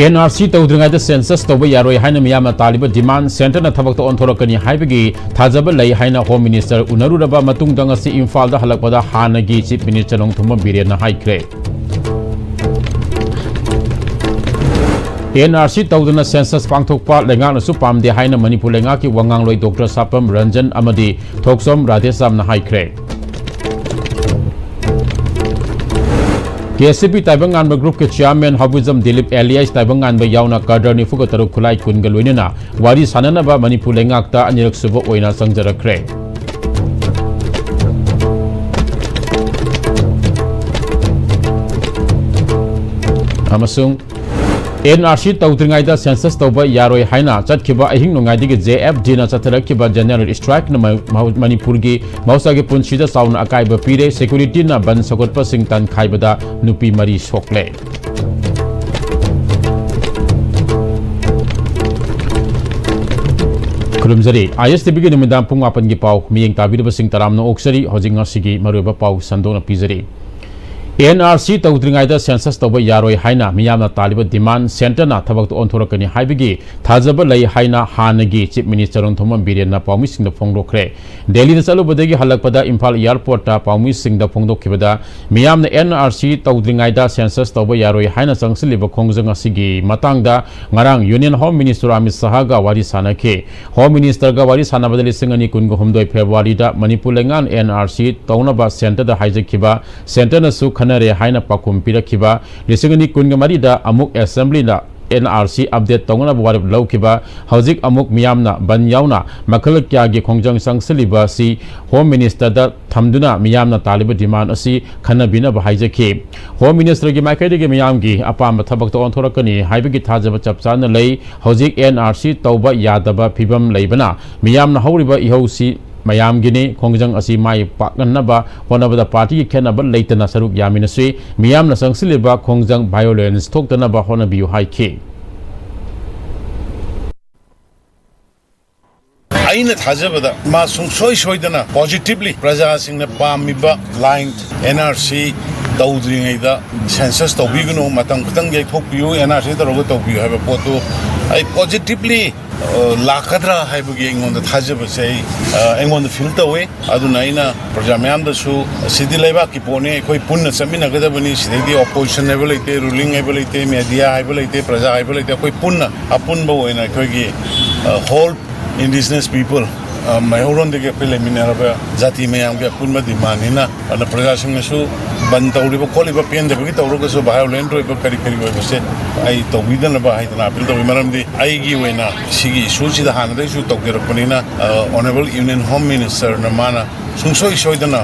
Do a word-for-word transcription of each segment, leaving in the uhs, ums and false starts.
And R ꯁꯤ ꯇꯧꯗ꯭ꯔꯤꯉꯩꯗ census ꯇꯧꯕ ꯌꯥꯔꯣꯏ ꯍꯥꯏꯅ ꯃꯤꯌꯥꯝꯅ ꯇꯥꯜꯂꯤꯕ ꯗꯤꯃꯥꯟ ꯁꯦꯟꯇꯔꯅ ꯊꯕꯛꯇ ꯑꯣꯟꯊꯣꯔꯛꯀꯅꯤ ꯍꯥꯏꯕꯒꯤ ꯊꯥꯖꯕ ꯂꯩ ꯍꯥꯏꯅ ꯍꯣꯝ ꯃꯤꯅꯤꯁꯇꯔ ꯎꯅꯔꯨꯔꯕ ꯃꯇꯨꯡꯗ ꯉꯁꯤ ꯏꯝꯐꯥꯜꯗ ꯍꯜꯂꯛꯄꯗ ꯍꯥꯟꯅꯒꯤ ꯆꯤꯐ ꯃꯤꯅꯤꯁꯇꯔ ꯅꯣꯡꯊꯣꯝꯕꯝ ꯕꯤꯔꯦꯟꯅ ꯍꯥꯏꯈ꯭ꯔꯦ꯫ ꯑꯦꯟ ꯑꯥꯔ ꯁꯤ ꯇꯧꯗꯅ ꯁꯦꯟꯁꯁ ꯄꯥꯡꯊꯣꯛꯄ ꯂꯩꯉꯥꯛꯅꯁꯨ ꯄꯥꯝꯗꯦ ꯍꯥꯏꯅ ꯃꯅꯤꯄꯨꯔ ꯂꯩꯉꯥꯛꯀꯤ ꯋꯥ ꯉꯥꯡꯂꯣꯏ ꯗꯣꯛꯇꯔ ꯁꯥꯄꯝ ꯔꯟꯖꯟ ꯑꯃꯗꯤ ꯊꯣꯛꯆꯣꯝ ꯔꯥꯙꯦꯁ꯭ꯌꯥꯝꯅ ꯍꯥꯏꯈ꯭ꯔꯦ꯫ ꯀꯦ ꯑꯦꯁ ꯁꯤ ꯄꯤ ꯇꯥꯏꯕꯪꯉꯥꯟꯕ ꯒ꯭ꯔꯨꯞꯀꯤ ꯆꯤꯌꯥꯔꯃꯦꯟ ꯍꯥꯎꯕꯤꯖꯝ ꯗꯤꯂꯤꯞ ꯑꯦꯂꯤꯌꯥꯁ ꯇꯥꯏꯕꯪꯉꯥꯟꯕ ꯌꯥꯎꯅ ꯀꯥꯗꯔ ꯅꯤꯐꯨꯒ ꯇꯔꯨꯛ ꯈꯨꯠꯂꯥꯏ ꯀꯨꯟꯒ ꯂꯣꯏꯅꯅ ꯋꯥꯔꯤ ꯁꯥꯟꯅꯅꯕ ꯃꯅꯤꯄꯨꯔ ꯂꯩꯉꯥꯛꯇ ꯑꯅꯤꯔꯛ ꯁꯨꯕ ꯑꯣꯏꯅ ꯆꯪꯖꯔꯛꯈ꯭ꯔꯦ꯫ ꯑꯃꯁꯨꯡ ꯑꯦꯟ ꯑꯥꯔ ꯁꯤ ꯇꯧꯗ꯭ꯔꯤꯉꯩꯗ ꯁꯦꯟꯁꯁ ꯇꯧꯕ ꯌꯥꯔꯣꯏ ꯍꯥꯏꯅ ꯆꯠꯈꯤꯕ ꯑꯍꯤꯡ ꯅꯣꯡꯌꯥꯏꯗꯒꯤ ꯖꯦ ꯑꯦꯐ ꯗꯤꯅ ꯆꯠꯊꯔꯛꯈꯤꯕ ꯖꯦꯅꯔꯦꯜ ꯁ꯭ꯇ꯭ꯔꯥꯏꯛꯅ ꯃ-, ꯃꯍꯧ-, ꯃꯅꯤꯄꯨꯔꯒꯤ ꯃꯍꯧꯁꯥꯒꯤ ꯄꯨꯟꯁꯤꯗ ꯆꯥꯎꯅ ꯑꯀꯥꯏꯕ ꯄꯤꯔꯦ꯫ ꯁꯦꯀ꯭ꯌꯨꯔꯤꯇꯤꯅ ꯕꯟ ꯁꯧꯒꯠꯄꯁꯤꯡ ꯇꯥꯟꯈꯥꯏꯕꯗ ꯅꯨꯄꯤ ꯃꯔꯤ ꯁꯣꯛꯂꯦ꯫ ꯈꯨꯔꯨꯝꯖꯔꯤ꯫ ꯑꯥꯏ ꯑꯦꯁ ꯇꯤ ꯚꯤꯒꯤ ꯅꯨꯃꯤꯗꯥꯡ ꯄꯨꯡ ꯃꯥꯄꯟꯒꯤ ꯄꯥꯎ ꯃꯤꯠꯌꯦꯡ ꯇꯥꯕꯤꯔꯤꯕꯁꯤꯡ ꯇꯔꯥꯝꯅ ꯑꯣꯛꯆꯔꯤ꯫ ꯍꯧꯖꯤꯛ ꯉꯁꯤꯒꯤ ꯃꯔꯨꯑꯣꯏꯕ ꯄꯥꯎ ꯁꯟꯗꯣꯛꯅ ꯄꯤꯖꯔꯤ꯫ ꯑꯦꯟ ꯑꯥꯔ ꯁꯤ ꯇꯧꯗ꯭ꯔꯤꯉꯩꯗ ꯁꯦꯟꯁꯁ ꯇꯧꯕ ꯌꯥꯔꯣꯏ ꯍꯥꯏꯅ ꯃꯤꯌꯥꯝꯅ ꯇꯥꯜꯂꯤꯕ ꯗꯤꯃꯥꯟ ꯁꯦꯟꯇꯔꯅ ꯊꯕꯛꯇ ꯑꯣꯟꯊꯣꯔꯛꯀꯅꯤ ꯍꯥꯏꯕꯒꯤ ꯊꯥꯖꯕ ꯂꯩ ꯍꯥꯏꯅ ꯍꯥꯟꯅꯒꯤ ꯆꯤꯐ ꯃꯤꯅꯤꯁꯇꯔ ꯅꯣꯡꯊꯣꯝꯕꯝ ꯕꯤꯔꯦꯟꯅ ꯄꯥꯎꯃꯤꯁꯤꯡꯗ ꯐꯣꯡꯗꯣꯛꯈ꯭ꯔꯦ꯫ ꯗꯦꯜꯂꯤꯗ ꯆꯠꯂꯨꯕꯗꯒꯤ ꯍꯜꯂꯛꯄꯗ ꯏꯝꯐꯥꯜ ꯑꯦꯌꯥꯔꯄꯣꯔꯠꯇ ꯄꯥꯎꯃꯤꯁꯤꯡꯗ ꯐꯣꯡꯗꯣꯛꯈꯤꯕꯗ, ꯃꯤꯌꯥꯝꯅ ꯑꯦꯟ ꯑꯥꯔ ꯁꯤ ꯇꯧꯗ꯭ꯔꯤꯉꯩꯗ ꯁꯦꯟꯁꯁ ꯇꯧꯕ ꯌꯥꯔꯣꯏ ꯍꯥꯏꯅ ꯆꯪꯁꯤꯜꯂꯤꯕ ꯈꯣꯡꯖꯪ ꯑꯁꯤꯒꯤ ꯃꯇꯥꯡꯗ ꯉꯔꯥꯡ ꯌꯨꯅꯤꯌꯟ ꯍꯣꯝ ꯃꯤꯅꯤꯁꯇꯔ ꯑꯃꯤꯠ ꯁꯍꯥꯒ ꯋꯥꯔꯤ ꯁꯥꯟꯅꯈꯤ꯫ ꯍꯣꯝ ꯃꯤꯅꯤꯁꯇꯔꯒ ꯋꯥꯔꯤ ꯁꯥꯟꯅꯕꯗ ꯂꯤꯁꯤꯡ ꯑꯅꯤ ꯀꯨꯟꯒ ꯍꯨꯝꯗꯣꯏ ꯐꯦꯕ꯭ꯔꯨꯋꯥꯔꯤꯗ ꯃꯅꯤꯄꯨꯔ ꯂꯩꯉꯥꯛꯅ ꯑꯦꯟ ꯑꯥꯔ ꯁꯤ ꯇꯧꯅꯕ ꯁꯦꯟꯇꯔꯗ ꯍꯥꯏꯖꯈꯤꯕ, ꯁꯦꯟꯇꯔꯅꯁꯨ ꯈꯟꯅꯔꯦ ꯍꯥꯏꯅ ꯄꯥꯎꯈꯨꯝ ꯄꯤꯔꯛꯈꯤꯕ, ꯂꯤꯁꯤꯡ ꯑꯅꯤ ꯀꯨꯟꯒ ꯃꯔꯤꯗ ꯑꯃꯨꯛ ꯑꯦꯁꯦꯝꯕ꯭ꯂꯤꯅ ꯑꯦꯟ ꯑꯥꯔ ꯁꯤ ꯑꯞꯗꯦꯠ ꯇꯧꯅꯅꯕ ꯋꯥꯔꯦꯞ ꯂꯧꯈꯤꯕ, ꯍꯧꯖꯤꯛ ꯑꯃꯨꯛ ꯃꯤꯌꯥꯝꯅ ꯕꯟ ꯌꯥꯎꯅ ꯃꯈꯜ ꯀꯌꯥꯒꯤ ꯈꯣꯡꯖꯪ ꯆꯪꯁꯤꯜꯂꯤꯕ ꯑꯁꯤ ꯍꯣꯝ ꯃꯤꯅꯤꯁꯇꯔꯗ ꯊꯝꯗꯨꯅ ꯃꯤꯌꯥꯝꯅ ꯇꯥꯜꯂꯤꯕ ꯗꯤꯃꯥꯟ ꯑꯁꯤ ꯈꯟꯅꯕꯤꯅꯕ ꯍꯥꯏꯖꯈꯤ꯫ ꯍꯣꯝ ꯃꯤꯅꯤꯁꯇꯔꯒꯤ ꯃꯥꯏꯀꯩꯗꯒꯤ ꯃꯤꯌꯥꯝꯒꯤ ꯑꯄꯥꯝꯕ ꯊꯕꯛꯇ ꯑꯣꯟꯊꯣꯔꯛꯀꯅꯤ ꯍꯥꯏꯕꯒꯤ ꯊꯥꯖꯕ ꯆꯞ ꯆꯥꯅ ꯂꯩ꯫ ꯍꯧꯖꯤꯛ ꯑꯦꯟ ꯑꯥꯔ ꯁꯤ ꯇꯧꯕ ꯌꯥꯗꯕ ꯐꯤꯕꯝ ꯂꯩꯕꯅ ꯃꯤꯌꯥꯝꯅ ꯍꯧꯔꯤꯕ ꯏꯍꯧꯁꯤ ꯃꯌꯥꯝꯒꯤꯅꯤ꯫ ꯈꯣꯡꯖꯪ ꯑꯁꯤ ꯃꯥꯏ ꯄꯥꯛꯍꯟꯅꯕ ꯍꯣꯠꯅꯕꯗ ꯄꯥꯔꯇꯤꯒꯤ ꯈꯦꯠꯅꯕ ꯂꯩꯇꯅ ꯁꯔꯨꯛ ꯌꯥꯃꯤꯟꯅꯁꯤ꯫ ꯃꯤꯌꯥꯝꯅ ꯆꯪꯁꯤꯜꯂꯤꯕ ꯈꯣꯡꯖꯪ ꯚꯥꯏꯑꯣꯂꯦꯟꯁ ꯊꯣꯛꯇꯅꯕ ꯍꯣꯠꯅꯕꯤꯌꯨ ꯍꯥꯏꯈꯤ꯫ ꯑꯩꯅ ꯊꯥꯖꯕꯗ ꯃꯥ ꯁꯨꯡꯁꯣꯏ ꯁꯣꯏꯗꯅ positively ꯄ꯭ꯔꯖꯥꯁꯤꯡꯅ ꯄꯥꯝꯃꯤꯕ ꯂꯥꯏꯟ, ꯑꯦꯟ ꯑꯥꯔ ꯁꯤ, ꯇꯧꯗ꯭ꯔꯤꯉꯩꯗ ꯁꯦꯟꯁꯁ ꯇꯧꯕꯤꯒꯅꯨ, ꯃꯇꯝ ꯈꯤꯇꯪ ꯌꯩꯊꯣꯛꯄꯤꯌꯨ, ꯑꯦꯟ ꯑꯥꯔ ꯁꯤ ꯇꯧꯔꯒ ꯇꯧꯕꯤꯌꯨ ꯍꯥꯏꯕ ꯄꯣꯠꯇꯨ ꯑꯩ ꯄꯣꯖꯤꯇꯤꯕꯂꯤ ꯂꯥꯛꯀꯗ꯭ꯔꯥ ꯍꯥꯏꯕꯒꯤ ꯑꯩꯉꯣꯟꯗ ꯊꯥꯖꯕꯁꯦ ꯑꯩ ꯑ, ꯑꯩꯉꯣꯟꯗ ꯐꯤꯜ ꯇꯧꯋꯤ꯫ ꯑꯗꯨꯅ ꯑꯩꯅ ꯄ꯭ꯔꯖꯥ ꯃꯌꯥꯝꯗꯁꯨ, ꯁꯤꯗꯤ ꯂꯩꯕꯥꯛꯀꯤ ꯄꯣꯠꯅꯤ, ꯑꯩꯈꯣꯏ ꯄꯨꯟꯅ ꯆꯠꯃꯤꯟꯅꯒꯗꯕꯅꯤ, ꯁꯤꯗꯩꯗꯤ ꯑꯣꯄꯣꯖꯤꯁꯟ ꯍꯥꯏꯕ ꯂꯩꯇꯦ, ꯔꯨꯂꯤꯡ ꯍꯥꯏꯕ ꯂꯩꯇꯦ, ꯃꯦꯗꯤꯌꯥ ꯍꯥꯏꯕ ꯂꯩꯇꯦ, ꯄ꯭ꯔꯖꯥ ꯍꯥꯏꯕ ꯂꯩꯇꯦ, ꯑꯩꯈꯣꯏ ꯄꯨꯟꯅ ꯑꯄꯨꯟꯕ ꯑꯣꯏꯅ ꯑꯩꯈꯣꯏꯒꯤ ꯍꯣꯜ ꯏꯟꯗꯤꯖꯤꯅꯁ ꯄꯤꯄꯜ, ꯃꯩꯍꯧꯔꯣꯟꯗꯒꯤ ꯑꯩꯈꯣꯏ ꯂꯩꯃꯤꯟꯅꯔꯕ ꯖꯥꯇꯤ ꯃꯌꯥꯝꯒꯤ ꯑꯄꯨꯟꯕ ꯗꯤꯃꯥꯟꯅꯤꯅ꯫ ꯑꯗꯨꯅ ꯄ꯭ꯔꯖꯥꯁꯤꯡꯅꯁꯨ ꯕꯟ ꯇꯧꯔꯤꯕ ꯈꯣꯠꯂꯤꯕ ꯄꯦꯟꯗꯕꯒꯤ ꯇꯧꯔꯒꯁꯨ, ꯚꯥꯏꯑꯣꯂꯦꯟꯠ ꯑꯣꯏꯕ ꯀꯔꯤ ꯀꯔꯤ ꯑꯣꯏꯕꯁꯦ ꯑꯩ ꯇꯧꯕꯤꯗꯅꯕ ꯍꯥꯏꯗꯅ ꯑꯄꯤꯜ ꯇꯧꯏ꯫ ꯃꯔꯝꯗꯤ ꯑꯩꯒꯤ ꯑꯣꯏꯅ ꯁꯤꯒꯤ ꯏꯁꯨꯁꯤꯗ ꯍꯥꯟꯅꯗꯒꯤꯁꯨ ꯇꯧꯖꯔꯛꯄꯅꯤꯅ, ꯑꯣꯅꯔꯦꯕꯜ ꯌꯨꯅꯤꯌꯟ ꯍꯣꯝ ꯃꯤꯅꯤꯁꯇꯔꯅ ꯃꯥꯅ ꯁꯨꯡꯁꯣꯏ ꯁꯣꯏꯗꯅ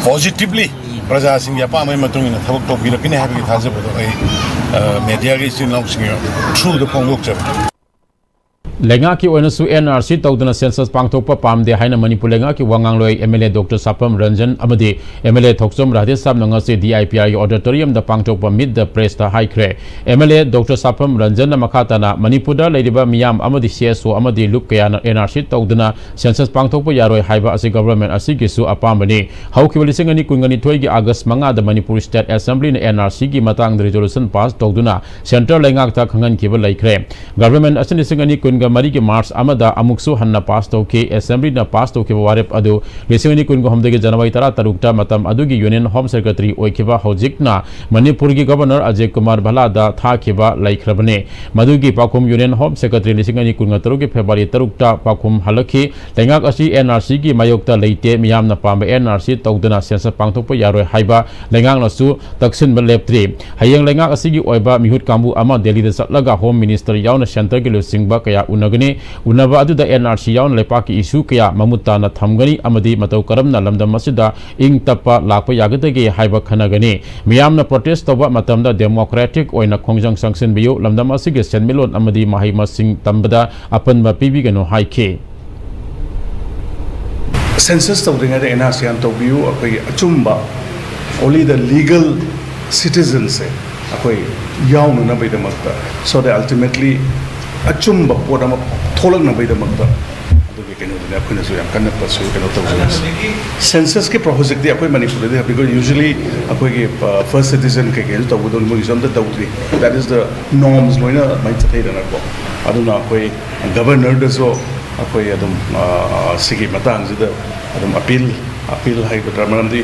ꯄꯣꯖꯤꯇꯤꯕꯂꯤ ꯄ꯭ꯔꯖꯥꯁꯤꯡꯒꯤ ꯑꯄꯥꯝꯕꯒꯤ ꯃꯇꯨꯡ ꯏꯟꯅ ꯊꯕꯛ ꯇꯧꯕꯤꯔꯛꯀꯅꯤ ꯍꯥꯏꯕꯒꯤ ꯊꯥꯖꯕꯗꯣ ꯑꯩ, ꯑ, ꯃꯦꯗꯤꯌꯥꯒꯤ ꯏꯆꯤꯜ ꯏꯅꯥꯎꯁꯤꯡꯒꯤ ꯊ꯭ꯔꯨꯗ ꯐꯣꯡꯗꯣꯛꯆꯕꯅꯤ꯫ ꯂꯩꯉꯥꯛꯀꯤ ꯑꯣꯏꯅꯁꯨ ꯑꯦꯟ ꯑꯥꯔ ꯁꯤ ꯇꯧꯗꯅ ꯁꯦꯟꯁꯁ ꯄꯥꯡꯊꯣꯛꯄ ꯄꯥꯝꯗꯦ ꯍꯥꯏꯅ ꯃꯅꯤꯄꯨꯔ ꯂꯩꯉꯥꯛꯀꯤ ꯋꯥ ꯉꯥꯡꯂꯣꯏ M L A doctor Sapam Ranjan ꯑꯃꯗꯤ ꯑꯦꯝ ꯑꯦꯜ ꯑꯦ ꯊꯣꯛꯆꯣꯝ ꯔꯥꯙꯦꯁ꯭ꯌꯥꯝꯅ ꯉꯁꯤ ꯗꯤ ꯑꯥꯏ ꯄꯤ ꯑꯥꯔꯒꯤ ꯑꯣꯗꯤꯇꯣꯔꯤꯌꯝꯗ ꯄꯥꯡꯊꯣꯛꯄ ꯃꯤꯠ ꯗ ꯄ꯭ꯔꯦꯁꯇ ꯍꯥꯏꯈ꯭ꯔꯦ꯫ ꯑꯦꯝ ꯑꯦꯜ ꯑꯦ ꯗꯣꯛꯇꯔ ꯁꯥꯄꯝ ꯔꯟꯖꯟꯅ ꯃꯈꯥ ꯇꯥꯅ ꯃꯅꯤꯄꯨꯔꯗ ꯂꯩꯔꯤꯕ ꯃꯤꯌꯥꯝ ꯑꯃꯗꯤ ꯁꯤ ꯑꯦꯁ ꯑꯣ ꯑꯃꯗꯤ ꯂꯨꯞ ꯀꯌꯥꯅ ꯑꯦꯟ ꯑꯥꯔ ꯁꯤ ꯇꯧꯗꯨꯅ ꯁꯦꯟꯁꯁ ꯄꯥꯡꯊꯣꯛꯄ ꯌꯥꯔꯣꯏ ꯍꯥꯏꯕ ꯑꯁꯤ ꯒꯚꯔꯟꯃꯦꯟꯠ ꯑꯁꯤꯒꯤꯁꯨ ꯑꯄꯥꯝꯕꯅꯤ꯫ ꯍꯧꯈꯤꯕ ꯂꯤꯁꯤꯡ ꯑꯅꯤ ꯀꯨꯟꯒ ꯅꯤꯊꯣꯏꯒꯤ ꯑꯥꯒꯁ ꯃꯉꯥꯗ ꯃꯅꯤꯄꯨꯔ ꯁ꯭ꯇꯦꯠ ꯑꯦꯁꯦꯝꯕ꯭ꯂꯤꯅ ꯑꯦꯟ ꯑꯥꯔ ꯁꯤꯒꯤ ꯃꯇꯥꯡꯗ ꯔꯤꯖꯣꯂꯨꯁꯟ ꯄꯥꯁ ꯇꯧꯗꯨꯅ ꯁꯦꯟꯇ꯭ꯔꯦꯜ ꯂꯩꯉꯥꯛꯇ ꯈꯪꯍꯟꯈꯤꯕ ꯂꯩꯈ꯭ꯔꯦ꯫ ꯒꯚꯔꯟꯃꯦꯟꯠ ꯑꯁꯤꯅ ꯂꯤꯁꯤꯡ ꯑꯅꯤ ꯀꯨꯟꯒ ꯃꯔꯤꯒꯤ ꯃꯥꯔꯆ ꯑꯃꯗ ꯑꯃꯨꯛꯁꯨ ꯍꯟꯅ ꯄꯥꯁ ꯇꯧꯈꯤ꯫ ꯑꯦꯁꯦꯝꯕ꯭ꯂꯤꯅ ꯄꯥꯁ ꯇꯧꯈꯤꯕ ꯋꯥꯔꯦꯞ ꯑꯗꯨ ꯂꯤꯁꯤꯡ ꯑꯅꯤ ꯀꯨꯟꯒ ꯍꯨꯝꯗꯣꯏꯒꯤ ꯖꯅꯋꯥꯔꯤ ꯇꯔꯥꯇꯔꯨꯛꯇ ꯃꯇꯝ ꯑꯗꯨꯒꯤ ꯌꯨꯅꯤꯌꯟ ꯍꯣꯝ ꯁꯦꯀ꯭ꯔꯦꯇꯔꯤ ꯑꯣꯏꯈꯤꯕ ꯍꯧꯖꯤꯛꯅ ꯃꯅꯤꯄꯨꯔꯒꯤ ꯒꯚꯔꯅꯔ ꯑꯖꯌ ꯀꯨꯃꯥꯔ ꯚꯜꯂꯥꯗ ꯊꯥꯈꯤꯕ ꯂꯩꯈ꯭ꯔꯕꯅꯤ꯫ ꯃꯗꯨꯒꯤ ꯄꯥꯎꯈꯨꯝ ꯌꯨꯅꯤꯌꯟ ꯍꯣꯝ ꯁꯦꯀ꯭ꯔꯦꯇꯔꯤ ꯂꯤꯁꯤꯡ ꯑꯅꯤ ꯀꯨꯟꯒ ꯇꯔꯨꯛꯀꯤ ꯐꯦꯕ꯭ꯔꯨꯋꯥꯔꯤ ꯇꯔꯨꯛꯇ ꯄꯥꯎꯈꯨꯝ ꯍꯜꯂꯛꯈꯤ꯫ ꯂꯩꯉꯥꯛ ꯑꯁꯤ ꯑꯦꯟ ꯑꯥꯔ ꯁꯤꯒꯤ ꯃꯥꯌꯣꯛꯇ ꯂꯩꯇꯦ, ꯃꯤꯌꯥꯝꯅ ꯄꯥꯝꯕ ꯑꯦꯟ ꯑꯥꯔ ꯁꯤ ꯇꯧꯗꯅ ꯁꯦꯟꯁꯁ ꯄꯥꯡꯊꯣꯛꯄ ꯌꯥꯔꯣꯏ ꯍꯥꯏꯕ ꯂꯩꯉꯥꯛꯅꯁꯨ ꯇꯛꯁꯤꯟꯕ ꯂꯦꯞꯇ꯭ꯔꯤ꯫ ꯍꯌꯦꯡ ꯂꯩꯉꯥꯛ ꯑꯁꯤꯒꯤ ꯑꯣꯏꯕ ꯃꯤꯍꯨꯠ ꯀꯥꯡꯕꯨ ꯑꯃ ꯗꯦꯜꯂꯤꯗ ꯆꯠꯂꯒ ꯍꯣꯝ ꯃꯤꯅꯤꯁꯇꯔ ꯌꯥꯎꯅ ꯁꯦꯟꯇꯔꯒꯤ ꯂꯨꯆꯤꯡꯕ ꯀꯌꯥ ꯎꯅꯒꯅꯤ꯫ ꯎꯅꯕ ꯑꯗꯨꯗ ꯑꯦꯟ ꯑꯥꯔ ꯁꯤ ꯌꯥꯎꯅ ꯂꯩꯄꯥꯛꯀꯤ ꯏꯁꯨ ꯀꯌꯥ ꯃꯃꯨꯠ ꯇꯥꯅ ꯊꯝꯒꯅꯤ ꯑꯃꯗꯤ ꯃꯇꯧ ꯀꯔꯝꯅ ꯂꯝꯗꯝ ꯑꯁꯤꯗ ꯏꯪ ꯇꯞꯄ ꯂꯥꯛꯄ ꯌꯥꯒꯗꯒꯦ ꯍꯥꯏꯕ ꯈꯟꯅꯒꯅꯤ꯫ ꯃꯤꯌꯥꯝꯅ ꯄ꯭ꯔꯣꯇꯦꯁ ꯇꯧꯕ ꯃꯇꯝꯗ ꯗꯦꯃꯣꯀ꯭ꯔꯦꯇꯤꯛ ꯑꯣꯏꯅ ꯈꯣꯡꯖꯪ ꯆꯪꯁꯤꯟꯕꯤꯌꯨ, ꯂꯝꯗꯝ ꯑꯁꯤꯒꯤ ꯁꯦꯟꯃꯤꯠꯂꯣꯟ ꯑꯃꯗꯤ ꯃꯍꯩ ꯃꯁꯤꯡ ꯇꯝꯕꯗ ꯑꯄꯟꯕ ꯄꯤꯕꯤꯒꯅꯨ ꯍꯥꯏꯈꯤ꯫ ꯁꯦꯟꯁꯁ ꯇꯧꯗ꯭ꯔꯤꯉꯩꯗ ꯑꯦꯟ ꯑꯥꯔ ꯁꯤ ꯍꯥꯟꯅ ꯇꯧꯕꯤꯌꯨ꯫ ꯑꯩꯈꯣꯏꯒꯤ ꯑꯆꯨꯝꯕ, only the legal citizenꯁꯦ ꯑꯩꯈꯣꯏ ꯌꯥꯎꯅꯅꯕꯒꯤꯗꯃꯛꯇ, so that ultimately ꯑꯆꯨꯝꯕ ꯄꯣꯠ ꯑꯃ ꯊꯣꯛꯂꯛꯅꯕꯒꯤꯗꯃꯛꯇ ꯑꯗꯨꯒꯤ ꯀꯩꯅꯣꯗꯣ ꯑꯩꯈꯣꯏꯅꯁꯨ ꯌꯥꯝ ꯀꯟꯅ ꯄꯨꯔꯁꯨ ꯀꯩꯅꯣ ꯇꯧꯖꯩ꯫ ꯁꯦꯟꯁꯁꯀꯤ ꯍꯧꯖꯤꯛꯇꯤ ꯑꯩꯈꯣꯏ ꯃꯅꯤꯄꯨꯔꯗꯗꯤ, because usually ꯑꯩꯈꯣꯏꯒꯤ ꯐꯥꯔꯁ ꯁꯤꯇꯤꯖꯟ ꯀꯩꯀꯩꯁꯨ ꯇꯧꯕꯗꯣ ꯃꯣꯏꯒꯤꯁꯨ ꯑꯝꯇ ꯇꯧꯗ꯭ꯔꯤ꯫ That is the norms, ꯂꯣꯏꯅ ꯑꯗꯨꯃꯥꯏꯅ ꯆꯠꯊꯩꯗꯅꯀꯣ꯫ ꯑꯗꯨꯅ ꯑꯩꯈꯣꯏ ꯒꯕꯔꯅꯔꯗꯁꯨ ꯑꯩꯈꯣꯏ ꯑꯗꯨꯝ ꯁꯤꯒꯤ ꯃꯇꯥꯡꯁꯤꯗ ꯑꯗꯨꯝ ꯑꯄꯤꯜ ꯑꯄꯤꯜ ꯍꯥꯏꯒꯗ꯭ꯔꯥ, ꯃꯔꯝꯗꯤ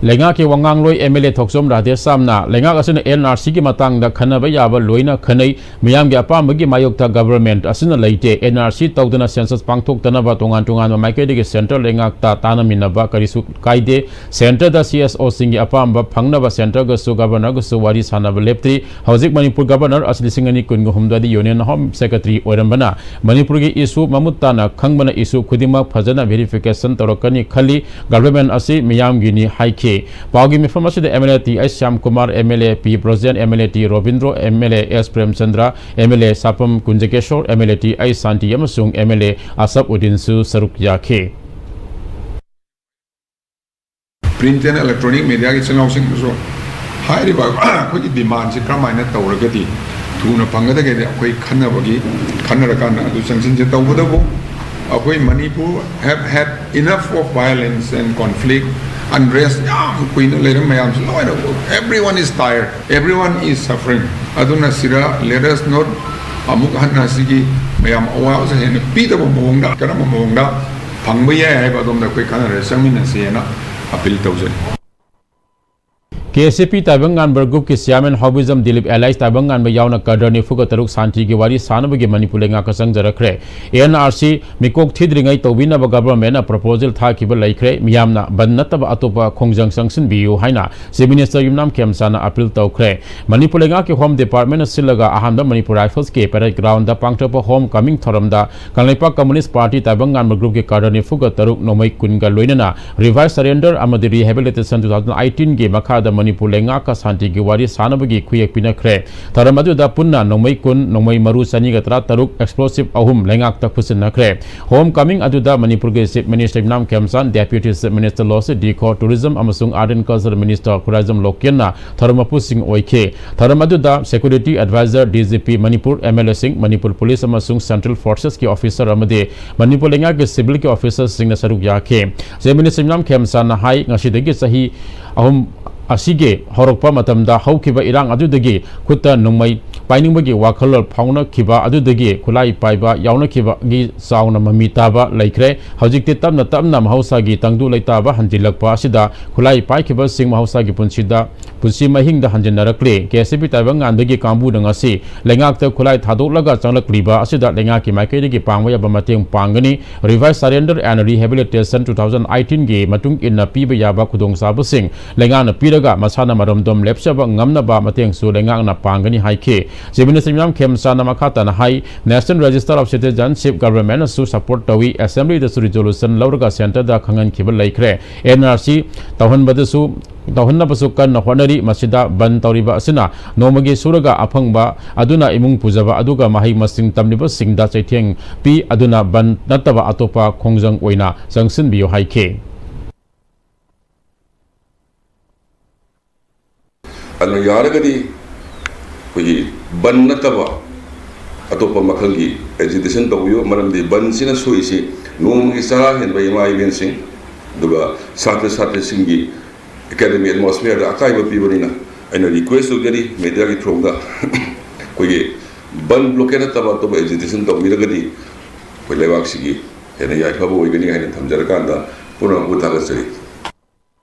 ꯂꯩꯉꯥꯛꯀꯤ ꯋꯥꯉꯥꯡꯂꯣꯏ ꯑꯦꯝ ꯑꯦꯜ ꯑꯦ ꯊꯣꯛꯆꯣꯝ ꯔꯥꯙꯦꯁ꯭ꯌꯥꯝꯅ ꯂꯩꯉꯥꯛ ꯑꯁꯤꯅ ꯑꯦꯟ ꯑꯥꯔ ꯁꯤꯒꯤ ꯃꯇꯥꯡꯗ ꯈꯟꯅꯕ ꯌꯥꯕ ꯂꯣꯏꯅ ꯈꯟꯅꯩ, ꯃꯤꯌꯥꯝꯒꯤ ꯑꯄꯥꯝꯕꯒꯤ ꯃꯥꯌꯣꯛꯇ ꯒꯕꯔꯃꯦꯟꯠ ꯑꯁꯤꯅ ꯂꯩꯇꯦ, ꯑꯦꯟ ꯑꯥꯔ ꯁꯤ ꯇꯧꯗꯅ ꯁꯦꯟꯁꯁ ꯄꯥꯡꯊꯣꯛꯇꯅꯕ ꯇꯣꯉꯥꯟ ꯇꯣꯉꯥꯟꯕ ꯃꯥꯏꯀꯩꯗꯒꯤ ꯁꯦꯟꯇ꯭ꯔꯦꯜ ꯂꯩꯉꯥꯛꯇ ꯇꯥꯟꯅꯃꯤꯟꯅꯕ ꯀꯔꯤꯁꯨ ꯀꯥꯏꯗꯦ, ꯁꯦꯟꯇ꯭ꯔꯗ ꯁꯤ ꯑꯦꯁ ꯑꯣꯁꯤꯡꯒꯤ ꯑꯄꯥꯝꯕ ꯐꯪꯅꯕ ꯁꯦꯟꯇ꯭ꯔꯒꯁꯨ ꯒꯕꯔꯅꯔꯒꯁꯨ ꯋꯥꯔꯤ ꯁꯥꯟꯅꯕ ꯂꯦꯞꯇ꯭ꯔꯤ, ꯍꯧꯖꯤꯛ ꯃꯅꯤꯄꯨꯔ ꯒꯕꯔꯅꯔ ꯑꯁꯤ ꯂꯤꯁꯤꯡ ꯑꯅꯤ ꯀꯨꯟꯒ ꯍꯨꯝꯗꯣꯏꯗ ꯌꯨꯅꯤꯌꯟ ꯍꯣꯝ ꯁꯦꯀ꯭ꯔꯦꯇꯔꯤ ꯑꯣꯏꯔꯝꯕꯅ ꯃꯅꯤꯄꯨꯔꯒꯤ ꯏꯁꯨ ꯃꯃꯨꯠ ꯇꯥꯅ ꯈꯪꯕꯅ ꯏꯁꯨ ꯈꯨꯗꯤꯡꯃꯛ ꯐꯖꯅ ꯚꯦꯔꯤꯐꯤꯀꯦꯁꯟ ꯇꯧꯔꯛꯀꯅꯤ ꯈꯜꯂꯤ꯫ ꯒꯕꯔꯃꯦꯟꯠ ꯑꯁꯤ ꯃꯤꯌꯥꯝꯒꯤꯅꯤ ꯍꯥꯏꯈꯤ꯫ ꯄꯥꯎꯒꯤ ꯃꯤꯐꯝ ꯑꯁꯤꯗ M L A T H Shyamkumar, M L A P Brojen, M L A T Robindro, M L A S Premchandra, M L A Sapam Kunjakeshor, M L A T H Shanti ꯑꯃꯁꯨꯡ ꯑꯦꯝ ꯑꯦꯜ ꯑꯦ ꯑꯁꯐ ꯎꯗꯤꯟꯁꯨ ꯁꯔꯨꯛ ꯌꯥꯈꯤ꯫ Print and electronic mediaꯒꯤ ꯏꯆꯤꯜ ꯏꯅꯥꯎꯁꯤꯡꯗꯨꯁꯨ ꯍꯥꯏꯔꯤꯕ ꯑꯩꯈꯣꯏꯒꯤ demandꯁꯤ ꯀꯔꯝꯍꯥꯏꯅ ꯇꯧꯔꯒꯗꯤ ꯊꯨꯅ ꯐꯪꯒꯗꯒꯦꯗꯤ ꯑꯩꯈꯣꯏ ꯈꯟꯅꯕꯒꯤ, ꯈꯟꯅꯔꯀꯥꯟꯗ ꯑꯗꯨ ꯆꯪꯁꯤꯟꯁꯦ꯫ ꯇꯧꯕꯇꯕꯨ ꯑꯩꯈꯣꯏ Manipur have had enough of violence and conflict, unrest, ꯌꯥꯝ ꯀꯨꯏꯅ ꯂꯩꯔꯝꯕ ꯃꯌꯥꯝꯁꯤ ꯂꯣꯏꯅ, everyone is tired, everyone is suffering꯫ ꯑꯗꯨꯅ ꯁꯤꯗ let us not ꯑꯃꯨꯛ ꯍꯟꯅ ꯁꯤꯒꯤ ꯃꯌꯥꯝ ꯑꯋꯥꯕꯁꯦ ꯍꯦꯟꯅ ꯄꯤꯗꯕ ꯃꯑꯣꯡꯗ, ꯀꯔꯝꯕ ꯃꯑꯣꯡꯗ ꯐꯪꯕ ꯌꯥꯏ ꯍꯥꯏꯕ ꯑꯗꯣꯝꯗ ꯑꯩꯈꯣꯏ ꯈꯟꯅꯔ ꯆꯪꯃꯤꯟꯅꯁꯦꯅ appeal ꯇꯧꯖꯔꯤ꯫ ꯀꯦ ꯑꯦꯁ ꯑꯦ ꯄꯤ ꯇꯥꯏꯕꯪ ꯉꯥꯟꯕ group ꯀꯤ chairman ꯍꯥꯎꯕꯤꯖꯝ ꯗꯤꯂꯤꯞ alias ꯇꯥꯏꯕꯪ ꯉꯥꯟꯕ ꯌꯥꯎꯅ cadre ꯅꯤꯐꯨꯒ ꯇꯔꯨꯛ ꯁꯥꯟꯇꯤꯒꯤ ꯋꯥꯔꯤ ꯁꯥꯅꯕꯒꯤ ꯃꯅꯤꯄꯨꯔ ꯂꯩꯉꯥꯛꯇ ꯆꯪꯖꯔꯛꯈ꯭ꯔꯦ꯫ ꯑꯦꯟ ꯑꯥꯔ ꯁꯤ ꯃꯤꯀꯣꯛ ꯊꯤꯗ꯭ꯔꯤꯉꯩ ꯇꯧꯕꯤꯅꯕ ꯒꯕꯔꯃꯦꯟꯠꯅ proposal ꯊꯥꯈꯤꯕ ꯂꯩꯈ꯭ꯔꯦ꯫ ꯃꯤꯌꯥꯝꯅ ꯕꯟꯗ ꯅꯠꯇꯕ ꯑꯇꯣꯞꯄ ꯈꯣꯡꯖꯪ ꯆꯪꯁꯤꯟꯕꯤꯌꯨ ꯍꯥꯏꯅ Chief Minister ꯌꯨꯝꯅꯥꯝ ꯈꯦꯝꯆꯥꯅ appeal ꯇꯧꯈ꯭ꯔꯦ꯫ ꯃꯅꯤꯄꯨꯔ ꯂꯩꯉꯥꯛꯀꯤ Home Department ꯅ ꯁꯤꯜꯂꯒ ꯑꯍꯥꯟꯕ ꯃꯅꯤꯄꯨꯔ Rifles ꯀꯤ parade ground ꯗ ꯄꯥꯡꯊꯣꯛꯄ home coming ꯊꯧꯔꯝꯗ ꯀꯪꯂꯩꯄꯥꯛ Communist Party ꯇꯥꯏꯕꯪ ꯉꯥꯟꯕ group ꯀꯤ cadre ꯅꯤꯐꯨꯒ ꯇꯔꯨꯛ ꯅꯣꯡꯃꯩ ꯀꯨꯟꯒ ꯂꯣꯏꯅꯅ Revised Surrender ꯑꯃꯗꯤ Rehabilitation two thousand eighteen ꯒꯤ ꯃꯈꯥꯗ ꯃꯅꯤꯄꯨꯔ ꯂꯩꯉꯥꯛꯀ ꯁꯥꯟꯇꯤꯒꯤ ꯋꯥꯔꯤ ꯁꯥꯅꯕꯒꯤ ꯈꯨꯌꯦꯛ ꯄꯤꯅꯈ꯭ꯔꯦ꯫ ꯊꯧꯔꯝ ꯑꯗꯨꯗ ꯄꯨꯟꯅ ꯅꯣꯡꯃꯩ ꯀꯨꯟ, ꯅꯣꯡꯃꯩ ꯃꯔꯨ ꯆꯅꯤꯒ ꯇꯔꯥ ꯇꯔꯨꯛ, explosive ꯑꯍꯨꯝ ꯂꯩꯉꯥꯛꯇ ꯈꯨꯠꯁꯤꯟꯅꯈ꯭ꯔꯦ꯫ Home coming ꯑꯗꯨꯗ ꯃꯅꯤꯄꯨꯔꯒꯤ Chief Minister ꯏꯕꯨꯙꯧ ꯈꯦꯝꯆꯥꯟ, Deputy Chief Minister ꯂꯣꯁꯤ ꯗꯤ ꯈꯣ, Tourism ꯑꯃꯁꯨꯡ Art and Culture Minister Khuraijam ꯂꯣꯀꯦꯟꯅ ꯊꯧꯔꯝ ꯃꯄꯨꯁꯤꯡ ꯑꯣꯏꯈꯤ꯫ ꯊꯧꯔꯝ ꯑꯗꯨꯗ Security Advisor, D G P Manipur, M L A ꯁꯤꯡ, ꯃꯅꯤꯄꯨꯔ Police ꯑꯃꯁꯨꯡ Central Forces ꯀꯤ officer ꯑꯃꯗꯤ ꯃꯅꯤꯄꯨꯔ ꯂꯩꯉꯥꯛꯀꯤ civil ꯒꯤ officers ꯁꯤꯡꯅ ꯁꯔꯨꯛ ꯌꯥꯈꯤ꯫ Chief Minister ꯏꯕꯨꯙꯧ ꯈꯦꯝꯆꯥꯟꯅ ꯍꯥꯏ, ꯉꯁꯤꯗꯒꯤ ꯆꯍꯤ ꯑꯍꯨꯝ ꯑꯁꯤꯒꯤ ꯍꯧꯔꯛꯄ ꯃꯇꯝꯗ ꯍꯧꯈꯤꯕ ꯏꯔꯥꯡ ꯑꯗꯨꯗꯒꯤ ꯈꯨꯠꯇ ꯅꯣꯡꯃꯩ ꯄꯥꯏꯅꯤꯡꯕꯒꯤ ꯋꯥꯈꯜꯂꯣꯟ ꯐꯥꯎꯅꯈꯤꯕ ꯑꯗꯨꯗꯒꯤ ꯈꯨꯠꯂꯥꯏ ꯄꯥꯏꯕ ꯌꯥꯎꯅꯈꯤꯕꯒꯤ ꯆꯥꯎꯅ ꯃꯃꯤ ꯇꯥꯕ ꯂꯩꯈ꯭ꯔꯦ꯫ ꯍꯧꯖꯤꯛꯇꯤ ꯇꯞꯅ ꯇꯞꯅ ꯃꯍꯧꯁꯥꯒꯤ ꯇꯪꯗꯨ ꯂꯩꯇꯥꯕ ꯍꯟꯖꯤꯜꯂꯛꯄ ꯑꯁꯤꯗ ꯈꯨꯠꯂꯥꯏ ꯄꯥꯏꯈꯤꯕꯁꯤꯡ ꯃꯍꯧꯁꯥꯒꯤ ꯄꯨꯟꯁꯤꯗ, ꯄꯨꯟꯁꯤ ꯃꯍꯤꯡꯗ ꯍꯟꯖꯤꯟꯅꯔꯛꯂꯦ꯫ K S A P ꯇꯥꯏꯕꯪ ꯉꯥꯟꯕꯒꯤ ꯀꯥꯡꯕꯨꯅ ꯉꯁꯤ ꯂꯩꯉꯥꯛꯇ ꯈꯨꯠꯂꯥꯏ ꯊꯥꯗꯣꯛꯂꯒ ꯆꯪꯂꯛꯂꯤꯕ ꯑꯁꯤꯗ ꯂꯩꯉꯥꯛꯀꯤ ꯃꯥꯏꯀꯩꯗꯒꯤ ꯄꯥꯡꯕ ꯌꯥꯕ ꯃꯇꯦꯡ ꯄꯥꯡꯒꯅꯤ꯫ Revised Surrender and Rehabilitation two thousand eighteen ꯒꯤ ꯃꯇꯨꯡ ꯏꯟꯅ ꯄꯤꯕ ꯌꯥꯕ ꯈꯨꯗꯣꯡꯆꯥꯕꯁꯤꯡ ꯂꯩꯉꯥꯛꯅ ꯄꯤꯔꯒ ꯃꯁꯥꯅ ꯃꯔꯣꯝꯗꯣꯝ ꯂꯦꯞꯆꯕ ꯉꯝꯅꯕ ꯃꯇꯦꯡꯁꯨ ꯂꯩꯉꯥꯛꯅ ꯄꯥꯡꯒꯅꯤ ꯍꯥꯏꯈꯤ꯫ Chief Minister ꯏꯕꯨꯙꯧ ꯈꯦꯝꯆꯥꯟꯅ ꯃꯈꯥ ꯇꯥꯅ ꯍꯥꯏ, National Register of Citizenship Government ꯅꯁꯨ support ꯇꯧꯏ, Assembly ꯗꯁꯨ resolution ꯂꯧꯔꯒ Centre ꯗ ꯈꯪꯍꯟꯈꯤꯕ ꯂꯩꯈ꯭ꯔꯦ꯫ N R C ꯇꯧꯍꯟꯕꯗꯁꯨ, ꯇꯧꯍꯟꯅꯕꯁꯨ ꯀꯟꯅ ꯍꯣꯠꯅꯔꯤ꯫ ꯃꯁꯤꯗ ꯕꯟ ꯇꯧꯔꯤꯕ ꯑꯁꯤꯅ ꯅꯣꯡꯃꯒꯤ ꯁꯨꯔꯒ ꯑꯐꯪꯕ ꯑꯗꯨꯅ ꯏꯃꯨꯡ ꯄꯨꯖꯕ ꯑꯗꯨꯒ ꯃꯍꯩ ꯃꯁꯤꯡ ꯇꯝꯂꯤꯕꯁꯤꯡꯗ ꯆꯩꯊꯦꯡ ꯄꯤ, ꯑꯗꯨꯅ ꯕꯟ ꯅꯠꯇꯕ ꯑꯇꯣꯞꯄ ꯈꯣꯡꯖꯪ ꯑꯣꯏꯅ ꯆꯪꯁꯤꯟꯕꯤꯌꯨ ꯍꯥꯏꯈꯤ꯫ ꯑꯗꯨꯅ ꯌꯥꯔꯒꯗꯤ ꯑꯩꯈꯣꯏꯒꯤ ꯕꯟ ꯅꯠꯇꯕ ꯑꯇꯣꯞꯄ ꯃꯈꯜꯒꯤ agitation ꯇꯧꯕꯤꯌꯨ꯫ ꯃꯔꯝꯗꯤ ꯕꯟꯁꯤꯅ ꯁꯣꯛꯏꯁꯤ ꯅꯣꯡꯃꯒꯤ ꯆꯔꯥ ꯍꯦꯟꯕ ꯏꯃꯥ ꯏꯕꯦꯟꯁꯤꯡ, ꯑꯗꯨꯒ ꯁꯥꯇ꯭ꯔ ꯁꯥꯇ꯭ꯔꯤꯁꯤꯡꯒꯤ academic atmosphere ꯗ ꯑꯀꯥꯏꯕ ꯄꯤꯕꯅꯤꯅ, ꯑꯩꯅ request ꯇꯧꯖꯔꯤ media ꯒꯤ through ꯗ, ꯑꯩꯈꯣꯏꯒꯤ ꯕꯟ blockade ꯅꯠꯇꯕ ꯑꯇꯣꯞꯄ agitation ꯇꯧꯕꯤꯔꯒꯗꯤ ꯑꯩꯈꯣꯏ ꯂꯩꯕꯥꯛꯁꯤꯒꯤ ꯍꯦꯟꯅ ꯌꯥꯏꯐꯕ ꯑꯣꯏꯒꯅꯤ ꯍꯥꯏꯅ ꯊꯝꯖꯔꯀꯥꯟꯗ ꯄꯨꯝꯅꯃꯛꯄꯨ ꯊꯥꯒꯠꯆꯔꯤ꯫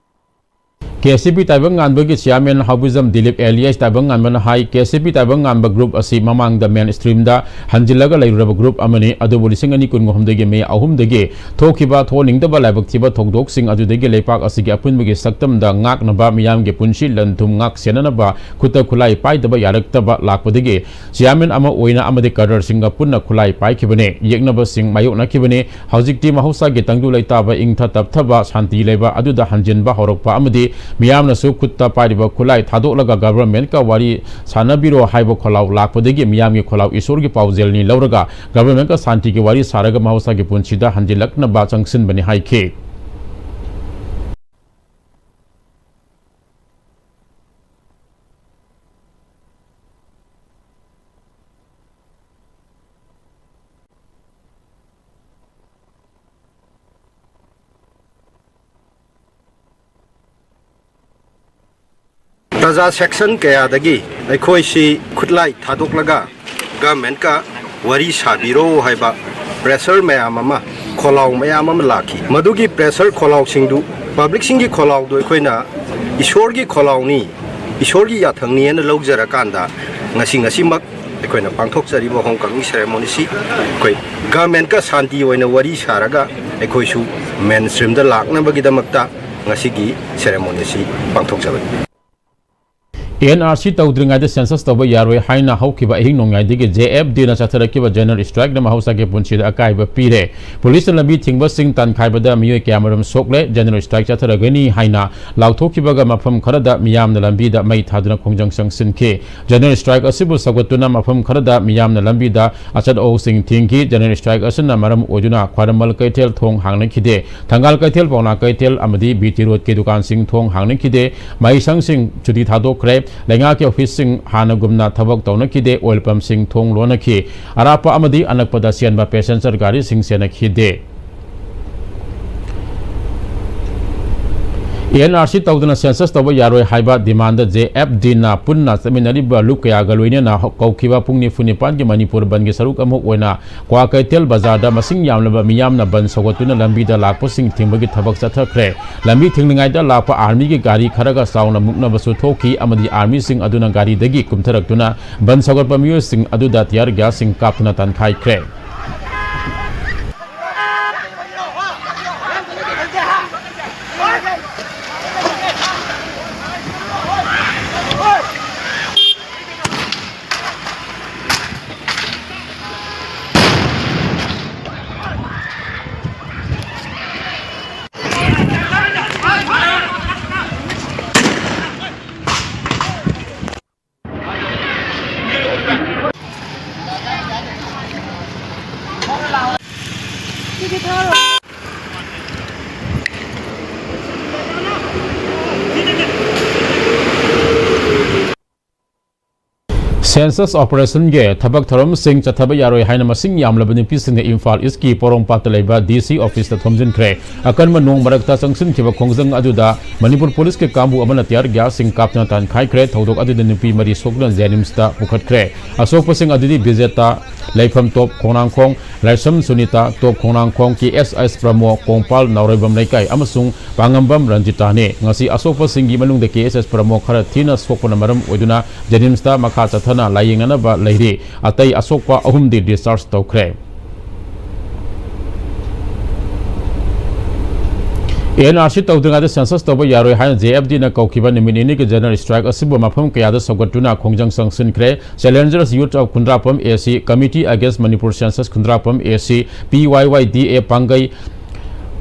K S A P ꯇꯥꯏꯕꯪ ꯉꯥꯟꯕꯒꯤ chairman ꯍꯥꯎꯕꯤꯖꯝ ꯗꯤꯂꯤꯞ alias ꯇꯥꯏꯕꯪ ꯉꯥꯟꯕꯅ ꯍꯥꯏ, K S A P ꯇꯥꯏꯕꯪ ꯉꯥꯟꯕ group ꯑꯁꯤ ꯃꯃꯥꯡꯗ main stream ꯗ ꯍꯟꯖꯤꯜꯂꯒ ꯂꯩꯔꯨꯔꯕ group ꯑꯃꯅꯤ꯫ ꯑꯗꯨꯕꯨ ꯂꯤꯁꯤꯡ ꯑꯅꯤ ꯀꯨꯟꯒ ꯍꯨꯝꯗꯣꯏꯒꯤ May ꯑꯍꯨꯝꯗꯒꯤ ꯊꯣꯛꯈꯤꯕ ꯊꯣꯛꯍꯟꯅꯤꯡꯗꯕ ꯂꯥꯏꯕꯛ ꯊꯤꯕ ꯊꯧꯗꯣꯛꯁꯤꯡ ꯑꯗꯨꯗꯒꯤ ꯂꯩꯄꯥꯛ ꯑꯁꯤꯒꯤ ꯑꯄꯨꯟꯕꯒꯤ ꯁꯛꯇꯝꯗ ꯉꯥꯛꯅꯕ, ꯃꯤꯌꯥꯝꯒꯤ ꯄꯨꯟꯁꯤ ꯂꯟ ꯊꯨꯝ ꯉꯥꯛ ꯁꯦꯟꯅꯅꯕ ꯈꯨꯠꯇ ꯈꯨꯠꯂꯥꯏ ꯄꯥꯏꯗꯕ ꯌꯥꯔꯛꯇꯕ ꯂꯥꯛꯄꯗꯒꯤ chairman ꯑꯃ ꯑꯣꯏꯅ ꯑꯃꯗꯤ cadre ꯁꯤꯡꯒ ꯄꯨꯟꯅ ꯈꯨꯠꯂꯥꯏ ꯄꯥꯏꯈꯤꯕꯅꯤ꯫ ꯌꯦꯛꯅꯕꯁꯤꯡ ꯃꯥꯌꯣꯛꯅꯈꯤꯕꯅꯤ꯫ ꯍꯧꯖꯤꯛꯇꯤ ꯃꯍꯧꯁꯥꯒꯤ ꯇꯪꯗꯨ ꯂꯩꯇꯥꯕ, ꯏꯪꯊ ꯇꯞꯊꯕ, ꯁꯥꯟꯇꯤ ꯂꯩꯕ ꯑꯗꯨꯗ ꯍꯟꯖꯤꯟꯕ ꯍꯧꯔꯛꯄ ꯑꯃꯗꯤ ꯃꯤꯌꯥꯝꯅꯁꯨ ꯈꯨꯠꯇ ꯄꯥꯏꯔꯤꯕ ꯈꯨꯠꯂꯥꯏ ꯊꯥꯗꯣꯛꯂꯒ ꯒꯚꯔꯟꯃꯦꯟꯠꯀ ꯋꯥꯔꯤ ꯁꯥꯟꯅꯕꯤꯔꯣ ꯍꯥꯏꯕ ꯈꯣꯜꯂꯥꯎ ꯂꯥꯛꯄꯗꯒꯤ ꯃꯤꯌꯥꯝꯒꯤ ꯈꯣꯜꯂꯥꯎ ꯏꯁꯣꯔꯒꯤ ꯄꯥꯎꯖꯦꯜꯅꯤ ꯂꯧꯔꯒ ꯒꯚꯔꯟꯃꯦꯟꯠꯀ ꯁꯥꯟꯇꯤꯒꯤ ꯋꯥꯔꯤ ꯁꯥꯔꯒ ꯃꯍꯧꯁꯥꯒꯤ ꯄꯨꯟꯁꯤꯗ ꯍꯟꯖꯤꯜꯂꯛꯅꯕ ꯆꯪꯁꯤꯟꯕꯅꯤ ꯍꯥꯏꯈꯤ꯫ ꯄ꯭ꯔꯖꯥ ꯁꯦꯛꯁꯟ ꯀꯌꯥꯗꯒꯤ ꯑꯩꯈꯣꯏꯁꯤ ꯈꯨꯠꯂꯥꯏ ꯊꯥꯗꯣꯛꯂꯒ ꯒꯚꯔꯟꯃꯦꯟꯠꯀ ꯋꯥꯔꯤ ꯁꯥꯕꯤꯔꯣ ꯍꯥꯏꯕ ꯄ꯭ꯔꯦꯁꯔ ꯃꯌꯥꯝ ꯑꯃ, ꯈꯣꯜꯂꯥꯎ ꯃꯌꯥꯝ ꯑꯃ ꯂꯥꯛꯈꯤ꯫ ꯃꯗꯨꯒꯤ ꯄ꯭ꯔꯦꯁꯔ ꯈꯣꯜꯂꯥꯎꯁꯤꯡꯗꯨ, ꯄꯕ꯭ꯂꯤꯛꯁꯤꯡꯒꯤ ꯈꯣꯜꯂꯥꯎꯗꯨ ꯑꯩꯈꯣꯏꯅ ꯏꯁꯣꯔꯒꯤ ꯈꯣꯜꯂꯥꯎꯅꯤ, ꯏꯁꯣꯔꯒꯤ ꯌꯥꯊꯪꯅꯤ ꯍꯥꯏꯅ ꯂꯧꯖꯔꯀꯥꯟꯗ ꯉꯁꯤ, ꯉꯁꯤꯃꯛ ꯑꯩꯈꯣꯏꯅ ꯄꯥꯡꯊꯣꯛꯆꯔꯤꯕ ꯍꯣꯝ ꯀꯃꯤꯡ ꯁꯦꯔꯦꯃꯣꯅꯤꯁꯤ ꯑꯩꯈꯣꯏ ꯒꯚꯔꯟꯃꯦꯟꯠꯀ ꯁꯥꯟꯇꯤ ꯑꯣꯏꯅ ꯋꯥꯔꯤ ꯁꯥꯔꯒ ꯑꯩꯈꯣꯏꯁꯨ ꯃꯦꯟ ꯁ꯭ꯇ꯭ꯔꯤꯝꯗ ꯂꯥꯛꯅꯕꯒꯤꯗꯃꯛꯇ ꯉꯁꯤꯒꯤ ꯁꯦꯔꯦꯃꯣꯅꯤꯁꯤ ꯄꯥꯡꯊꯣꯛꯆꯕꯅꯤ꯫ ꯑꯦꯟ ꯑꯥꯔ ꯁꯤ ꯇꯧꯗ꯭ꯔꯤꯉꯩꯗ ꯁꯦꯟꯁꯁ ꯇꯧꯕ ꯌꯥꯔꯣꯏ ꯍꯥꯏꯅ ꯍꯧꯈꯤꯕ ꯑꯍꯤꯡ ꯅꯣꯡꯌꯥꯏꯗꯒꯤ ꯖꯦ ꯑꯦꯐ ꯗꯤꯅ ꯆꯠꯊꯔꯛꯈꯤꯕ ꯖꯦꯅꯔꯦꯜ ꯁ꯭ꯇ꯭ꯔꯥꯏꯛꯅ ꯃꯍꯧꯁꯥꯒꯤ ꯄꯨꯟꯁꯤꯗ ꯑꯀꯥꯏꯕ ꯄꯤꯔꯦ꯫ ꯄꯨꯂꯤꯁꯅ ꯂꯝꯕꯤ ꯊꯤꯡꯕꯁꯤꯡ ꯇꯥꯟꯈꯥꯏꯕꯗ ꯃꯤꯑꯣꯏ ꯀꯌꯥꯃꯔꯨꯝ ꯁꯣꯛꯂꯦ꯫ ꯖꯦꯅꯔꯦꯜ ꯁ꯭ꯇ꯭ꯔꯥꯏꯛ ꯆꯠꯊꯔꯒꯅꯤ ꯍꯥꯏꯅ ꯂꯥꯎꯊꯣꯛꯈꯤꯕꯒ ꯃꯐꯝ ꯈꯔꯗ ꯃꯤꯌꯥꯝꯅ ꯂꯝꯕꯤꯗ ꯃꯩ ꯊꯥꯗꯨꯅ ꯈꯣꯡꯖꯪ ꯆꯪꯁꯤꯟꯈꯤ꯫ ꯖꯦꯅꯔꯦꯜ ꯁ꯭ꯇ꯭ꯔꯥꯏꯛ ꯑꯁꯤꯕꯨ ꯁꯧꯒꯠꯇꯨꯅ ꯃꯐꯝ ꯈꯔꯗ ꯃꯤꯌꯥꯝꯅ ꯂꯝꯕꯤꯗ ꯑꯆꯠ ꯑꯋꯣꯛꯁꯤꯡ ꯊꯤꯡꯈꯤ꯫ ꯖꯦꯅꯔꯦꯜ ꯁ꯭ꯇ꯭ꯔꯥꯏꯛ ꯑꯁꯤꯅ ꯃꯔꯝ ꯑꯣꯏꯗꯨꯅ ꯈ꯭ꯋꯥꯏꯔꯝꯕꯟ ꯀꯩꯊꯦꯜ ꯊꯣꯡ ꯍꯥꯡꯅꯈꯤꯗꯦ꯫ ꯊꯪꯒꯥꯜ ꯀꯩꯊꯦꯜ, ꯄꯥꯎꯅꯥ ꯀꯩꯊꯦꯜ ꯑꯃꯗꯤ ꯕꯤ ꯇꯤ ꯔꯣꯗꯀꯤ ꯗꯨꯀꯥꯟꯁꯤꯡ ꯊꯣꯡ ꯍꯥꯡꯅꯈꯤꯗꯦ꯫ ꯃꯍꯩꯁꯪꯁꯤꯡ ꯁꯨꯇꯤ ꯊꯥꯗꯣꯛꯈ꯭ꯔꯦ꯫ ꯂꯩꯉꯥꯛꯀꯤ ꯑꯣꯐꯤꯁꯁꯤꯡ ꯍꯥꯟꯅꯒꯨꯝꯅ ꯊꯕꯛ ꯇꯧꯅꯈꯤꯗꯦ꯫ ꯑꯣꯏꯜ ꯄꯝꯁꯤꯡ ꯊꯣꯡ ꯂꯣꯟꯅꯈꯤ꯫ ꯑꯔꯥꯞꯄ ꯑꯃꯗꯤ ꯑꯅꯛꯄꯗ ꯆꯦꯟꯕ ꯄꯦꯁꯦꯟꯖꯔ ꯒꯥꯔꯤꯁꯤꯡ ꯆꯦꯟꯅꯈꯤꯗꯦ꯫ ꯑꯦꯟ ꯑꯥꯔ ꯁꯤ ꯇꯧꯗꯅ ꯁꯦꯟꯁꯁ ꯇꯧꯕ ꯌꯥꯔꯣꯏ ꯍꯥꯏꯕ ꯗꯤꯃꯥꯟꯗ ꯖꯦ ꯑꯦꯐ ꯗꯤꯅ ꯄꯨꯟꯅ ꯆꯠꯃꯤꯟꯅꯔꯤꯕ ꯂꯨꯞ ꯀꯌꯥꯒ ꯂꯣꯏꯅꯅ ꯀꯧꯈꯤꯕ ꯄꯨꯡ ꯅꯤꯐꯨ ꯅꯤꯄꯥꯟꯒꯤ ꯃꯅꯤꯄꯨꯔ ꯕꯟꯒꯤ ꯁꯔꯨꯛ ꯑꯃ ꯑꯣꯏꯅ ꯀ꯭ꯋꯥꯀꯩꯊꯦꯜ ꯕꯖꯥꯔꯗ ꯃꯁꯤꯡ ꯌꯥꯝꯂꯕ ꯃꯤꯌꯥꯝꯅ ꯕꯟ ꯁꯧꯒꯠꯇꯨꯅ ꯂꯝꯕꯤꯗ ꯂꯥꯛꯄꯁꯤꯡ ꯊꯤꯡꯕꯒꯤ ꯊꯕꯛ ꯆꯠꯊꯈ꯭ꯔꯦ꯫ ꯂꯝꯕꯤ ꯊꯤꯡꯂꯤꯉꯩꯗ ꯂꯥꯛꯄ ꯑꯥꯔꯃꯤꯒꯤ ꯒꯥꯔꯤ ꯈꯔꯒ ꯆꯥꯎꯅ ꯃꯨꯛꯅꯕꯁꯨ ꯊꯣꯛꯈꯤ ꯑꯃꯗꯤ ꯑꯥꯔꯃꯤꯁꯤꯡ ꯑꯗꯨꯅ ꯒꯥꯔꯤꯗꯒꯤ ꯀꯨꯝꯊꯔꯛꯇꯨꯅ ꯕꯟ ꯁꯧꯒꯠꯄ ꯃꯤꯑꯣꯏꯁꯤꯡ ꯑꯗꯨꯗ ꯇꯤꯌꯥꯔ ꯒ꯭ꯌꯥꯁꯁꯤꯡ ꯀꯥꯞꯇꯨꯅ ꯇꯥꯟꯈꯥꯏꯈ꯭ꯔꯦ꯫ Census operationꯒꯤ ꯊꯕꯛ ꯊꯧꯔꯝꯁꯤꯡ ꯆꯠꯊꯕ ꯌꯥꯔꯣꯏ ꯍꯥꯏꯅ ꯃꯁꯤꯡ ꯌꯥꯝꯂꯕ ꯅꯨꯄꯤꯁꯤꯡꯅ ꯏꯝꯐꯥꯜ ꯏꯁꯀꯤ ꯄꯣꯔꯣꯝꯄꯥꯠꯇ ꯂꯩꯕ ꯗꯤ ꯁꯤ ꯑꯣꯐꯤꯁꯇ ꯊꯣꯝꯖꯤꯟꯈ꯭ꯔꯦ꯫ ꯑꯀꯟꯕ ꯅꯣꯡ ꯃꯔꯛꯇ ꯆꯪꯁꯤꯟꯈꯤꯕ ꯈꯣꯡꯖꯪ ꯑꯗꯨꯗ ꯃꯅꯤꯄꯨꯔ ꯄꯨꯂꯤꯁꯀꯤ ꯀꯥꯡꯕꯨ ꯑꯃꯅ ꯇꯤꯌꯥꯔ ꯒ꯭ꯌꯥꯁꯁꯤꯡ ꯀꯥꯞꯇꯨꯅ ꯇꯥꯟꯈꯥꯏꯈ꯭ꯔꯦ꯫ ꯊꯧꯗꯣꯛ ꯑꯗꯨꯗ ꯅꯨꯄꯤ ꯃꯔꯤ ꯁꯣꯛꯇꯨꯅ ꯖꯦꯅꯤꯝꯁꯇ ꯄꯨꯈꯠꯈ꯭ꯔꯦ꯫ ꯑꯁꯣꯛꯄꯁꯤꯡ ꯑꯗꯨꯗꯤ ꯕꯤꯖꯦꯇꯥ, ꯂꯩꯐꯝ ꯇꯣꯞ ꯈꯣꯡꯅꯥꯡꯈꯣꯡ, ꯂꯥꯏꯁ꯭ꯔꯝ ꯁꯨꯅꯤꯇꯥ, ꯇꯣꯞ ꯈꯣꯡꯅꯥꯡꯈꯣꯡ ꯀꯦ ꯑꯦꯁ ꯑꯦꯁ ꯄ꯭ꯔꯃꯣ, ꯀꯣꯡꯄꯥꯜ ꯅꯥꯎꯔꯩꯕꯝ ꯂꯩꯀꯥꯏ ꯑꯃꯁꯨꯡ ꯄꯥꯉꯝꯕꯝ ꯔꯟꯖꯤꯇꯥꯅꯤ꯫ ꯉꯁꯤ ꯑꯁꯣꯛꯄꯁꯤꯡꯒꯤ ꯃꯅꯨꯡꯗ ꯀꯦ ꯑꯦꯁ ꯑꯦꯁ ꯄ꯭ꯔꯃꯣ ꯈꯔ ꯊꯤꯅ ꯁꯣꯛꯄꯅ ꯃꯔꯝ ꯑꯣꯏꯗꯨꯅ ꯖꯦꯅꯤꯝꯁꯇ ꯃꯈꯥ ꯆꯠꯊꯅ ꯂꯥꯌꯦꯡꯅꯅꯕ ꯂꯩꯔꯤ꯫ ꯑꯇꯩ ꯑꯁꯣꯛꯄ ꯑꯍꯨꯝꯗꯤ ꯗꯤꯁꯆꯥꯔꯖ ꯇꯧꯈ꯭ꯔꯦ꯫ ꯑꯦꯟ ꯑꯥꯔ ꯁꯤ ꯇꯧꯗ꯭ꯔꯤꯉꯩꯗ ꯁꯦꯟꯁꯁ ꯇꯧꯕ ꯌꯥꯔꯣꯏ ꯍꯥꯏꯅ ꯖꯦ ꯑꯦꯐ ꯗꯤꯅ ꯀꯧꯈꯤꯕ ꯅꯨꯃꯤꯠ ꯅꯤꯅꯤꯒꯤ ꯖꯦꯅꯔꯦꯜ ꯁ꯭ꯇ꯭ꯔꯥꯏꯛ ꯑꯁꯤꯕꯨ ꯃꯐꯝ ꯀꯌꯥꯗ ꯁꯧꯒꯠꯇꯨꯅ ꯈꯣꯡꯖꯪ ꯆꯪꯁꯤꯟꯈ꯭ꯔꯦ꯫ Challengers Youth of Khundrapam A C, Committee Against Manipur Census Khundrapam A C, P Y Y D A ꯄꯥꯡꯒꯩ,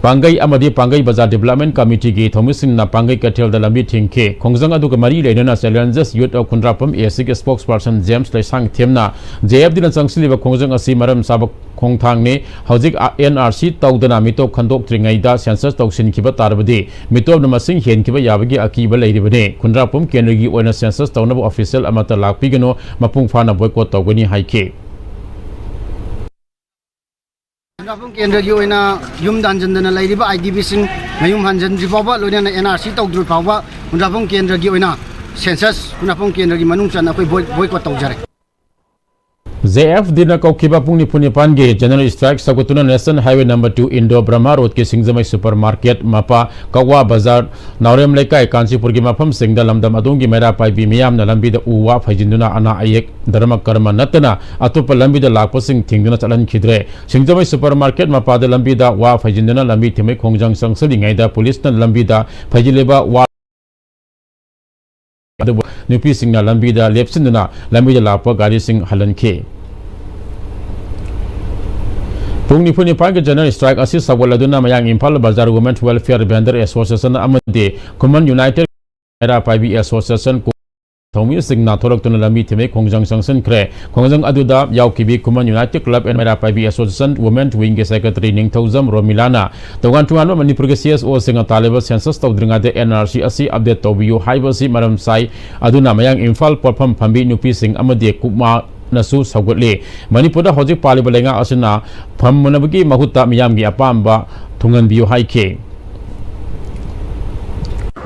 ꯄꯥꯡꯒꯩ ꯑꯃꯗꯤ ꯄꯥꯡꯒꯩ ꯕꯖꯥꯔ ꯗꯤꯕꯦꯂꯞꯃꯦꯟ ꯀꯃꯤꯇꯤꯒꯤ ꯊꯧꯃꯤꯁꯤꯡꯅ ꯄꯥꯡꯒꯩ ꯀꯩꯊꯦꯜꯗ ꯂꯝꯕꯤ ꯊꯤꯡꯈꯤ꯫ ꯈꯣꯡꯖꯪ ꯑꯗꯨꯒ ꯃꯔꯤ ꯂꯩꯅꯅ Challengers Youth of Khundrapam A Cꯒꯤ ꯁ꯭ꯄꯣꯛꯁꯄꯔꯁꯟ ꯖꯦꯝꯁ ꯂꯩꯁꯥꯡꯊꯦꯝꯅ ꯖꯦ ꯑꯦꯐ ꯗꯤꯅ ꯆꯪꯁꯤꯜꯂꯤꯕ ꯈꯣꯡꯖꯪ ꯑꯁꯤ ꯃꯔꯝ ꯆꯥꯕ ꯈꯣꯡꯊꯥꯡꯅꯤ꯫ ꯍꯧꯖꯤꯛ ꯑꯦꯟ ꯑꯥꯔ ꯁꯤ ꯇꯧꯗꯅ ꯃꯤꯇꯣꯞ ꯈꯟꯗꯣꯛꯇ꯭ꯔꯤꯉꯩꯗ ꯁꯦꯟꯁꯁ ꯇꯧꯁꯤꯟꯈꯤꯕ ꯇꯥꯔꯕꯗꯤ ꯃꯤꯇꯣꯞꯅ ꯃꯁꯤꯡ ꯍꯦꯟꯈꯤꯕ ꯌꯥꯕꯒꯤ ꯑꯀꯤꯕ ꯂꯩꯔꯤꯕꯅꯤ꯫ ꯈꯨꯟꯗ꯭ꯔꯥꯛꯄꯝ ꯀꯦꯟꯗ꯭ꯔꯒꯤ ꯑꯣꯏꯅ ꯁꯦꯟꯁꯁ ꯇꯧꯅꯕ ꯑꯣꯐꯤꯁꯤꯌꯦꯜ ꯑꯃꯠꯇ ꯂꯥꯛꯄꯤꯒꯅꯨ, ꯃꯄꯨꯡ ꯐꯥꯅ ꯕꯣꯏꯀꯣꯠ ꯇꯧꯒꯅꯤ ꯍꯥꯏꯈꯤ꯫ ꯈꯨꯟꯗ꯭ꯔꯥꯛꯄꯝ ꯀꯦꯟꯗ꯭ꯔꯒꯤ ꯑꯣꯏꯅ ꯌꯨꯝꯗ ꯍꯟꯖꯤꯟꯗꯅ ꯂꯩꯔꯤꯕ ꯑꯥꯏ ꯗꯤ ꯕꯤꯁꯤꯡ ꯃꯌꯨꯝ ꯍꯟꯖꯤꯟꯗ꯭ꯔꯤ ꯐꯥꯎꯕ, ꯂꯣꯏꯅꯅ ꯑꯦꯟ ꯑꯥꯔ ꯁꯤ ꯇꯧꯗ꯭ꯔꯤ ꯐꯥꯎꯕ ꯈꯨꯟꯗ꯭ꯔꯥꯛꯄꯝ ꯀꯦꯟꯗ꯭ꯔꯒꯤ ꯑꯣꯏꯅ ꯁꯦꯟꯁꯁ ꯈꯨꯟꯗ꯭ꯔꯥꯛꯄꯝ ꯀꯦꯟꯗ꯭ꯔꯒꯤ ꯃꯅꯨꯡ ꯆꯟꯅ ꯑꯩꯈꯣꯏ ꯕꯣꯏ-, ꯕꯣꯏꯀꯣꯠ ꯇꯧꯖꯔꯦ꯫ ꯖꯦ ꯑꯦꯐ ꯗꯤꯅ ꯀꯧꯈꯤꯕ ꯄꯨꯡ ꯅꯤꯐꯨ ꯅꯤꯄꯥꯟꯒꯤ ꯖꯦꯅꯔꯦꯜ ꯁ꯭ꯇ꯭ꯔꯥꯏꯛ ꯁꯧꯒꯠꯇꯨꯅ national highway number two Indo Burma ꯔꯣꯗꯀꯤ ꯁꯤꯡꯖꯃꯩ ꯁꯨꯄꯔ ꯃꯥꯔꯀꯦꯠ ꯃꯄꯥ, ꯀꯛꯋꯥ ꯕꯖꯥꯔ, ꯅꯥꯎꯔꯦꯝ ꯂꯩꯀꯥꯏ, ꯀꯥꯟꯆꯤꯄꯨꯔꯒꯤ ꯃꯐꯝꯁꯤꯡꯗ ꯂꯝꯗꯝ ꯑꯗꯣꯝꯒꯤ ꯃꯩꯔꯥ ꯄꯥꯏꯕꯤ ꯃꯤꯌꯥꯝꯅ ꯂꯝꯕꯤꯗ ꯎ ꯋꯥ ꯐꯩꯖꯤꯟꯗꯨꯅ ꯑꯅꯥ ꯑꯌꯦꯛ, ꯙꯔꯃ ꯀꯔꯃ ꯅꯠꯇꯅ ꯑꯇꯣꯞꯄ ꯂꯝꯕꯤꯗ ꯂꯥꯛꯄꯁꯤꯡ ꯊꯤꯡꯗꯨꯅ ꯆꯠꯍꯟꯈꯤꯗ꯭ꯔꯦ꯫ ꯁꯤꯡꯖꯃꯩ ꯁꯨꯄꯔ ꯃꯥꯔꯀꯦꯠ ꯃꯄꯥꯗ ꯂꯝꯕꯤꯗ ꯋꯥ ꯐꯩꯖꯤꯟꯗꯨꯅ ꯂꯝꯕꯤ ꯊꯤꯡꯕꯒꯤ ꯈꯣꯡꯖꯪ ꯆꯪꯁꯤꯜꯂꯤꯉꯩꯗ ꯄꯨꯂꯤꯁꯅ ꯂꯝꯕꯤꯗ ꯐꯩꯖꯤꯜꯂꯤꯕ ꯋꯥ ꯑꯗꯨꯕꯨ ꯅꯨꯄꯤꯁꯤꯡꯅ ꯂꯝꯕꯤꯗ ꯂꯦꯞꯁꯤꯟꯗꯨꯅ ꯂꯝꯕꯤꯗ ꯂꯥꯛꯄ ꯒꯥꯔꯤꯁꯤꯡ ꯍꯜꯍꯟꯈꯤ꯫ ꯄꯨꯡ ꯅꯤꯐꯨ ꯅꯤꯄꯥꯟꯒꯤ ꯖꯦꯅꯔꯦꯜ ꯁ꯭ꯇ꯭ꯔꯥꯏꯛ ꯑꯁꯤ ꯁꯧꯒꯠꯂꯗꯨꯅ ꯃꯌꯥꯡ ꯏꯝꯐꯥꯜ ꯕꯖꯥꯔ ꯋꯨꯃꯦꯟ ꯋꯦꯜꯐꯤꯌꯔ ꯚꯦꯟꯗꯔ ꯑꯦꯁꯣꯁꯤꯌꯦꯁꯟ ꯑꯃꯗꯤ ꯈꯨꯃꯟ ꯌꯨꯅꯥꯏꯇꯦꯗ ꯃꯩꯔꯥ ꯄꯥꯏꯕꯤ ꯑꯦꯁꯣꯁꯤꯌꯦꯁꯟ ꯊꯧꯃꯤꯁꯤꯡꯅ ꯊꯣꯔꯛꯇꯨꯅ ꯂꯝꯕꯤ ꯊꯤꯡꯕꯒꯤ ꯈꯣꯡꯖꯪ ꯆꯪꯁꯤꯟꯈ꯭ꯔꯦ꯫ ꯈꯣꯡꯖꯪ ꯑꯗꯨꯗ ꯌꯥꯎꯈꯤꯕꯤ Khuman united club and Meira Paibi association women ꯋꯤꯡꯒꯤ ꯁꯦꯀ꯭ꯔꯦꯇꯔꯤ ꯅꯤꯡꯊꯧꯖꯝ ꯔꯣꯃꯤꯂꯥꯅ ꯇꯣꯉꯥꯟ ꯇꯣꯉꯥꯟꯕ ꯃꯅꯤꯄꯨꯔꯒꯤ ꯁꯤ ꯑꯦꯁ ꯑꯣꯁꯤꯡꯅ ꯇꯥꯜꯂꯤꯕ ꯁꯦꯟꯁꯁ ꯇꯧꯗ꯭ꯔꯤꯉꯩꯗ ꯑꯦꯟ ꯑꯥꯔ ꯁꯤ ꯑꯁꯤ ꯑꯞꯗꯦꯠ ꯇꯧꯕꯤꯌꯨ ꯍꯥꯏꯕ ꯑꯁꯤ ꯃꯔꯝ ꯆꯥꯏ꯫ ꯑꯗꯨꯅ ꯃꯌꯥꯡ ꯏꯝꯐꯥꯜ ꯄꯣꯠꯐꯝ ꯐꯝꯕꯤ ꯅꯨꯄꯤꯁꯤꯡ ꯑꯃꯗꯤ ꯀꯨꯛꯃꯥ ꯅꯁꯨ ꯁꯧꯒꯠꯂꯤ꯫ ꯃꯅꯤꯄꯨꯔꯗ ꯍꯧꯖꯤꯛ ꯄꯥꯜꯂꯤꯕ ꯂꯩꯉꯥꯛ ꯑꯁꯤꯅ ꯐꯝ ꯃꯨꯟꯅꯕꯒꯤ ꯃꯍꯨꯠꯇ ꯃꯤꯌꯥꯝꯒꯤ ꯑꯄꯥꯝꯕ ꯊꯨꯡꯍꯟꯕꯤꯌꯨ ꯍꯥꯏꯈꯤ꯫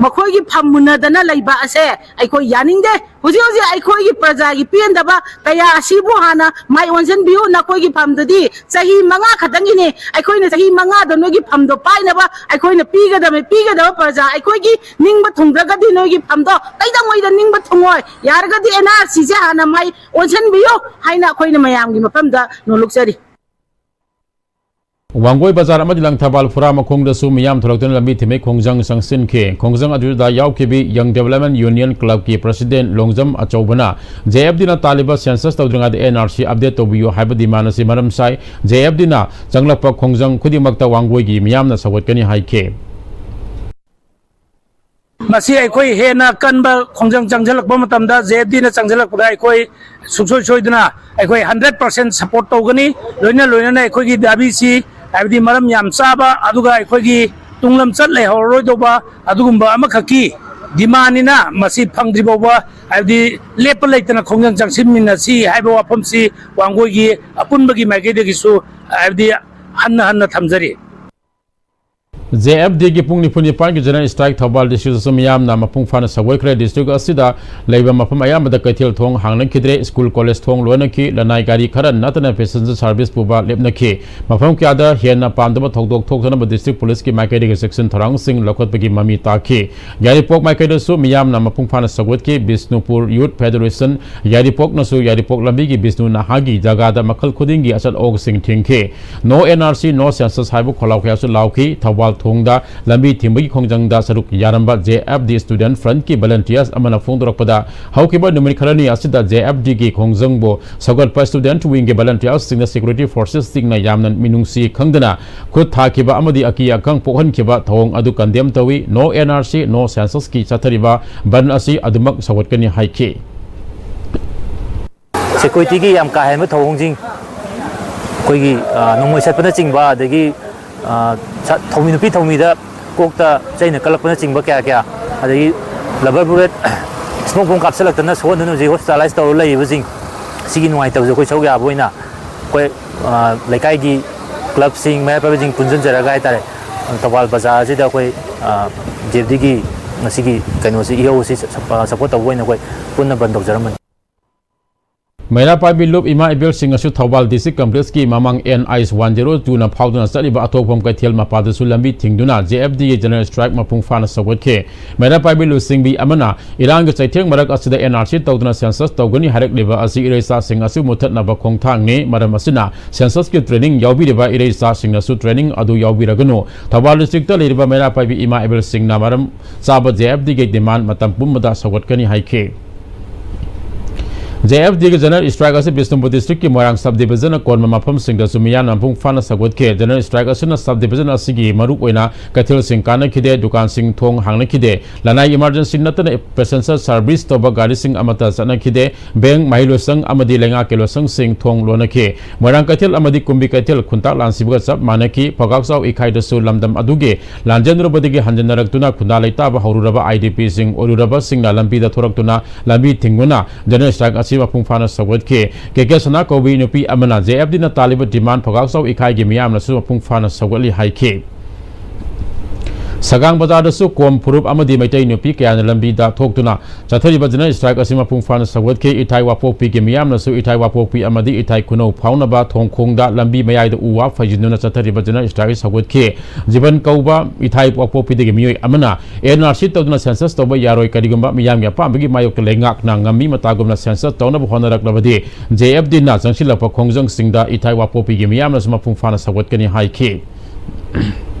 ꯃꯈꯣꯏꯒꯤ ꯐꯝ ꯃꯨꯟꯅꯗꯅ ꯂꯩꯕ ꯑꯁꯦ ꯑꯩꯈꯣꯏ ꯌꯥꯅꯤꯡꯗꯦ꯫ ꯍꯧꯖꯤꯛ ꯍꯧꯖꯤꯛ ꯑꯩꯈꯣꯏꯒꯤ ꯄ꯭ꯔꯖꯥꯒꯤ ꯄꯦꯟꯗꯕ ꯀꯌꯥ ꯑꯁꯤꯕꯨ ꯍꯥꯟꯅ ꯃꯥꯏ ꯑꯣꯟꯁꯤꯟꯕꯤꯌꯨ꯫ ꯅꯈꯣꯏꯒꯤ ꯐꯝꯗꯨꯗꯤ ꯆꯍꯤ ꯃꯉꯥ ꯈꯛꯇꯪꯒꯤꯅꯤ꯫ ꯑꯩꯈꯣꯏꯅ ꯆꯍꯤ ꯃꯉꯥꯗꯣ ꯅꯣꯏꯒꯤ ꯐꯝꯗꯣ ꯄꯥꯏꯅꯕ ꯑꯩꯈꯣꯏꯅ ꯄꯤꯒꯗꯕꯅꯤ꯫ ꯄꯤꯒꯗꯕ ꯄ꯭ꯔꯖꯥ ꯑꯩꯈꯣꯏꯒꯤ ꯅꯤꯡꯕ ꯊꯨꯡꯗ꯭ꯔꯒꯗꯤ ꯅꯣꯏꯒꯤ ꯐꯝꯗꯣ ꯀꯩꯗꯧꯉꯩꯗ ꯅꯤꯡꯕ ꯊꯨꯡꯉꯣꯏ꯫ ꯌꯥꯔꯒꯗꯤ ꯑꯦꯟ ꯑꯥꯔ ꯁꯤꯁꯦ ꯍꯥꯟꯅ ꯃꯥꯏ ꯑꯣꯟꯁꯤꯟꯕꯤꯌꯨ ꯍꯥꯏꯅ ꯑꯩꯈꯣꯏꯅ ꯃꯌꯥꯝꯒꯤ ꯃꯐꯝꯗ ꯅꯣꯜꯂꯨꯛꯆꯔꯤ꯫ ꯋꯥꯡꯒꯣꯏ ꯕꯖꯥꯔ ꯑꯃꯗꯤ ꯂꯪꯊꯕꯥꯜ ꯐꯨꯔꯥ ꯃꯈꯣꯡꯗꯁꯨ ꯃꯤꯌꯥꯝ ꯊꯣꯛꯂꯛꯇꯨꯅ ꯂꯝꯕꯤ ꯊꯤꯡꯕꯒꯤ ꯈꯣꯡꯖꯪ ꯆꯪꯁꯤꯟꯈꯤ꯫ ꯈꯣꯡꯖꯪ ꯑꯗꯨꯗ ꯌꯥꯎꯈꯤꯕꯤ ꯌꯪ ꯗꯦꯕꯂꯞꯃꯦꯟ ꯌꯨꯅꯤꯌꯟ ꯀ꯭ꯂꯕꯀꯤ ꯄ꯭ꯔꯁꯤꯗꯦꯟ ꯂꯣꯡꯖꯝ ꯑꯆꯧꯕꯅ ꯖꯦ ꯑꯦꯐ ꯗꯤꯅ ꯇꯥꯜꯂꯤꯕ ꯁꯦꯟꯁꯁ ꯇꯧꯗ꯭ꯔꯤꯉꯩꯗ ꯑꯦꯟ ꯑꯥꯔ ꯁꯤ ꯑꯞꯗꯦꯠ ꯇꯧꯕꯤꯌꯨ ꯍꯥꯏꯕ ꯗꯤꯃꯥꯟ ꯑꯁꯤ ꯃꯔꯝ ꯆꯥꯏ꯫ ꯖꯦ ꯑꯦꯐ ꯗꯤꯅ ꯆꯪꯂꯛꯄ ꯈꯣꯡꯖꯪ ꯈꯨꯗꯤꯡꯃꯛꯇ ꯋꯥꯡꯒꯣꯏꯒꯤ ꯃꯤꯌꯥꯝꯅ ꯁꯧꯒꯠꯀꯅꯤ ꯍꯥꯏꯈꯤ꯫ ꯃꯁꯤ ꯑꯩꯈꯣꯏ ꯍꯦꯟꯅ ꯀꯟꯕ ꯈꯣꯡꯖꯪ ꯆꯪꯁꯤꯜꯂꯛꯄ ꯃꯇꯝꯗ, ꯖꯦ ꯑꯦꯐ ꯗꯤꯅ ꯆꯪꯁꯤꯜꯂꯛꯄꯗ ꯑꯩꯈꯣꯏ ꯁꯨꯡꯁꯣꯏ ꯁꯣꯏꯗꯅ ꯑꯩꯈꯣꯏ ꯍꯟꯗ꯭ꯔꯦꯠ ꯄꯥꯔꯁꯦꯟ ꯁꯞꯄꯣꯔꯠ ꯇꯧꯒꯅꯤ꯫ ꯂꯣꯏꯅ ꯂꯣꯏꯅꯅ ꯑꯩꯈꯣꯏꯒꯤ ꯗꯥꯕꯤꯁꯤ, ꯍꯥꯏꯕꯗꯤ ꯃꯔꯝ ꯌꯥꯝ ꯆꯥꯕ, ꯑꯗꯨꯒ ꯑꯩꯈꯣꯏꯒꯤ ꯇꯨꯡ ꯂꯝꯆꯠ ꯂꯩꯍꯧꯔꯔꯣꯏꯗꯧꯕ ꯑꯗꯨꯒꯨꯝꯕ ꯑꯃꯈꯛꯀꯤ ꯗꯤꯃꯥꯟꯅꯤꯅ, ꯃꯁꯤ ꯐꯪꯗ꯭ꯔꯤ ꯐꯥꯎꯕ, ꯍꯥꯏꯕꯗꯤ ꯂꯦꯞꯄ ꯂꯩꯇꯅ ꯈꯣꯡꯖꯪ ꯆꯪꯁꯤꯟꯃꯤꯟꯅꯁꯤ ꯍꯥꯏꯕ ꯋꯥꯐꯝꯁꯤ ꯋꯥꯡꯒꯣꯏꯒꯤ ꯑꯄꯨꯟꯕꯒꯤ ꯃꯥꯏꯀꯩꯗꯒꯤꯁꯨ, ꯍꯥꯏꯕꯗꯤ ꯍꯟꯅ ꯍꯟꯅ ꯊꯝꯖꯔꯤ꯫ ꯖꯦ ꯑꯦꯐ ꯗꯤꯒꯤ ꯄꯨꯡ ꯅꯤꯐꯨ ꯅꯤꯄꯥꯟꯒꯤ ꯖꯦꯅꯔꯦꯜ ꯁ꯭ꯇ꯭ꯔꯥꯏꯛ ꯊꯧꯕꯥꯜ ꯗꯤꯁꯇ꯭ꯔꯤꯛꯇꯁꯨ ꯃꯤꯌꯥꯝꯅ ꯃꯄꯨꯡ ꯐꯥꯅ ꯁꯧꯒꯠꯈ꯭ꯔꯦ꯫ ꯗꯤꯁꯇ꯭ꯔꯤꯛ ꯑꯁꯤꯗ ꯂꯩꯕ ꯃꯐꯝ ꯑꯌꯥꯝꯕꯗ ꯀꯩꯊꯦꯜ ꯊꯣꯡ ꯍꯥꯡꯅꯈꯤꯗ꯭ꯔꯦ꯫ ꯁ꯭ꯀꯨꯜ, ꯀꯣꯂꯦꯖ ꯊꯣꯡ ꯂꯣꯟꯅꯈꯤ꯫ ꯂꯅꯥꯏ ꯒꯥꯔꯤ ꯈꯔ ꯅꯠꯇꯅ ꯄꯦꯁꯦꯟꯖꯔ ꯁꯥꯔꯚꯤꯁ ꯄꯨꯕ ꯂꯦꯞꯅꯈꯤ꯫ ꯃꯐꯝ ꯀꯌꯥꯗ ꯍꯦꯟꯅ ꯄꯥꯝꯗꯕ ꯊꯧꯗꯣꯛ ꯊꯣꯛꯇꯅꯕ ꯗꯤꯁꯇ꯭ꯔꯤꯛ ꯄꯨꯂꯤꯁꯀꯤ ꯃꯥꯏꯀꯩꯗꯒꯤ ꯆꯦꯛꯁꯤꯟ ꯊꯧꯔꯥꯡꯁꯤꯡ ꯂꯧꯈꯠꯄꯒꯤ ꯃꯃꯤ ꯇꯥꯈꯤ꯫ ꯌꯥꯏꯔꯤꯄꯣꯛ ꯃꯥꯏꯀꯩꯗꯁꯨ ꯃꯤꯌꯥꯝꯅ ꯃꯄꯨꯡ ꯐꯥꯅ ꯁꯧꯒꯠꯈꯤ꯫ ꯕꯤꯁꯅꯨꯄꯨꯔ ꯌꯨꯊ ꯐꯦꯗꯔꯦꯁꯟ ꯌꯥꯏꯔꯤꯄꯣꯛꯅꯁꯨ ꯌꯥꯏꯔꯤꯄꯣꯛ ꯂꯝꯕꯤꯒꯤ ꯕꯤꯁꯅꯨ ꯅꯍꯥꯒꯤ ꯖꯒꯥꯗ ꯃꯈꯜ ꯈꯨꯗꯤꯡꯒꯤ ꯑꯆꯠ ꯑꯋꯣꯛꯁꯤꯡ ꯊꯤꯡꯈꯤ꯫ No N R C, no census ꯍꯥꯏꯕ ꯈꯣꯜꯂꯥꯎ ꯀꯌꯥꯁꯨ ꯂꯥꯎꯈꯤ꯫ ꯊꯧꯕꯥꯜ ꯊꯣꯡꯗ ꯂꯝꯕꯤ ꯊꯤꯡꯕꯒꯤ ꯈꯣꯡꯖꯪꯗ ꯁꯔꯨꯛ ꯌꯥꯔꯝꯕ J F D Student Front ꯀꯤ volunteers ꯑꯃꯅ ꯐꯣꯡꯗꯣꯔꯛꯄꯗ, ꯍꯧꯈꯤꯕ ꯅꯨꯃꯤꯠ ꯈꯔꯅꯤ ꯑꯁꯤꯗ J F D ꯒꯤ ꯈꯣꯡꯖꯪꯕꯨ ꯁꯧꯒꯠꯄ student wing ꯒꯤ volunteers ꯁꯤꯡꯅ security forces ꯁꯤꯡꯅ ꯌꯥꯝꯅ ꯃꯤꯅꯨꯡꯁꯤ ꯈꯪꯗꯅ ꯈꯨꯠ ꯊꯥꯈꯤꯕ ꯑꯃꯗꯤ ꯑꯀꯤ ꯑꯈꯪ ꯄꯣꯛꯍꯟꯈꯤꯕ ꯊꯧꯑꯣꯡ ꯑꯗꯨ condemn ꯇꯧꯏ꯫ No N R C, no census ꯀꯤ ꯆꯠꯊꯔꯤꯕ ꯕꯟ ꯑꯁꯤ ꯑꯗꯨꯃꯛ ꯁꯧꯒꯠꯀꯅꯤ ꯍꯥꯏꯈꯤ꯫ Security ꯒꯤ ꯌꯥꯝ ꯀꯥ ꯍꯦꯟꯕ ꯊꯧꯑꯣꯡꯁꯤꯡ, ꯑꯩꯈꯣꯏꯒꯤ, ꯑ, ꯅꯣꯡꯃꯩ ꯁꯠꯄꯅꯆꯤꯡꯕ, ꯑꯗꯒꯤ, ꯑ, ꯁ-, ꯊꯧꯃꯤ, ꯅꯨꯄꯤ ꯊꯧꯃꯤꯗ ꯀꯣꯛꯇ ꯆꯩꯅ ꯀꯜꯂꯛꯄꯅꯆꯤꯡꯕ ꯀꯌꯥ ꯀꯌꯥ, ꯑꯗꯒꯤ rubber bullet, smoke bomb ꯀꯥꯞꯁꯤꯜꯂꯛꯇꯅ ꯁꯣꯛꯍꯟꯗꯨꯅ ꯍꯧꯖꯤꯛ hospitalize ꯇꯧꯔ ꯂꯩꯔꯤꯕꯁꯤꯡ, ꯁꯤꯒꯤ ꯅꯨꯡꯉꯥꯏꯇꯕꯁꯦ ꯑꯩꯈꯣꯏ ꯁꯔꯨꯛ ꯌꯥꯕ ꯑꯣꯏꯅ ꯑꯩꯈꯣꯏ, ꯑ, ꯂꯩꯀꯥꯏꯒꯤ club ꯁꯤꯡ, ꯃꯩꯔꯥ ꯄꯥꯏꯕꯤꯁꯤꯡ ꯄꯨꯟꯁꯤꯟꯖꯔꯒ ꯍꯥꯏꯇꯥꯔꯦ, ꯊꯧꯕꯥꯜ ꯕꯖꯥꯔ ꯑꯁꯤꯗ ꯑꯩꯈꯣꯏ, ꯑ, J F D ꯒꯤ ꯉꯁꯤꯒꯤ ꯀꯩꯅꯣꯁꯤ, ꯏꯍꯧ ꯑꯁꯤ ꯁ-, ꯁ-, support ꯇꯧꯕ ꯑꯣꯏꯅ ꯑꯩꯈꯣꯏ ꯄꯨꯟꯅ ꯕꯟ ꯇꯧꯖꯔꯝꯕꯅꯤ꯫ ꯃꯩꯔꯥ ꯄꯥꯏꯕꯤ ꯂꯨꯞ ꯏꯃꯥ ꯏꯕꯦꯜꯁꯤꯡꯅꯁꯨ ꯊꯧꯕꯥꯜ district complex ꯀꯤ ꯃꯃꯥꯡ N H one zero two ꯅ ꯐꯥꯎꯗꯨꯅ ꯆꯠꯂꯤꯕ ꯑꯊꯣꯛꯐꯝ ꯀꯩꯊꯦꯜ ꯃꯄꯥꯗꯁꯨ ꯂꯝꯕꯤ ꯊꯤꯡꯗꯨꯅ J F D ꯒꯤ general strike ꯃꯄꯨꯡ ꯐꯥꯅ ꯁꯧꯒꯠꯈꯤ꯫ ꯃꯩꯔꯥ ꯄꯥꯏꯕꯤ ꯂꯨꯆꯤꯡꯕꯤ ꯑꯃꯅ ꯏꯔꯥꯡꯒꯤ ꯆꯩꯊꯦꯡ ꯃꯔꯛ ꯑꯁꯤꯗ N R C ꯇꯧꯗꯨꯅ census ꯇꯧꯒꯅꯤ ꯍꯥꯏꯔꯛꯂꯤꯕ ꯑꯁꯤ ꯏꯔꯩꯆꯥꯁꯤꯡ ꯑꯁꯤ ꯃꯨꯊꯠꯅꯕ ꯈꯣꯡꯊꯥꯡꯅꯤ꯫ ꯃꯔꯝ ꯑꯁꯤꯅ census ꯀꯤ training ꯌꯥꯎꯕꯤꯔꯤꯕ ꯏꯔꯩꯆꯥꯁꯤꯡꯅꯁꯨ training ꯑꯗꯨ ꯌꯥꯎꯕꯤꯔꯒꯅꯨ꯫ ꯊꯧꯕꯥꯜ district ꯇ ꯂꯩꯔꯤꯕ ꯃꯩꯔꯥ ꯄꯥꯏꯕꯤ ꯏꯃꯥ ꯏꯕꯦꯜꯁꯤꯡꯅ ꯃꯔꯝ ꯆꯥꯕ J F D ꯒꯤ demand ꯃꯇꯝ ꯄꯨꯝꯕꯗ ꯁꯧꯒꯠꯀꯅꯤ ꯍꯥꯏꯈꯤ꯫ J F D ꯒꯤ general strike ꯑꯁꯤ ꯕꯤꯁꯅꯨꯄꯨꯔ district ꯀꯤ ꯃꯣꯏꯔꯥꯡ sub division ꯅ ꯀꯣꯟꯕ ꯃꯐꯝꯁꯤꯡꯗꯁꯨ ꯃꯤꯌꯥꯝꯅ ꯃꯄꯨꯡ ꯐꯥꯅ ꯁꯧꯒꯠꯈꯤ꯫ General strike ꯑꯁꯤꯅ sub division ꯑꯁꯤꯒꯤ ꯃꯔꯨꯑꯣꯏꯅ ꯀꯩꯊꯦꯜꯁꯤꯡ ꯀꯥꯟꯅꯈꯤꯗꯦ, ꯗꯨꯀꯥꯟꯁꯤꯡ ꯊꯣꯡ ꯍꯥꯡꯅꯈꯤꯗꯦ, ꯂꯅꯥꯏ emergency ꯅꯠꯇꯅ passenger service ꯇꯧꯕ ꯒꯥꯔꯤꯁꯤꯡ ꯑꯃꯠꯇ ꯆꯠꯅꯈꯤꯗꯦ, bank, ꯃꯍꯩ ꯂꯣꯏꯁꯪ ꯑꯃꯗꯤ ꯂꯩꯉꯥꯛꯀꯤ ꯂꯣꯏꯁꯪꯁꯤꯡ ꯊꯣꯡ ꯂꯣꯟꯅꯈꯤ꯫ ꯃꯣꯏꯔꯥꯡ ꯀꯩꯊꯦꯜ ꯑꯃꯗꯤ ꯀꯨꯝꯕꯤ ꯀꯩꯊꯦꯜ ꯈꯨꯟꯇꯥꯛ ꯂꯥꯟꯁꯤꯕꯒ ꯆꯞ ꯃꯥꯟꯅꯈꯤ꯫ ꯄꯥꯎꯒꯥꯛꯆꯥꯎ ꯏꯈꯥꯏꯗꯁꯨ ꯂꯝꯗꯝ ꯑꯗꯨꯒꯤ ꯂꯥꯟꯖꯦꯟꯗꯨꯔꯕꯗꯒꯤ ꯍꯟꯖꯤꯟꯅꯔꯛꯇꯨꯅ ꯈꯨꯟꯗꯥ ꯂꯩꯇꯥꯕ ꯍꯧꯔꯨꯔꯕ I D P ꯁꯤꯡ ꯑꯣꯏꯔꯨꯔꯕꯁꯤꯡꯅ ꯂꯝꯕꯤꯗ ꯊꯣꯔꯛꯇꯨꯅ ꯂꯝꯕꯤ ꯊꯤꯡꯗꯨꯅ general strike ꯑꯁꯤ ꯃꯄꯨꯡ ꯐꯥꯅ ꯁꯧꯒꯠꯈꯤ꯫ K K ꯁꯅꯥ ꯀꯧꯕꯤ ꯅꯨꯄꯤ ꯑꯃꯅ J F D ꯅ ꯇꯥꯜꯂꯤꯕ demand ꯄꯥꯎꯒꯥꯛꯆꯥꯎ ꯏꯈꯥꯏꯒꯤ ꯃꯤꯌꯥꯝꯅꯁꯨ ꯃꯄꯨꯡ ꯐꯥꯅ ꯁꯧꯒꯠꯂꯤ ꯍꯥꯏꯈꯤ꯫ ꯁꯒꯥꯡ ꯕꯖꯥꯔꯗꯁꯨ ꯀꯣꯝ ꯐꯨꯔꯨꯞ ꯑꯃꯗꯤ ꯃꯩꯇꯩ ꯅꯨꯄꯤ ꯀꯌꯥꯅ ꯂꯝꯕꯤꯗ ꯊꯣꯛꯇꯨꯅ ꯆꯠꯊꯔꯤꯕ general strike ꯑꯁꯤ ꯃꯄꯨꯡ ꯐꯥꯅ ꯁꯧꯒꯠꯈꯤ꯫ ꯏꯊꯥꯏ ꯋꯥꯄꯣꯛꯄꯤꯒꯤ ꯃꯤꯌꯥꯝꯅꯁꯨ ꯏꯊꯥꯏ ꯋꯥꯄꯣꯛꯄꯤ ꯑꯃꯗꯤ ꯏꯊꯥꯏ ꯈꯨꯅꯧ ꯐꯥꯎꯅꯕ ꯊꯣꯡꯈꯣꯡꯗ ꯂꯝꯕꯤ ꯃꯌꯥꯏꯗ ꯎ ꯋꯥ ꯐꯩꯖꯤꯟꯗꯨꯅ ꯆꯠꯊꯔꯤꯕ general strike ꯁꯧꯒꯠꯈꯤ꯫ ꯖꯤꯕꯟ ꯀꯧꯕ ꯏꯊꯥꯏ ꯋꯥꯄꯣꯛꯄꯤꯗꯒꯤ ꯃꯤꯑꯣꯏ ꯑꯃꯅ N R C ꯇꯧꯗꯨꯅ census ꯇꯧꯕ ꯌꯥꯔꯣꯏ, ꯀꯔꯤꯒꯨꯝꯕ ꯃꯤꯌꯥꯝꯒꯤ ꯑꯄꯥꯝꯕꯒꯤ ꯃꯥꯌꯣꯛꯇ ꯂꯩꯉꯥꯛꯅ ꯉꯝꯃꯤ ꯃꯇꯥꯒꯨꯝꯅ census ꯇꯧꯅꯕ ꯍꯣꯠꯅꯔꯛꯂꯕꯗꯤ J F D ꯅ ꯆꯪꯁꯤꯜꯂꯛꯄ ꯈꯣꯡꯖꯪꯁꯤꯡꯗ ꯏꯊꯥꯏ ꯋꯥꯄꯣꯛꯄꯤꯒꯤ ꯃꯤꯌꯥꯝꯅꯁꯨ ꯃꯄꯨꯡ ꯐꯥꯅ ꯁꯧꯒꯠꯀꯅꯤ ꯍꯥꯏꯈꯤ꯫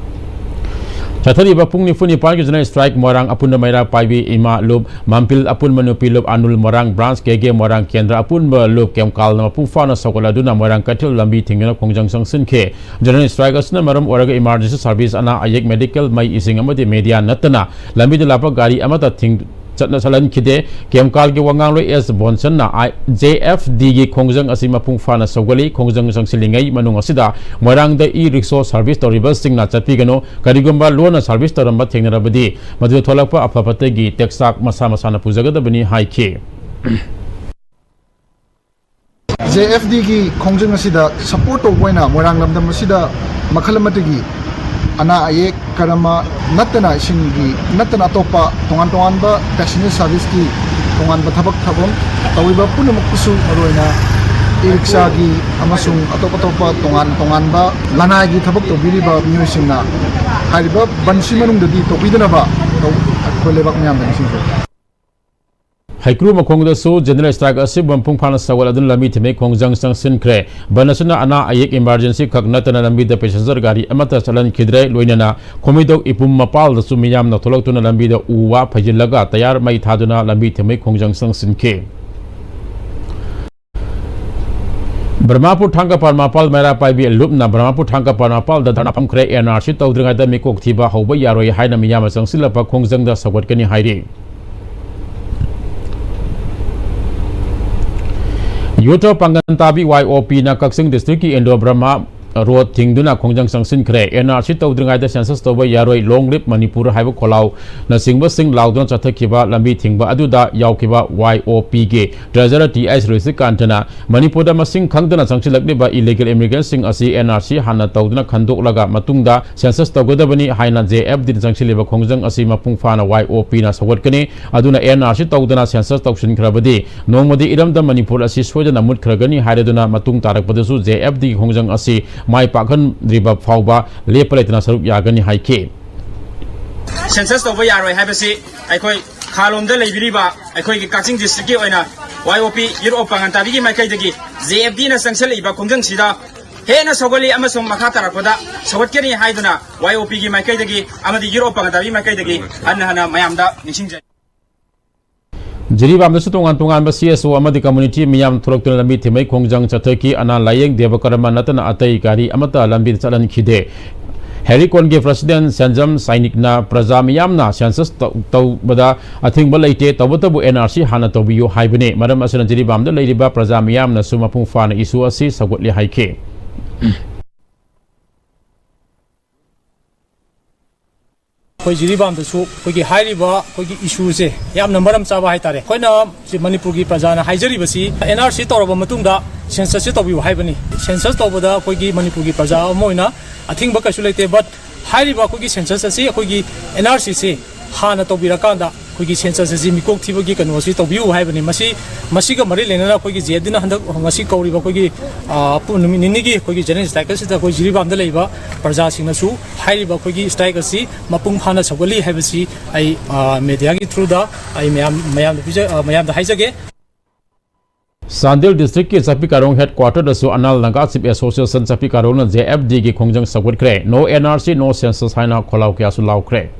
ꯆꯠꯊꯔꯤꯕ ꯄꯨꯡ ꯅꯤꯐꯨ ꯅꯤꯄꯥꯟꯒꯤ General Strike ꯃꯣꯏꯔꯥꯡ ꯑꯄꯨꯟꯕ ꯃꯩꯔꯥ ꯄꯥꯏꯕꯤ ꯏꯃꯥ ꯂꯨꯞ, ꯃꯝꯄꯤꯜ ꯑꯄꯨꯟꯕ ꯅꯨꯄꯤ ꯂꯨꯞ, ꯑꯅꯨꯜ ꯃꯣꯏꯔꯥꯡ branch, ꯀꯦ ꯀꯦ ꯃꯣꯏꯔꯥꯡ ꯀꯦꯟꯗ꯭ꯔ ꯑꯄꯨꯟꯕ ꯂꯨꯞ ꯀꯦꯝꯀꯥꯜꯅ ꯃꯄꯨꯡ ꯐꯥꯅ ꯁꯧꯒꯠꯂꯗꯨꯅ ꯃꯣꯏꯔꯥꯡ ꯀꯩꯊꯦꯜ ꯂꯝꯕꯤ ꯊꯤꯡꯗꯨꯅ ꯈꯣꯡꯖꯪ ꯆꯪꯁꯤꯟꯈꯤ꯫ General Strike ꯑꯁꯤꯅ ꯃꯔꯝ ꯑꯣꯏꯔꯒ emergency service, ꯑꯅꯥ ꯑꯌꯦꯛ, medical, ꯃꯩ ꯏꯁꯤꯡ ꯑꯃꯗꯤ media ꯅꯠꯇꯅ ꯂꯝꯕꯤꯗ ꯂꯥꯛꯄ ꯒꯥꯔꯤ ꯑꯃꯠꯇ ꯊꯤꯡ-, ꯆꯠꯅ ꯆꯠꯍꯟꯈꯤꯗꯦ꯫ ꯀꯦꯝꯀꯥꯜꯒꯤ ꯋꯥꯉꯥꯡꯂꯣꯏ ꯑꯦꯁ ꯕꯣꯟꯁꯟꯅ ꯑꯥꯏ-, ꯖꯦ ꯑꯦꯐ ꯗꯤꯒꯤ ꯈꯣꯡꯖꯪ ꯑꯁꯤ ꯃꯄꯨꯡ ꯐꯥꯅ ꯁꯧꯒꯠꯂꯤ꯫ ꯈꯣꯡꯖꯪ ꯆꯪꯁꯤꯜꯂꯤꯉꯩ ꯃꯅꯨꯡ ꯑꯁꯤꯗ ꯃꯣꯏꯔꯥꯡꯗ e-rickshaw service ꯇꯧꯔꯤꯕꯁꯤꯡꯅ ꯆꯠꯄꯤꯒꯅꯨ꯫ ꯀꯔꯤꯒꯨꯝꯕ ꯂꯣꯟꯅ service ꯇꯧꯔꯝꯕ ꯊꯦꯡꯅꯔꯕꯗꯤ ꯃꯗꯨꯗ ꯊꯣꯛꯂꯛꯄ ꯑꯐ ꯐꯠꯇꯒꯤ ꯇꯦꯛꯆꯥꯛ ꯃꯁꯥ ꯃꯁꯥꯅ ꯄꯨꯖꯒꯗꯕꯅꯤ ꯍꯥꯏꯈꯤ꯫ ꯖꯦ ꯑꯦꯐ ꯗꯤꯒꯤ ꯈꯣꯡꯖꯪ ꯑꯁꯤꯗ support ꯇꯧꯕ ꯑꯣꯏꯅ ꯃꯣꯏꯔꯥꯡ ꯂꯝꯗꯝ ꯑꯁꯤꯗ ꯃꯈꯜ ꯑꯃꯠꯇꯒꯤ ꯑꯅꯥ ꯑꯌꯦꯛ, ꯀꯔꯃ ꯅꯠꯇꯅ ꯏꯁꯤꯡꯒꯤ ꯅꯠꯇꯅ ꯑꯇꯣꯞꯄ ꯇꯣꯉꯥꯟ ꯇꯣꯉꯥꯟꯕ passenger serviceꯀꯤ ꯇꯣꯉꯥꯟꯕ ꯊꯕꯛ ꯊꯧꯔꯝ ꯇꯧꯔꯤꯕ ꯄꯨꯝꯅꯃꯛꯄꯨꯁꯨ, ꯃꯔꯨꯑꯣꯏꯅ e-rickshaw ꯒꯤ ꯑꯃꯁꯨꯡ ꯑꯇꯣꯞ ꯑꯇꯣꯞꯄ ꯇꯣꯉꯥꯟ ꯇꯣꯉꯥꯟꯕ ꯂꯅꯥꯏꯒꯤ ꯊꯕꯛ ꯇꯧꯕꯤꯔꯤꯕ ꯃꯤꯑꯣꯏꯁꯤꯡꯅ ꯍꯥꯏꯔꯤꯕ ꯕꯟꯁꯤ ꯃꯅꯨꯡꯗꯗꯤ ꯇꯧꯕꯤꯗꯅꯕ ꯇꯧ-, ꯑꯩꯈꯣꯏ ꯂꯩꯕꯥꯛ ꯃꯤꯌꯥꯝꯗ ꯅꯤꯡꯁꯤꯡꯖꯔꯤ꯫ ꯍꯩꯀ꯭ꯔꯨ ꯃꯈꯣꯡꯗꯁꯨ General Strike ꯑꯁꯤ ꯃꯄꯨꯡ ꯐꯥꯅ ꯁꯧꯒꯠꯂꯗꯨꯅ ꯂꯝꯕꯤ ꯊꯤꯡꯕꯒꯤ ꯈꯣꯡꯖꯪ ꯆꯪꯁꯤꯟꯈ꯭ꯔꯦ꯫ ꯕꯟ ꯑꯁꯤꯅ ꯑꯅꯥ ꯑꯌꯦꯛ, emergency ꯈꯛ ꯅꯠꯇꯅ ꯂꯝꯕꯤꯗ passenger ꯒꯥꯔꯤ ꯑꯃꯠꯇ ꯆꯠꯍꯟꯈꯤꯗ꯭ꯔꯦ꯫ ꯂꯣꯏꯅꯅ ꯈꯣꯃꯤꯗꯧ ꯏꯄꯨꯝ ꯃꯄꯥꯜꯗꯁꯨ ꯃꯤꯌꯥꯝꯅ ꯊꯣꯛꯂꯛꯇꯨꯅ ꯂꯝꯕꯤꯗ ꯎ ꯋꯥ ꯐꯩꯖꯤꯜꯂꯒ ꯇꯌꯥꯔ ꯃꯩ ꯊꯥꯗꯨꯅ ꯂꯝꯕꯤ ꯊꯤꯡꯕꯒꯤ ꯈꯣꯡꯖꯪ ꯆꯪꯁꯤꯟꯈꯤ꯫ ꯕ꯭ꯔꯍꯃꯄꯨꯔ ꯊꯥꯡꯒ ꯄꯔꯃꯥꯄꯥꯜ ꯃꯩꯔꯥ ꯄꯥꯏꯕꯤ ꯂꯨꯞꯅ ꯕ꯭ꯔꯍꯃꯄꯨꯔ ꯊꯥꯡꯒ ꯄꯔꯃꯥꯄꯥꯜꯗ ꯙꯔꯅꯥ ꯐꯝꯈ꯭ꯔꯦ꯫ ꯑꯦꯟ ꯑꯥꯔ ꯁꯤ ꯇꯧꯗ꯭ꯔꯤꯉꯩꯗ ꯃꯤꯀꯣꯛ ꯊꯤꯕ ꯍꯧꯕ ꯌꯥꯔꯣꯏ ꯍꯥꯏꯅ ꯃꯤꯌꯥꯝꯅ ꯆꯪꯁꯤꯜꯂꯛꯄ ꯈꯣꯡꯖꯪꯗ ꯁꯧꯒꯠꯀꯅꯤ ꯍꯥꯏꯔꯤ꯫ ꯌꯨꯊ ꯄꯥꯡꯒꯟ ꯇꯥꯕꯤ ꯋꯥꯏ ꯑꯣ ꯄꯤꯅ ꯀꯛꯆꯤꯡ district ꯀꯤ ꯏꯟꯗꯣ ꯕ꯭ꯔꯍꯃ ꯔꯣꯗ ꯊꯤꯡꯗꯨꯅ ꯈꯣꯡꯖꯪ ꯆꯪꯁꯤꯟꯈ꯭ꯔꯦ꯫ ꯑꯦꯟ ꯑꯥꯔ ꯁꯤ ꯇꯧꯗ꯭ꯔꯤꯉꯩꯗ census ꯇꯧꯕ ꯌꯥꯔꯣꯏ, Long Live Manipur ꯍꯥꯏꯕ ꯈꯣꯜꯂꯥꯎꯅꯆꯤꯡꯕꯁꯤꯡ ꯂꯥꯎꯗꯨꯅ ꯆꯠꯊꯈꯤꯕ ꯂꯝꯕꯤ ꯊꯤꯡꯕ ꯑꯗꯨꯗ ꯌꯥꯎꯈꯤꯕ ꯋꯥꯏ ꯑꯣ ꯄꯤꯒꯤ treasurer ꯇꯤ ꯑꯩꯆ ꯔꯤꯁꯤꯀꯥꯟꯇꯅ ꯃꯅꯤꯄꯨꯔꯗ ꯃꯁꯤꯡ ꯈꯪꯗꯅ ꯆꯪꯁꯤꯜꯂꯛꯂꯤꯕ illegal immigrant ꯁꯤꯡ ꯑꯁꯤ ꯑꯦꯟ ꯑꯥꯔ ꯁꯤ ꯍꯥꯟꯅ ꯇꯧꯗꯨꯅ ꯈꯟꯗꯣꯛꯂꯒ ꯃꯇꯨꯡꯗ census ꯇꯧꯒꯗꯕꯅꯤ ꯍꯥꯏꯅ ꯖꯦ ꯑꯦꯐ ꯗꯤꯅ ꯆꯪꯁꯤꯜꯂꯤꯕ ꯈꯣꯡꯖꯪ ꯑꯁꯤ ꯃꯄꯨꯡ ꯐꯥꯅ ꯋꯥꯏ ꯑꯣ ꯄꯤꯅ ꯁꯧꯒꯠꯀꯅꯤ꯫ ꯑꯗꯨꯅ ꯑꯦꯟ ꯑꯥꯔ ꯁꯤ ꯇꯧꯗꯅ census ꯇꯧꯁꯤꯟꯈ꯭ꯔꯕꯗꯤ ꯅꯣꯡꯃꯗꯤ ꯏꯔꯝꯗꯝ ꯃꯅꯤꯄꯨꯔ ꯑꯁꯤ ꯁꯣꯏꯗꯅ ꯃꯨꯠꯈ꯭ꯔꯒꯅꯤ ꯍꯥꯏꯔꯗꯨꯅ ꯃꯇꯨꯡ ꯇꯥꯔꯛꯄꯗꯁꯨ ꯖꯦ ꯑꯦꯐ ꯗꯤꯒꯤ ꯈꯣꯡꯖꯪ ꯑꯁꯤ ꯃꯥꯏ ꯄꯥꯛꯍꯟꯗ꯭ꯔꯤꯕ ꯐꯥꯎꯕ ꯂꯦꯞꯄ ꯂꯩꯇꯅ ꯁꯔꯨꯛ ꯌꯥꯒꯅꯤ ꯍꯥꯏꯈꯤ꯫ Census ꯇꯧꯕ ꯌꯥꯔꯣꯏ ꯍꯥꯏꯕꯁꯤ ꯑꯩꯈꯣꯏ ꯈꯥꯂꯣꯝꯗ ꯂꯩꯕꯤꯔꯤꯕ ꯑꯩꯈꯣꯏꯒꯤ ꯀꯛꯆꯤꯡ district ꯀꯤ ꯑꯣꯏꯅ ꯋꯥꯏ ꯑꯣ ꯄꯤ, Youth of ꯄꯥꯡꯒꯟ ꯇꯥꯕꯤꯒꯤ ꯃꯥꯏꯀꯩꯗꯒꯤ ꯖꯦ ꯑꯦꯐ ꯗꯤꯅ ꯆꯪꯁꯤꯜꯂꯛꯏꯕ ꯈꯣꯡꯖꯪꯁꯤꯗ ꯍꯦꯟꯅ ꯁꯧꯒꯠꯂꯤ ꯑꯃꯁꯨꯡ ꯃꯈꯥ ꯇꯥꯔꯛꯄꯗ ꯁꯧꯒꯠꯀꯅꯤ ꯍꯥꯏꯗꯨꯅ ꯋꯥꯏ ꯑꯣ ꯄꯤꯒꯤ ꯃꯥꯏꯀꯩꯗꯒꯤ ꯑꯃꯗꯤ ꯌꯨꯔꯣꯞ ꯄꯥꯡꯒꯟ ꯗꯥꯕꯤ ꯃꯥꯏꯀꯩꯗꯒꯤ ꯍꯟꯅ ꯍꯟꯅ ꯃꯌꯥꯝꯗ ꯅꯤꯡꯁꯤꯡꯖꯔꯤ꯫ ꯖꯤꯔꯤꯕꯥꯝꯗꯁꯨ ꯇꯣꯉꯥꯟ ꯇꯣꯉꯥꯟꯕ ꯁꯤ ꯑꯦꯁ ꯑꯣ ꯑꯃꯗꯤ ꯀꯝꯃ꯭ꯌꯨꯅꯤꯇꯤ ꯃꯤꯌꯥꯝ ꯊꯣꯛꯂꯛꯇꯨꯅ ꯂꯝꯕꯤ ꯊꯤꯡꯕꯒꯤ ꯈꯣꯡꯖꯪ ꯆꯠꯊꯈꯤ꯫ ꯑꯅꯥ ꯂꯥꯌꯦꯡ ꯗꯦꯕ ꯀꯔꯃ ꯅꯠꯇꯅ ꯑꯇꯩ ꯒꯥꯔꯤ ꯑꯃꯠꯇ ꯂꯝꯕꯤꯗ ꯆꯠꯍꯟꯈꯤꯗꯦ꯫ ꯍꯦꯔꯤꯀꯣꯟꯒꯤ ꯄ꯭ꯔꯁꯤꯗꯦꯟ ꯁꯦꯟꯖꯝ ꯁꯥꯏꯅꯤꯛꯅ ꯄ꯭ꯔꯖꯥ ꯃꯤꯌꯥꯝꯅ ꯁꯦꯟꯁꯁ ꯇꯧ-, ꯇꯧꯕꯗ ꯑꯊꯤꯡꯕ ꯂꯩꯇꯦ, ꯇꯧꯕꯇꯕꯨ ꯑꯦꯟ ꯑꯥꯔ ꯁꯤ ꯍꯥꯟꯅ ꯇꯧꯕꯤꯌꯨ ꯍꯥꯏꯕꯅꯤ꯫ ꯃꯔꯝ ꯑꯁꯤꯅ ꯖꯤꯔꯤꯕꯥꯝꯗ ꯂꯩꯔꯤꯕ ꯄ꯭ꯔꯖꯥ ꯃꯤꯌꯥꯝꯅꯁꯨ ꯃꯄꯨꯡ ꯐꯥꯅ ꯏꯁꯨ ꯑꯁꯤ ꯁꯧꯒꯠꯂꯦ ꯍꯥꯏꯈꯤ꯫ ꯑꯩꯈꯣꯏ ꯖꯤꯔꯤꯕꯥꯝꯗꯁꯨ ꯑꯩꯈꯣꯏꯒꯤ ꯍꯥꯏꯔꯤꯕ ꯑꯩꯈꯣꯏꯒꯤ ꯏꯁꯨꯁꯦ ꯌꯥꯝꯅ ꯃꯔꯝ ꯆꯥꯕ ꯍꯥꯏꯇꯥꯔꯦ꯫ ꯑꯩꯈꯣꯏꯅ ꯁꯤ ꯃꯅꯤꯄꯨꯔꯒꯤ ꯄ꯭ꯔꯖꯥꯅ ꯍꯥꯏꯖꯔꯤꯕꯁꯤ ꯑꯦꯟ ꯑꯥꯔ ꯁꯤ ꯇꯧꯔꯕ ꯃꯇꯨꯡꯗ ꯁꯦꯟꯁꯁꯁꯦ ꯇꯧꯕꯤꯌꯨ ꯍꯥꯏꯕꯅꯤ꯫ ꯁꯦꯟꯁꯁ ꯇꯧꯕꯗ ꯑꯩꯈꯣꯏꯒꯤ ꯃꯅꯤꯄꯨꯔꯒꯤ ꯄ꯭ꯔꯖꯥ ꯑꯃ ꯑꯣꯏꯅ ꯑꯊꯤꯡꯕ ꯀꯩꯁꯨ ꯂꯩꯇꯦ꯫ But ꯍꯥꯏꯔꯤꯕ ꯑꯩꯈꯣꯏꯒꯤ ꯁꯦꯟꯁꯁ ꯑꯁꯤ ꯑꯩꯈꯣꯏꯒꯤ ꯑꯦꯟ ꯑꯥꯔ ꯁꯤꯁꯤ ꯍꯥꯟꯅ ꯇꯧꯕꯤꯔꯀꯥꯟꯗ ꯑꯩꯈꯣꯏꯒꯤ ꯁꯦꯟꯁꯁ ꯑꯁꯤ ꯃꯤꯀꯣꯛ ꯊꯤꯕꯒꯤ ꯀꯩꯅꯣ ꯑꯁꯤ ꯇꯧꯕꯤꯌꯨ ꯍꯥꯏꯕꯅꯤ꯫ ꯃꯁꯤ, ꯃꯁꯤꯒ ꯃꯔꯤ ꯂꯩꯅꯅ ꯑꯩꯈꯣꯏꯒꯤ ꯖꯦ ꯑꯦꯐ ꯗꯤꯅ ꯍꯟꯗꯛ ꯉꯁꯤ ꯀꯧꯔꯤꯕ ꯑꯩꯈꯣꯏꯒꯤ, ꯑ, ꯄꯨꯡ ꯅꯨꯃꯤꯠ ꯅꯤꯅꯤꯒꯤ ꯑꯩꯈꯣꯏꯒꯤ ꯖꯦꯅꯔꯦꯜ ꯁ꯭ꯇ꯭ꯔꯥꯏꯛ ꯑꯁꯤꯗ ꯑꯩꯈꯣꯏ ꯖꯤꯔꯤꯕꯥꯝꯗ ꯂꯩꯕ ꯄ꯭ꯔꯖꯥꯁꯤꯡꯅꯁꯨ ꯍꯥꯏꯔꯤꯕ ꯑꯩꯈꯣꯏꯒꯤ ꯁ꯭ꯇ꯭ꯔꯥꯏꯛ ꯑꯁꯤ ꯃꯄꯨꯡ ꯐꯥꯅ ꯁꯧꯒꯠꯂꯤ ꯍꯥꯏꯕꯁꯤ ꯑꯩ, ꯑ, ꯃꯦꯗꯤꯌꯥꯒꯤ ꯊ꯭ꯔꯨꯗ ꯑꯩ ꯃꯌꯥꯝ, ꯃꯌꯥꯝꯗ ꯄꯤꯖ-, ꯑ, ꯃꯌꯥꯝꯗ ꯍꯥꯏꯖꯒꯦ꯫ ꯆꯥꯟꯗꯦꯜ ꯗꯤꯁꯇ꯭ꯔꯤꯛꯀꯤ ꯆꯥꯄꯤ ꯀꯥꯔꯣꯡ ꯍꯦꯗ ꯀ꯭ꯋꯥꯇꯔꯗꯁꯨ ꯑꯅꯥꯜ ꯅꯥꯒꯥ ꯆꯤꯐ ꯑꯦꯁꯣꯁꯤꯌꯦꯁꯟ ꯆꯥꯄꯤ ꯀꯥꯔꯣꯡꯅ ꯖꯦ ꯑꯦꯐ ꯗꯤꯒꯤ ꯈꯣꯡꯖꯪ ꯁꯧꯒꯠꯈ꯭ꯔꯦ꯫ "No N R C, no census" ꯍꯥꯏꯅ ꯈꯣꯜꯂꯥꯎ ꯀꯌꯥꯁꯨ ꯂꯥꯎꯈ꯭ꯔꯦ꯫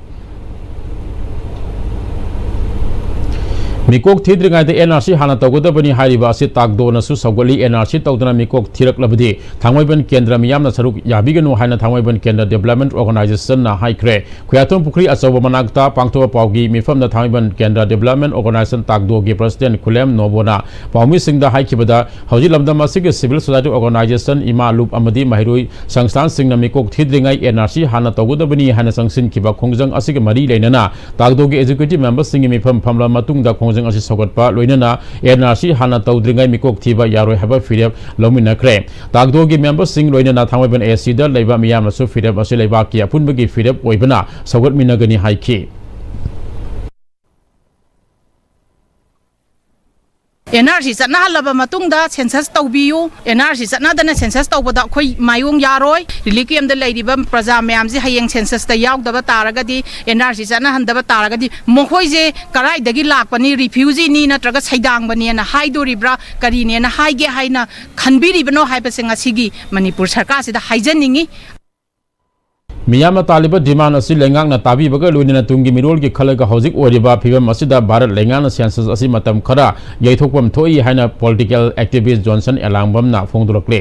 ꯃꯤꯀꯣꯛ ꯊꯤꯗ꯭ꯔꯤꯉꯩꯗ ꯑꯦꯟ ꯑꯥꯔ ꯁꯤ ꯍꯥꯟꯅ ꯇꯧꯒꯗꯕꯅꯤ ꯍꯥꯏꯔꯤꯕ ꯑꯁꯤ ꯇꯥꯛꯗꯣꯅꯁꯨ ꯁꯧꯒꯠꯂꯤ꯫ ꯑꯦꯟ ꯑꯥꯔ ꯁꯤ ꯇꯧꯗꯅ ꯃꯤꯀꯣꯛ ꯊꯤꯔꯛꯂꯕꯗꯤ ꯊꯥꯡꯃꯩꯕꯟ ꯀꯦꯟꯗ꯭ꯔ ꯃꯤꯌꯥꯝꯅ ꯁꯔꯨꯛ ꯌꯥꯕꯤꯒꯅꯨ ꯍꯥꯏꯅ ꯊꯥꯡꯃꯩꯕꯟ ꯀꯦꯟꯗ꯭ꯔ ꯗꯤꯕ꯭ꯂꯞꯃꯦꯟ ꯑꯣꯔꯒꯅꯥꯏꯖꯦꯁꯟꯅ ꯍꯥꯏꯈ꯭ꯔꯦ꯫ ꯈꯨꯌꯥꯊꯣꯡ ꯄꯨꯈ꯭ꯔꯤ ꯑꯆꯧꯕ ꯃꯅꯥꯛꯇ ꯄꯥꯡꯊꯣꯛꯄ ꯄꯥꯎꯒꯤ ꯃꯤꯐꯝꯗ ꯊꯥꯡꯃꯩꯕꯟ ꯀꯦꯟꯗ꯭ꯔ ꯗꯤꯕ꯭ꯂꯞꯃꯦꯟ ꯑꯣꯔꯒꯅꯥꯏꯖꯦꯁꯟ ꯇꯥꯛꯗꯣꯒꯤ ꯄ꯭ꯔꯁꯤꯗꯦꯟ ꯈꯨꯂꯦꯝ ꯅꯣꯕꯣꯅ ꯄꯥꯎꯃꯤꯁꯤꯡꯗ ꯍꯥꯏꯈꯤꯕꯗ, ꯍꯧꯖꯤꯛ ꯂꯝꯗꯝ ꯑꯁꯤꯒꯤ ꯁꯤꯚꯤꯜ ꯁꯣꯁꯥꯏꯇꯤ ꯑꯣꯔꯒꯅꯥꯏꯖꯦꯁꯟ, ꯏꯃꯥ ꯂꯨꯞ ꯑꯃꯗꯤ ꯃꯍꯩꯔꯣꯏ ꯁꯪꯁꯊꯥꯟꯁꯤꯡꯅ ꯃꯤꯀꯣꯛ ꯊꯤꯗ꯭ꯔꯤꯉꯩ ꯑꯦꯟ ꯑꯥꯔ ꯁꯤ ꯍꯥꯟꯅ ꯇꯧꯒꯗꯕꯅꯤ ꯍꯥꯏꯅ ꯆꯪꯁꯤꯟꯈꯤꯕ ꯈꯣꯡꯖꯪ ꯑꯁꯤꯒ ꯃꯔꯤ ꯂꯩꯅꯅ ꯇꯥꯛꯗꯣꯒꯤ ꯑꯦꯛꯖꯤꯀ꯭ꯌꯨꯇꯤꯚ ꯃꯦꯝꯕꯔꯁꯤꯡꯒꯤ ꯃꯤꯐꯝ ꯐꯝꯂꯕ ꯃꯇꯨꯡꯗ ꯈꯣꯡꯖꯪ ꯑꯁꯤ ꯁꯧꯒꯠꯄ ꯂꯣꯏꯅꯅ ꯑꯦꯟ ꯑꯥꯔ ꯁꯤ ꯍꯥꯟꯅ ꯇꯧꯗ꯭ꯔꯤꯉꯩ ꯃꯤꯀꯣꯛ ꯊꯤꯕ ꯌꯥꯔꯣꯏ ꯍꯥꯏꯕ ꯐꯤꯔꯦꯞ ꯂꯧꯃꯤꯟꯅꯈ꯭ꯔꯦ꯫ ꯇꯥꯛꯗꯣꯒꯤ ꯃꯦꯝꯕꯔꯁꯤꯡ ꯂꯣꯏꯅꯅ ꯊꯥꯡꯃꯩꯕꯟ ꯑꯦ ꯁꯤꯗ ꯂꯩꯕ ꯃꯤꯌꯥꯝꯅꯁꯨ ꯐꯤꯔꯦꯞ ꯑꯁꯤ ꯂꯩꯕꯥꯛꯀꯤ ꯑꯄꯨꯟꯕꯒꯤ ꯐꯤꯔꯦꯞ ꯑꯣꯏꯕꯅ ꯁꯧꯒꯠꯃꯤꯟꯅꯒꯅꯤ ꯍꯥꯏꯈꯤ꯫ ꯑꯦꯟ ꯑꯥꯔ ꯁꯤ ꯆꯠꯅꯍꯜꯂꯕ ꯃꯇꯨꯡꯗ ꯁꯦꯟꯁꯁ ꯇꯧꯕꯤꯌꯨ꯫ ꯑꯦꯟ ꯑꯥꯔ ꯁꯤ ꯆꯠꯅꯗꯅ ꯁꯦꯟꯁꯁ ꯇꯧꯕꯗ ꯑꯩꯈꯣꯏ ꯃꯥꯏꯌꯣꯡ ꯌꯥꯔꯣꯏ꯫ ꯔꯤꯂꯤꯐ ꯀꯦꯝꯗ ꯂꯩꯔꯤꯕ ꯄ꯭ꯔꯖꯥ ꯃꯌꯥꯝꯁꯤ ꯍꯌꯦꯡ ꯁꯦꯟꯁꯁꯇ ꯌꯥꯎꯗꯕ ꯇꯥꯔꯒꯗꯤ, ꯑꯦꯟ ꯑꯥꯔ ꯁꯤ ꯆꯠꯅꯍꯟꯗꯕ ꯇꯥꯔꯒꯗꯤ ꯃꯈꯣꯏꯁꯦ ꯀꯔꯥꯏꯗꯒꯤ ꯂꯥꯛꯄꯅꯤ, ꯔꯤꯐ꯭ꯌꯨꯖꯤꯅꯤ ꯅꯠꯇ꯭ꯔꯒ ꯁꯩꯗꯥꯡꯕꯅꯦꯅ ꯍꯥꯏꯗꯣꯔꯤꯕ꯭ꯔꯥ, ꯀꯔꯤꯅꯦꯅ ꯍꯥꯏꯒꯦ ꯍꯥꯏꯅ ꯈꯟꯕꯤꯔꯤꯕꯅꯣ ꯍꯥꯏꯕꯁꯦ ꯉꯁꯤꯒꯤ ꯃꯅꯤꯄꯨꯔ ꯁꯔꯀꯥꯔꯁꯤꯗ ꯍꯥꯏꯖꯅꯤꯡꯉꯤ꯫ ꯃꯤꯌꯥꯝꯅ ꯇꯥꯜꯂꯤꯕ ꯗꯤꯃꯥꯟ ꯑꯁꯤ ꯂꯩꯉꯥꯛꯅ ꯇꯥꯕꯤꯕꯒ ꯂꯣꯏꯅꯅ ꯇꯨꯡꯒꯤ ꯃꯤꯔꯣꯜꯒꯤ ꯈꯜꯂꯒ ꯍꯧꯖꯤꯛ ꯑꯣꯏꯔꯤꯕ ꯐꯤꯕꯝ ꯑꯁꯤꯗ ꯚꯥꯔꯠ ꯂꯩꯉꯥꯛꯅ ꯁꯦꯟꯁꯁ ꯑꯁꯤ ꯃꯇꯝ ꯈꯔ ꯌꯩꯊꯣꯛꯐꯝ ꯊꯣꯛꯏ ꯍꯥꯏꯅ ꯄꯣꯂꯤꯇꯤꯀꯦꯜ ꯑꯦꯛꯇꯤꯚꯤꯁ꯭ꯠ ꯖꯣꯟꯁꯟ ꯑꯦꯂꯥꯡꯕꯝꯅ ꯐꯣꯡꯗꯣꯔꯛꯂꯤ꯫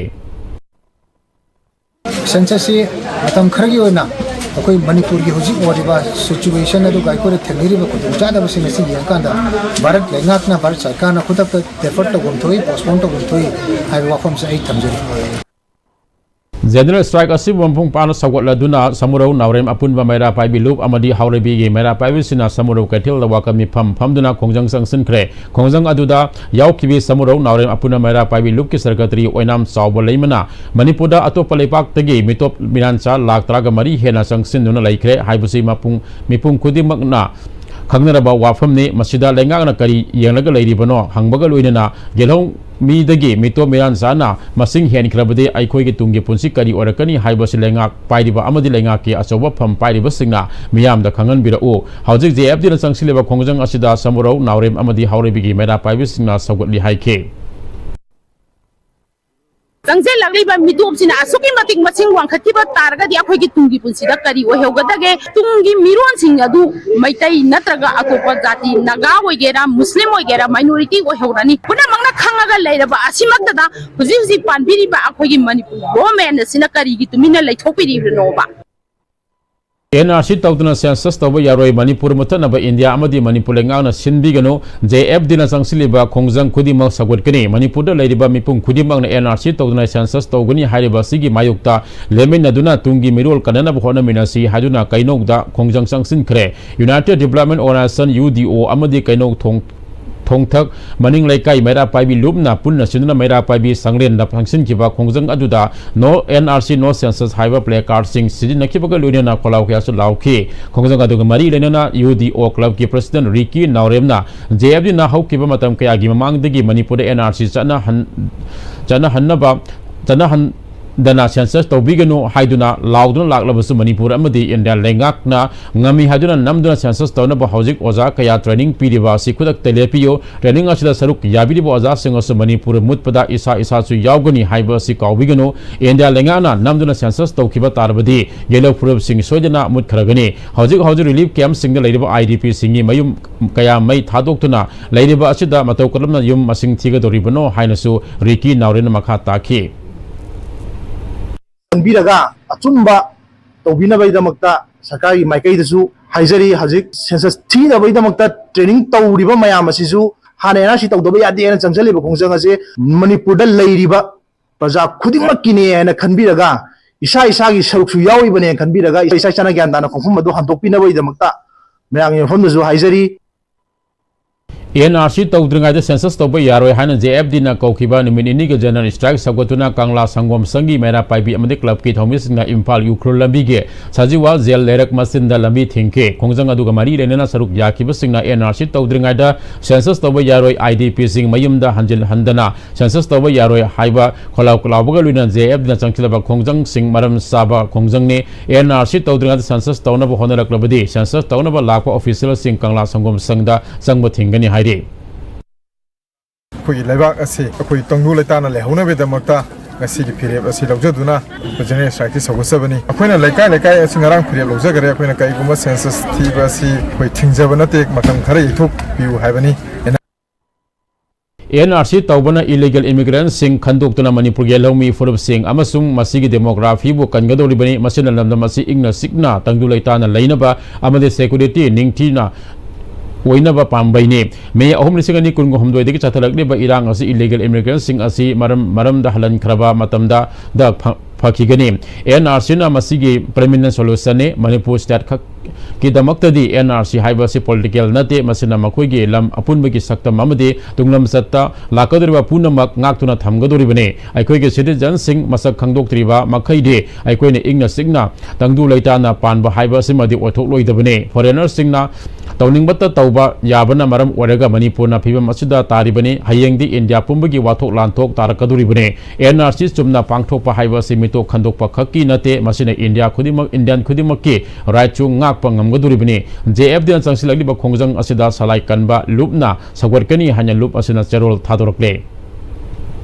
ꯁꯦꯟꯁꯁꯁꯤ ꯃꯇꯝ ꯈꯔꯒꯤ ꯑꯣꯏꯅ ꯑꯩꯈꯣꯏ ꯃꯅꯤꯄꯨꯔꯒꯤ ꯍꯧꯖꯤꯛ ꯑꯣꯏꯔꯤꯕ ꯁꯤꯆꯨꯋꯦꯁꯟ ꯑꯗꯨꯒ ꯑꯩꯈꯣꯏꯅ ꯊꯦꯡꯅꯔꯤꯕ ꯈꯨꯗꯣꯡꯆꯥꯗꯕꯁꯤꯡ ꯑꯁꯤ ꯌꯦꯡꯉꯀꯥꯟꯗ ꯚꯥꯔꯠ ꯂꯩꯉꯥꯛꯅ, ꯚꯥꯔꯠ ꯁꯔꯀꯥꯔꯅ ꯈꯨꯗꯛꯇ ꯗꯦꯐꯔ ꯇꯧꯐꯝ ꯊꯣꯛꯏ, ꯄꯣꯁꯄꯣꯟ ꯇꯧꯐꯝ ꯊꯣꯛꯏ ꯍꯥꯏꯕ ꯋꯥꯐꯝꯁꯦ ꯑꯩ ꯊꯝꯖꯔꯤ꯫ ꯖꯦꯅꯔꯦꯜ ꯁ꯭ꯇ꯭ꯔꯥꯏꯛ ꯑꯁꯤꯕꯨ ꯃꯄꯨꯡ ꯐꯥꯅ ꯁꯧꯒꯠꯂꯗꯨꯅ ꯁꯃꯨꯔꯧ ꯅꯥꯎꯔꯦꯝ ꯑꯄꯨꯟꯕ ꯃꯩꯔꯥ ꯄꯥꯏꯕꯤ ꯂꯨꯞ ꯑꯃꯗꯤ ꯍꯥꯎꯔꯩꯕꯤꯒꯤ ꯃꯩꯔꯥ ꯄꯥꯏꯕꯤꯁꯤꯡꯅ ꯁꯃꯨꯔꯧ ꯀꯩꯊꯦꯜꯗ ꯋꯥꯀꯠ ꯃꯤꯐꯝ ꯐꯝꯗꯨꯅ ꯈꯣꯡꯖꯪ ꯆꯪꯁꯤꯟꯈ꯭ꯔꯦ꯫ ꯈꯣꯡꯖꯪ ꯑꯗꯨꯗ ꯌꯥꯎꯈꯤꯕꯤ ꯁꯃꯨꯔꯧ ꯅꯥꯎꯔꯦꯝ ꯑꯄꯨꯟꯕ ꯃꯩꯔꯥ ꯄꯥꯏꯕꯤ ꯂꯨꯞꯀꯤ ꯁꯦꯀ꯭ꯔꯦꯇꯔꯤ ꯑꯣꯏꯅꯥꯝ ꯆꯥꯎꯕ ꯂꯩꯃꯅ ꯃꯅꯤꯄꯨꯔꯗ ꯑꯇꯣꯞꯄ ꯂꯩꯄꯥꯛꯇꯒꯤ ꯃꯤꯇꯣꯞ ꯃꯤꯔꯥꯟꯆꯥ ꯂꯥꯈ ꯇꯔꯥꯒ ꯃꯔꯤ ꯍꯦꯟꯅ ꯆꯪꯁꯤꯟꯗꯨꯅ ꯂꯩꯈ꯭ꯔꯦ ꯍꯥꯏꯕꯁꯤ ꯃꯄꯨꯡ, ꯃꯤꯄꯨꯝ ꯈꯨꯗꯤꯡꯃꯛꯅ ꯈꯪꯅꯔꯕ ꯋꯥꯐꯝꯅꯤ꯫ ꯃꯁꯤꯗ ꯂꯩꯉꯥꯛꯅ ꯀꯔꯤ ꯌꯦꯡꯂꯒ ꯂꯩꯔꯤꯕꯅꯣ ꯍꯪꯕꯒ ꯂꯣꯏꯅꯅ ꯒꯦꯜꯍꯧ ꯃꯤꯗꯒꯤ ꯃꯤꯇꯣꯞ ꯃꯤꯔꯥꯟꯆꯥꯅ ꯃꯁꯤꯡ ꯍꯦꯟꯈ꯭ꯔꯕꯗꯤ ꯑꯩꯈꯣꯏꯒꯤ ꯇꯨꯡꯒꯤ ꯄꯨꯟꯁꯤ ꯀꯔꯤ ꯑꯣꯏꯔꯛꯀꯅꯤ ꯍꯥꯏꯕꯁꯤ ꯂꯩꯉꯥꯛ ꯄꯥꯏꯔꯤꯕ ꯑꯃꯗꯤ ꯂꯩꯉꯥꯛꯀꯤ ꯑꯆꯧꯕ ꯐꯝ ꯄꯥꯏꯔꯤꯕꯁꯤꯡꯅ ꯃꯤꯌꯥꯝꯗ ꯈꯪꯍꯟꯕꯤꯔꯛꯎ꯫ ꯍꯧꯖꯤꯛ ꯖꯦ ꯑꯦꯐ ꯗꯤꯅ ꯆꯪꯁꯤꯜꯂꯤꯕ ꯈꯣꯡꯖꯪ ꯑꯁꯤꯗ ꯁꯃꯨꯔꯧ ꯅꯥꯎꯔꯦꯝ ꯑꯃꯗꯤ ꯍꯥꯎꯔꯩꯕꯤꯒꯤ ꯃꯩꯔꯥ ꯄꯥꯏꯕꯤꯁꯤꯡꯅ ꯁꯧꯒꯠꯂꯤ ꯍꯥꯏꯈꯤ꯫ ꯆꯪꯁꯤꯜꯂꯛꯂꯤꯕ ꯃꯤꯇꯣꯞꯁꯤꯅ ꯑꯁꯨꯛꯀꯤ ꯃꯇꯤꯛ ꯃꯁꯤꯡ ꯋꯥꯡꯈꯠꯈꯤꯕ ꯇꯥꯔꯒꯗꯤ ꯑꯩꯈꯣꯏꯒꯤ ꯇꯨꯡꯒꯤ ꯄꯨꯟꯁꯤꯗ ꯀꯔꯤ ꯑꯣꯏꯍꯧꯒꯗꯒꯦ? ꯇꯨꯡꯒꯤ ꯃꯤꯔꯣꯟꯁꯤꯡ ꯑꯗꯨ ꯃꯩꯇꯩ ꯅꯠꯇ꯭ꯔꯒ ꯑꯇꯣꯞꯄ ꯖꯥꯇꯤ, ꯅꯥꯒꯥ ꯑꯣꯏꯒꯦꯔꯥ, ꯃꯨꯁꯂꯤꯝ ꯑꯣꯏꯒꯦꯔꯥ, ꯃꯥꯏꯅꯣꯔꯤꯇꯤ ꯑꯣꯏꯍꯧꯔꯅꯤ꯫ ꯄꯨꯝꯅꯃꯛꯅ ꯈꯪꯉꯒ ꯂꯩꯔꯕ ꯑꯁꯤꯃꯛꯇꯗ ꯍꯧꯖꯤꯛ ꯍꯧꯖꯤꯛ ꯄꯥꯟꯕꯤꯔꯤꯕ ꯑꯩꯈꯣꯏꯒꯤ ꯃꯅꯤꯄꯨꯔ ꯒꯣꯚꯔꯟꯃꯦꯟꯠ ꯑꯁꯤꯅ ꯀꯔꯤꯒꯤ ꯇꯨꯃꯤꯟꯅ ꯂꯩꯊꯣꯛꯄꯤꯔꯤꯕꯅꯣꯕ? ꯑꯦꯟ ꯑꯥꯔ ꯁꯤ ꯇꯧꯗꯅ ꯁꯦꯟꯁꯁ ꯇꯧꯕ ꯌꯥꯔꯣꯏ꯫ ꯃꯅꯤꯄꯨꯔ ꯃꯨꯠꯊꯠꯅꯕ ꯏꯟꯗꯤꯌꯥ ꯑꯃꯗꯤ ꯃꯅꯤꯄꯨꯔ ꯂꯩꯉꯥꯛꯅ ꯁꯤꯟꯕꯤꯒꯅꯨ꯫ ꯖꯦ ꯑꯦꯐ ꯗꯤꯅ ꯆꯪꯁꯤꯜꯂꯤꯕ ꯈꯣꯡꯖꯪ ꯈꯨꯗꯤꯡꯃꯛ ꯁꯧꯒꯠꯀꯅꯤ꯫ ꯃꯅꯤꯄꯨꯔꯗ ꯂꯩꯔꯤꯕ ꯃꯤꯄꯨꯝ ꯈꯨꯗꯤꯡꯃꯛꯅ ꯑꯦꯟ ꯑꯥꯔ ꯁꯤ ꯇꯧꯗꯅ ꯁꯦꯟꯁꯁ ꯇꯧꯒꯅꯤ ꯍꯥꯏꯔꯤꯕ ꯑꯁꯤꯒꯤ ꯃꯥꯌꯣꯛꯇ ꯂꯦꯝꯃꯤꯟꯅꯗꯨꯅ ꯇꯨꯡꯒꯤ ꯃꯤꯔꯣꯜ ꯀꯟꯅꯅꯕ ꯍꯣꯠꯅꯃꯤꯟꯅꯁꯤ ꯍꯥꯏꯗꯨꯅ ꯀꯩꯅꯧꯗ ꯈꯣꯡꯖꯪ ꯆꯪꯁꯤꯟꯈ꯭ꯔꯦ꯫ ꯌꯨꯅꯥꯏꯇꯦꯗ ꯗꯤꯕ꯭ꯂꯞꯃꯦꯟ ꯑꯣꯔꯒꯅꯥꯏꯖꯦꯁꯟ, ꯌꯨ ꯗꯤ ꯑꯣ, ꯑꯃꯗꯤ ꯀꯩꯅꯧ ꯊꯣꯡ ꯈꯣꯡꯊꯛ ꯃꯅꯤꯡ ꯂꯩꯀꯥꯏ ꯃꯩꯔꯥ ꯄꯥꯏꯕꯤ ꯂꯨꯞꯅ ꯄꯨꯟꯅ ꯁꯤꯟꯗꯨꯅ ꯃꯩꯔꯥ ꯄꯥꯏꯕꯤ ꯁꯪꯂꯦꯟꯗ ꯐꯪꯁꯤꯟꯈꯤꯕ ꯈꯣꯡꯖꯪ ꯑꯗꯨꯗ "No N R C, No Census" ꯍꯥꯏꯕ placard ꯁꯤꯡ ꯁꯤꯖꯤꯟꯅꯈꯤꯕꯒ ꯂꯣꯏꯅꯅ ꯈꯣꯜꯂꯥꯎ ꯀꯌꯥꯁꯨ ꯂꯥꯎꯈꯤ꯫ ꯈꯣꯡꯖꯪ ꯑꯗꯨꯒ ꯃꯔꯤ ꯂꯩꯅꯅ U D O club ꯀꯤ president ꯔꯤꯀꯤ ꯅꯥꯎꯔꯦꯝꯅ J F D ꯅ ꯍꯧꯈꯤꯕ ꯃꯇꯝ ꯀꯌꯥꯒꯤ ꯃꯃꯥꯡꯗꯒꯤ ꯃꯅꯤꯄꯨꯔꯗ N R C ꯆꯠꯅꯍꯟ-, ꯆꯠꯅꯍꯟꯅꯕ, ꯆꯠꯅꯍꯟꯗꯅ census ꯇꯧꯕꯤꯒꯅꯨ ꯍꯥꯏꯗꯨꯅ ꯂꯥꯎꯗꯨꯅ ꯂꯥꯛꯂꯕꯁꯨ, ꯃꯅꯤꯄꯨꯔ ꯑꯃꯗꯤ ꯏꯟꯗꯤꯌꯥ ꯂꯩꯉꯥꯛꯅ ꯉꯝꯃꯤ ꯍꯥꯏꯗꯨꯅ ꯅꯝꯗꯨꯅ census ꯇꯧꯅꯕ ꯍꯧꯖꯤꯛ ꯑꯣꯖꯥ ꯀꯌꯥ training ꯄꯤꯔꯤꯕ ꯑꯁꯤ ꯈꯨꯗꯛꯇ ꯂꯦꯞꯄꯤꯌꯨ꯫ Training ꯑꯁꯤꯗ ꯁꯔꯨꯛ ꯌꯥꯕꯤꯔꯤꯕ ꯑꯣꯖꯥꯁꯤꯡ ꯑꯁꯨ ꯃꯅꯤꯄꯨꯔ ꯃꯨꯠꯄꯗ ꯏꯁꯥ ꯏꯁꯥꯁꯨ ꯌꯥꯎꯒꯅꯤ ꯍꯥꯏꯕ ꯑꯁꯤ ꯀꯥꯎꯕꯤꯒꯅꯨ꯫ ꯏꯟꯗꯤꯌꯥ ꯂꯩꯉꯥꯛꯅ ꯅꯝꯗꯨꯅ census ꯇꯧꯈꯤꯕ ꯇꯥꯔꯕꯗꯤ ꯌꯦꯜꯍꯧ ꯐꯨꯔꯨꯞꯁꯤꯡ ꯁꯣꯏꯗꯅ ꯃꯨꯠꯈ꯭ꯔꯒꯅꯤ꯫ ꯍꯧꯖꯤꯛ ꯍꯧꯖꯤꯛ relief camp ꯁꯤꯡꯗ ꯂꯩꯔꯤꯕ I D P ꯁꯤꯡꯒꯤ ꯃꯌꯨꯝ ꯀꯌꯥ ꯃꯩ ꯊꯥꯗꯣꯛꯇꯨꯅ ꯂꯩꯔꯤꯕ ꯑꯁꯤꯗ ꯃꯇꯧ ꯀꯔꯝꯅ ꯌꯨꯝ ꯃꯁꯤꯡ ꯊꯤꯒꯗꯧꯔꯤꯕꯅꯣ ꯍꯥꯏꯅꯁꯨ ꯔꯤꯀꯤ ꯅꯥꯎꯔꯦꯟꯅ ꯃꯈꯥ ꯇꯥꯈꯤ꯫ ꯈꯟꯕꯤꯔꯒ ꯑꯆꯨꯝꯕ ꯇꯧꯕꯤꯅꯕꯒꯤꯗꯃꯛꯇ ꯁꯔꯀꯥꯔꯒꯤ ꯃꯥꯏꯀꯩꯗꯁꯨ ꯍꯥꯏꯖꯔꯤ꯫ ꯍꯧꯖꯤꯛ census ꯊꯤꯅꯕꯒꯤꯗꯃꯛꯇ training ꯇꯧꯔꯤꯕ ꯃꯌꯥꯝ ꯑꯁꯤꯁꯨ ꯍꯥꯟꯅ N R C ꯇꯧꯗꯕ ꯌꯥꯗꯦ ꯍꯥꯏꯅ ꯆꯪꯁꯤꯜꯂꯤꯕ ꯈꯣꯡꯖꯪ ꯑꯁꯦ ꯃꯅꯤꯄꯨꯔꯗ ꯂꯩꯔꯤꯕ ꯄ꯭ꯔꯖꯥ ꯈꯨꯗꯤꯡꯃꯛꯀꯤꯅꯦ ꯍꯥꯏꯅ ꯈꯟꯕꯤꯔꯒ, ꯏꯁꯥ ꯏꯁꯥꯒꯤ ꯁꯔꯨꯛꯁꯨ ꯌꯥꯎꯔꯤꯕꯅꯦꯅ ꯈꯟꯕꯤꯔꯒ, ꯏꯁꯥ ꯏꯁꯥꯅ ꯒ꯭ꯌꯥꯟ ꯇꯥꯅ ꯈꯣꯡꯐꯝ ꯑꯗꯨ ꯍꯟꯗꯣꯛꯄꯤꯅꯕꯒꯤꯗꯃꯛꯇ ꯃꯌꯥꯝꯒꯤ ꯃꯐꯝꯗꯁꯨ ꯍꯥꯏꯖꯔꯤ꯫ N R C ꯇꯧꯗ꯭ꯔꯤꯉꯩꯗ census ꯇꯧꯕ ꯌꯥꯔꯣꯏ ꯍꯥꯏꯅ J F D ꯅ ꯀꯧꯈꯤꯕ ꯅꯨꯃꯤꯠ ꯅꯤꯅꯤꯒꯤ general strike ꯁꯧꯒꯠꯇꯨꯅ ꯀꯪꯂꯥ ꯁꯪꯒꯣꯝ ꯁꯪꯒꯤ ꯃꯩꯔꯥ ꯄꯥꯏꯕꯤ ꯑꯃꯗꯤ club ꯀꯤ ꯊꯧꯃꯤꯁꯤꯡꯅ ꯏꯝꯐꯥꯜ ꯎꯈ꯭ꯔꯨꯜ ꯂꯝꯕꯤꯒꯤ ꯁꯖꯤꯋꯥ ꯖꯦꯜ ꯂꯩꯔꯛ ꯃꯆꯤꯟꯗ ꯂꯝꯕꯤ ꯊꯤꯡꯈꯤ꯫ ꯈꯣꯡꯖꯪ ꯑꯗꯨꯒ ꯃꯔꯤ ꯂꯩꯅꯅ ꯁꯔꯨꯛ ꯌꯥꯈꯤꯕꯁꯤꯡꯅ N R C ꯇꯧꯗ꯭ꯔꯤꯉꯩꯗ census ꯇꯧꯕ ꯌꯥꯔꯣꯏ, I D P ꯁꯤꯡ ꯃꯌꯨꯝꯗ ꯍꯟꯖꯤꯜꯍꯟꯗꯅ census ꯇꯧꯕ ꯌꯥꯔꯣꯏ ꯍꯥꯏꯕ ꯈꯣꯜꯂꯥꯎ ꯂꯥꯎꯕꯒ ꯂꯣꯏꯅꯅ J F D ꯅ ꯆꯪꯁꯤꯜꯂꯕ ꯈꯣꯡꯖꯪꯁꯤꯡ ꯃꯔꯝ ꯆꯥꯕ ꯈꯣꯡꯖꯪꯅꯤ꯫ N R C ꯇꯧꯗ꯭ꯔꯤꯉꯩꯗ census ꯇꯧꯅꯕ ꯍꯣꯠꯅꯔꯛꯂꯕꯗꯤ census ꯇꯧꯅꯕ ꯂꯥꯛꯄ official ꯁꯤꯡ ꯀꯪꯂꯥ ꯁꯪꯒꯣꯝ ꯁꯪꯗ ꯆꯪꯕ ꯊꯤꯡꯒꯅꯤ ꯍꯥꯏꯔꯤ꯫ ꯑꯩꯈꯣꯏꯒꯤ ꯂꯩꯕꯥꯛ ꯑꯁꯤ ꯑꯩꯈꯣꯏ ꯇꯪꯗꯨ ꯂꯩꯇꯥꯅ ꯂꯩꯍꯧꯅꯕꯒꯤꯗꯃꯛꯇ ꯉꯁꯤꯒꯤ ꯐꯤꯔꯦꯞ ꯑꯁꯤ ꯂꯧꯖꯗꯨꯅ general strike ꯁꯤ ꯁꯧꯒꯠꯆꯕꯅꯤ꯫ ꯑꯩꯈꯣꯏꯅ ꯂꯩꯀꯥꯏ ꯂꯩꯀꯥꯏ ꯑꯁꯤ ꯉꯔꯥꯡ ꯐꯤꯔꯦꯞ ꯂꯧꯖꯈꯔꯦ꯫ ꯑꯩꯈꯣꯏꯅ ꯀꯔꯤꯒꯨꯝꯕ census ꯊꯤꯕ ꯑꯁꯤ ꯑꯩꯈꯣꯏ ꯊꯤꯡꯖꯕ ꯅꯠꯇꯦ, ꯃꯇꯝ ꯈꯔ ꯌꯩꯊꯣꯛꯄꯤꯌꯨ ꯍꯥꯏꯕꯅꯤ꯫ N R C ꯇꯧꯕꯅ illegal immigrant ꯁꯤꯡ ꯈꯟꯗꯣꯛꯇꯨꯅ ꯃꯅꯤꯄꯨꯔꯒꯤ ꯂꯧꯃꯤ ꯐꯨꯔꯨꯞꯁꯤꯡ ꯑꯃꯁꯨꯡ ꯃꯁꯤꯒꯤ demography ꯕꯨ ꯀꯟꯒꯗꯧꯔꯤꯕꯅꯤ꯫ ꯃꯁꯤꯅ ꯂꯝꯗꯝ ꯑꯁꯤ ꯏꯪꯅ ꯆꯤꯛꯅ ꯇꯪꯗꯨ ꯂꯩꯇꯥꯅ ꯂꯩꯅꯕ ꯑꯃꯗꯤ security ꯅꯤꯡꯊꯤꯅ ꯑꯣꯏꯅꯕ ꯄꯥꯝꯕꯩꯅꯤ꯫ ꯃꯦ ꯑꯍꯨꯝ, ꯂꯤꯁꯤꯡ ꯑꯅꯤ ꯀꯨꯟꯍꯨꯝꯗꯣꯏꯗꯒꯤ ꯆꯠꯊꯔꯛꯂꯤꯕ ꯏꯔꯥꯡ ꯑꯁꯤ illegal immigrant ꯁꯤꯡ ꯑꯁꯤ ꯃꯔꯝ, ꯃꯔꯝꯗ ꯍꯜꯍꯟꯈ꯭ꯔꯕ ꯃꯇꯝꯗ ꯗ ꯐ-, ꯐꯈꯤꯒꯅꯤ꯫ ꯑꯦꯟ ꯑꯥꯔ ꯁꯤꯅ ꯃꯁꯤꯒꯤ permanent solutionꯅꯤ꯫ ꯃꯅꯤꯄꯨꯔ state ꯈꯛꯀꯤꯗꯃꯛꯇꯗꯤ ꯑꯦꯟ ꯑꯥꯔ ꯁꯤ ꯍꯥꯏꯕ ꯑꯁꯤ political ꯅꯠꯇꯦ, ꯃꯁꯤꯅ ꯃꯈꯣꯏꯒꯤ ꯂꯝ ꯑꯄꯨꯟꯕꯒꯤ ꯁꯛꯇꯝ ꯑꯃꯗꯤ ꯇꯨꯡꯂꯝꯆꯠꯇ ꯂꯥꯛꯀꯗꯧꯔꯤꯕ ꯄꯨꯝꯅꯃꯛ ꯉꯥꯛꯇꯨꯅ ꯊꯝꯒꯗꯧꯔꯤꯕꯅꯤ꯫ ꯑꯩꯈꯣꯏꯒꯤ citizenꯁꯤꯡ ꯃꯁꯛ ꯈꯪꯗꯣꯛꯇ꯭ꯔꯤꯕ ꯃꯈꯩꯗꯤ ꯑꯩꯈꯣꯏꯅ ꯏꯪꯅ ꯆꯤꯛꯅ ꯇꯪꯗꯨ ꯂꯩꯇꯥꯅ ꯄꯥꯟꯕ ꯍꯥꯏꯕ ꯑꯁꯤꯃꯗꯤ ꯑꯣꯏꯊꯣꯛꯂꯣꯏꯗꯕꯅꯤ꯫ Foreignerꯁꯤꯡꯅ ꯇꯧꯅꯤꯡꯕꯇ ꯇꯧꯕ ꯌꯥꯕꯅ ꯃꯔꯝ ꯑꯣꯏꯔꯒ ꯃꯅꯤꯄꯨꯔꯅ ꯐꯤꯕꯝ ꯑꯁꯤꯗ ꯇꯥꯔꯤꯕꯅꯤ꯫ ꯍꯌꯦꯡꯗꯤ ꯏꯟꯗꯤꯌꯥ ꯄꯨꯝꯕꯒꯤ ꯋꯥꯊꯣꯛ ꯂꯥꯟꯊꯣꯛ ꯇꯥꯔꯛꯀꯗꯧꯔꯤꯕꯅꯤ꯫ ꯑꯦꯟ ꯑꯥꯔ ꯁꯤ ꯆꯨꯝꯅ ꯄꯥꯡꯊꯣꯛꯄ ꯍꯥꯏꯕ ꯑꯁꯤ ꯃꯤꯇꯣꯞ ꯈꯟꯗꯣꯛꯄ ꯈꯛꯀꯤ ꯅꯠꯇꯦ, ꯃꯁꯤꯅ ꯏꯟꯗꯤꯌꯥ ꯈꯨꯗꯤꯡꯃꯛ, Indian ꯈꯨꯗꯤꯡꯃꯛꯀꯤ rightꯁꯨ ꯉꯥꯛꯄ ꯉꯝꯒꯗꯧꯔꯤꯕꯅꯤ꯫ ꯖꯦ ꯑꯦꯐ ꯗꯤꯅ ꯆꯪꯁꯤꯜꯂꯛꯂꯤꯕ ꯈꯣꯡꯖꯪ ꯑꯁꯤꯗ ꯁꯂꯥꯏ ꯀꯟꯕ ꯂꯨꯞꯅ ꯁꯧꯒꯠꯀꯅꯤ ꯍꯥꯏꯅ ꯂꯨꯞ ꯑꯁꯤꯅ ꯆꯦꯔꯣꯜ ꯊꯥꯗꯣꯔꯛꯂꯦ꯫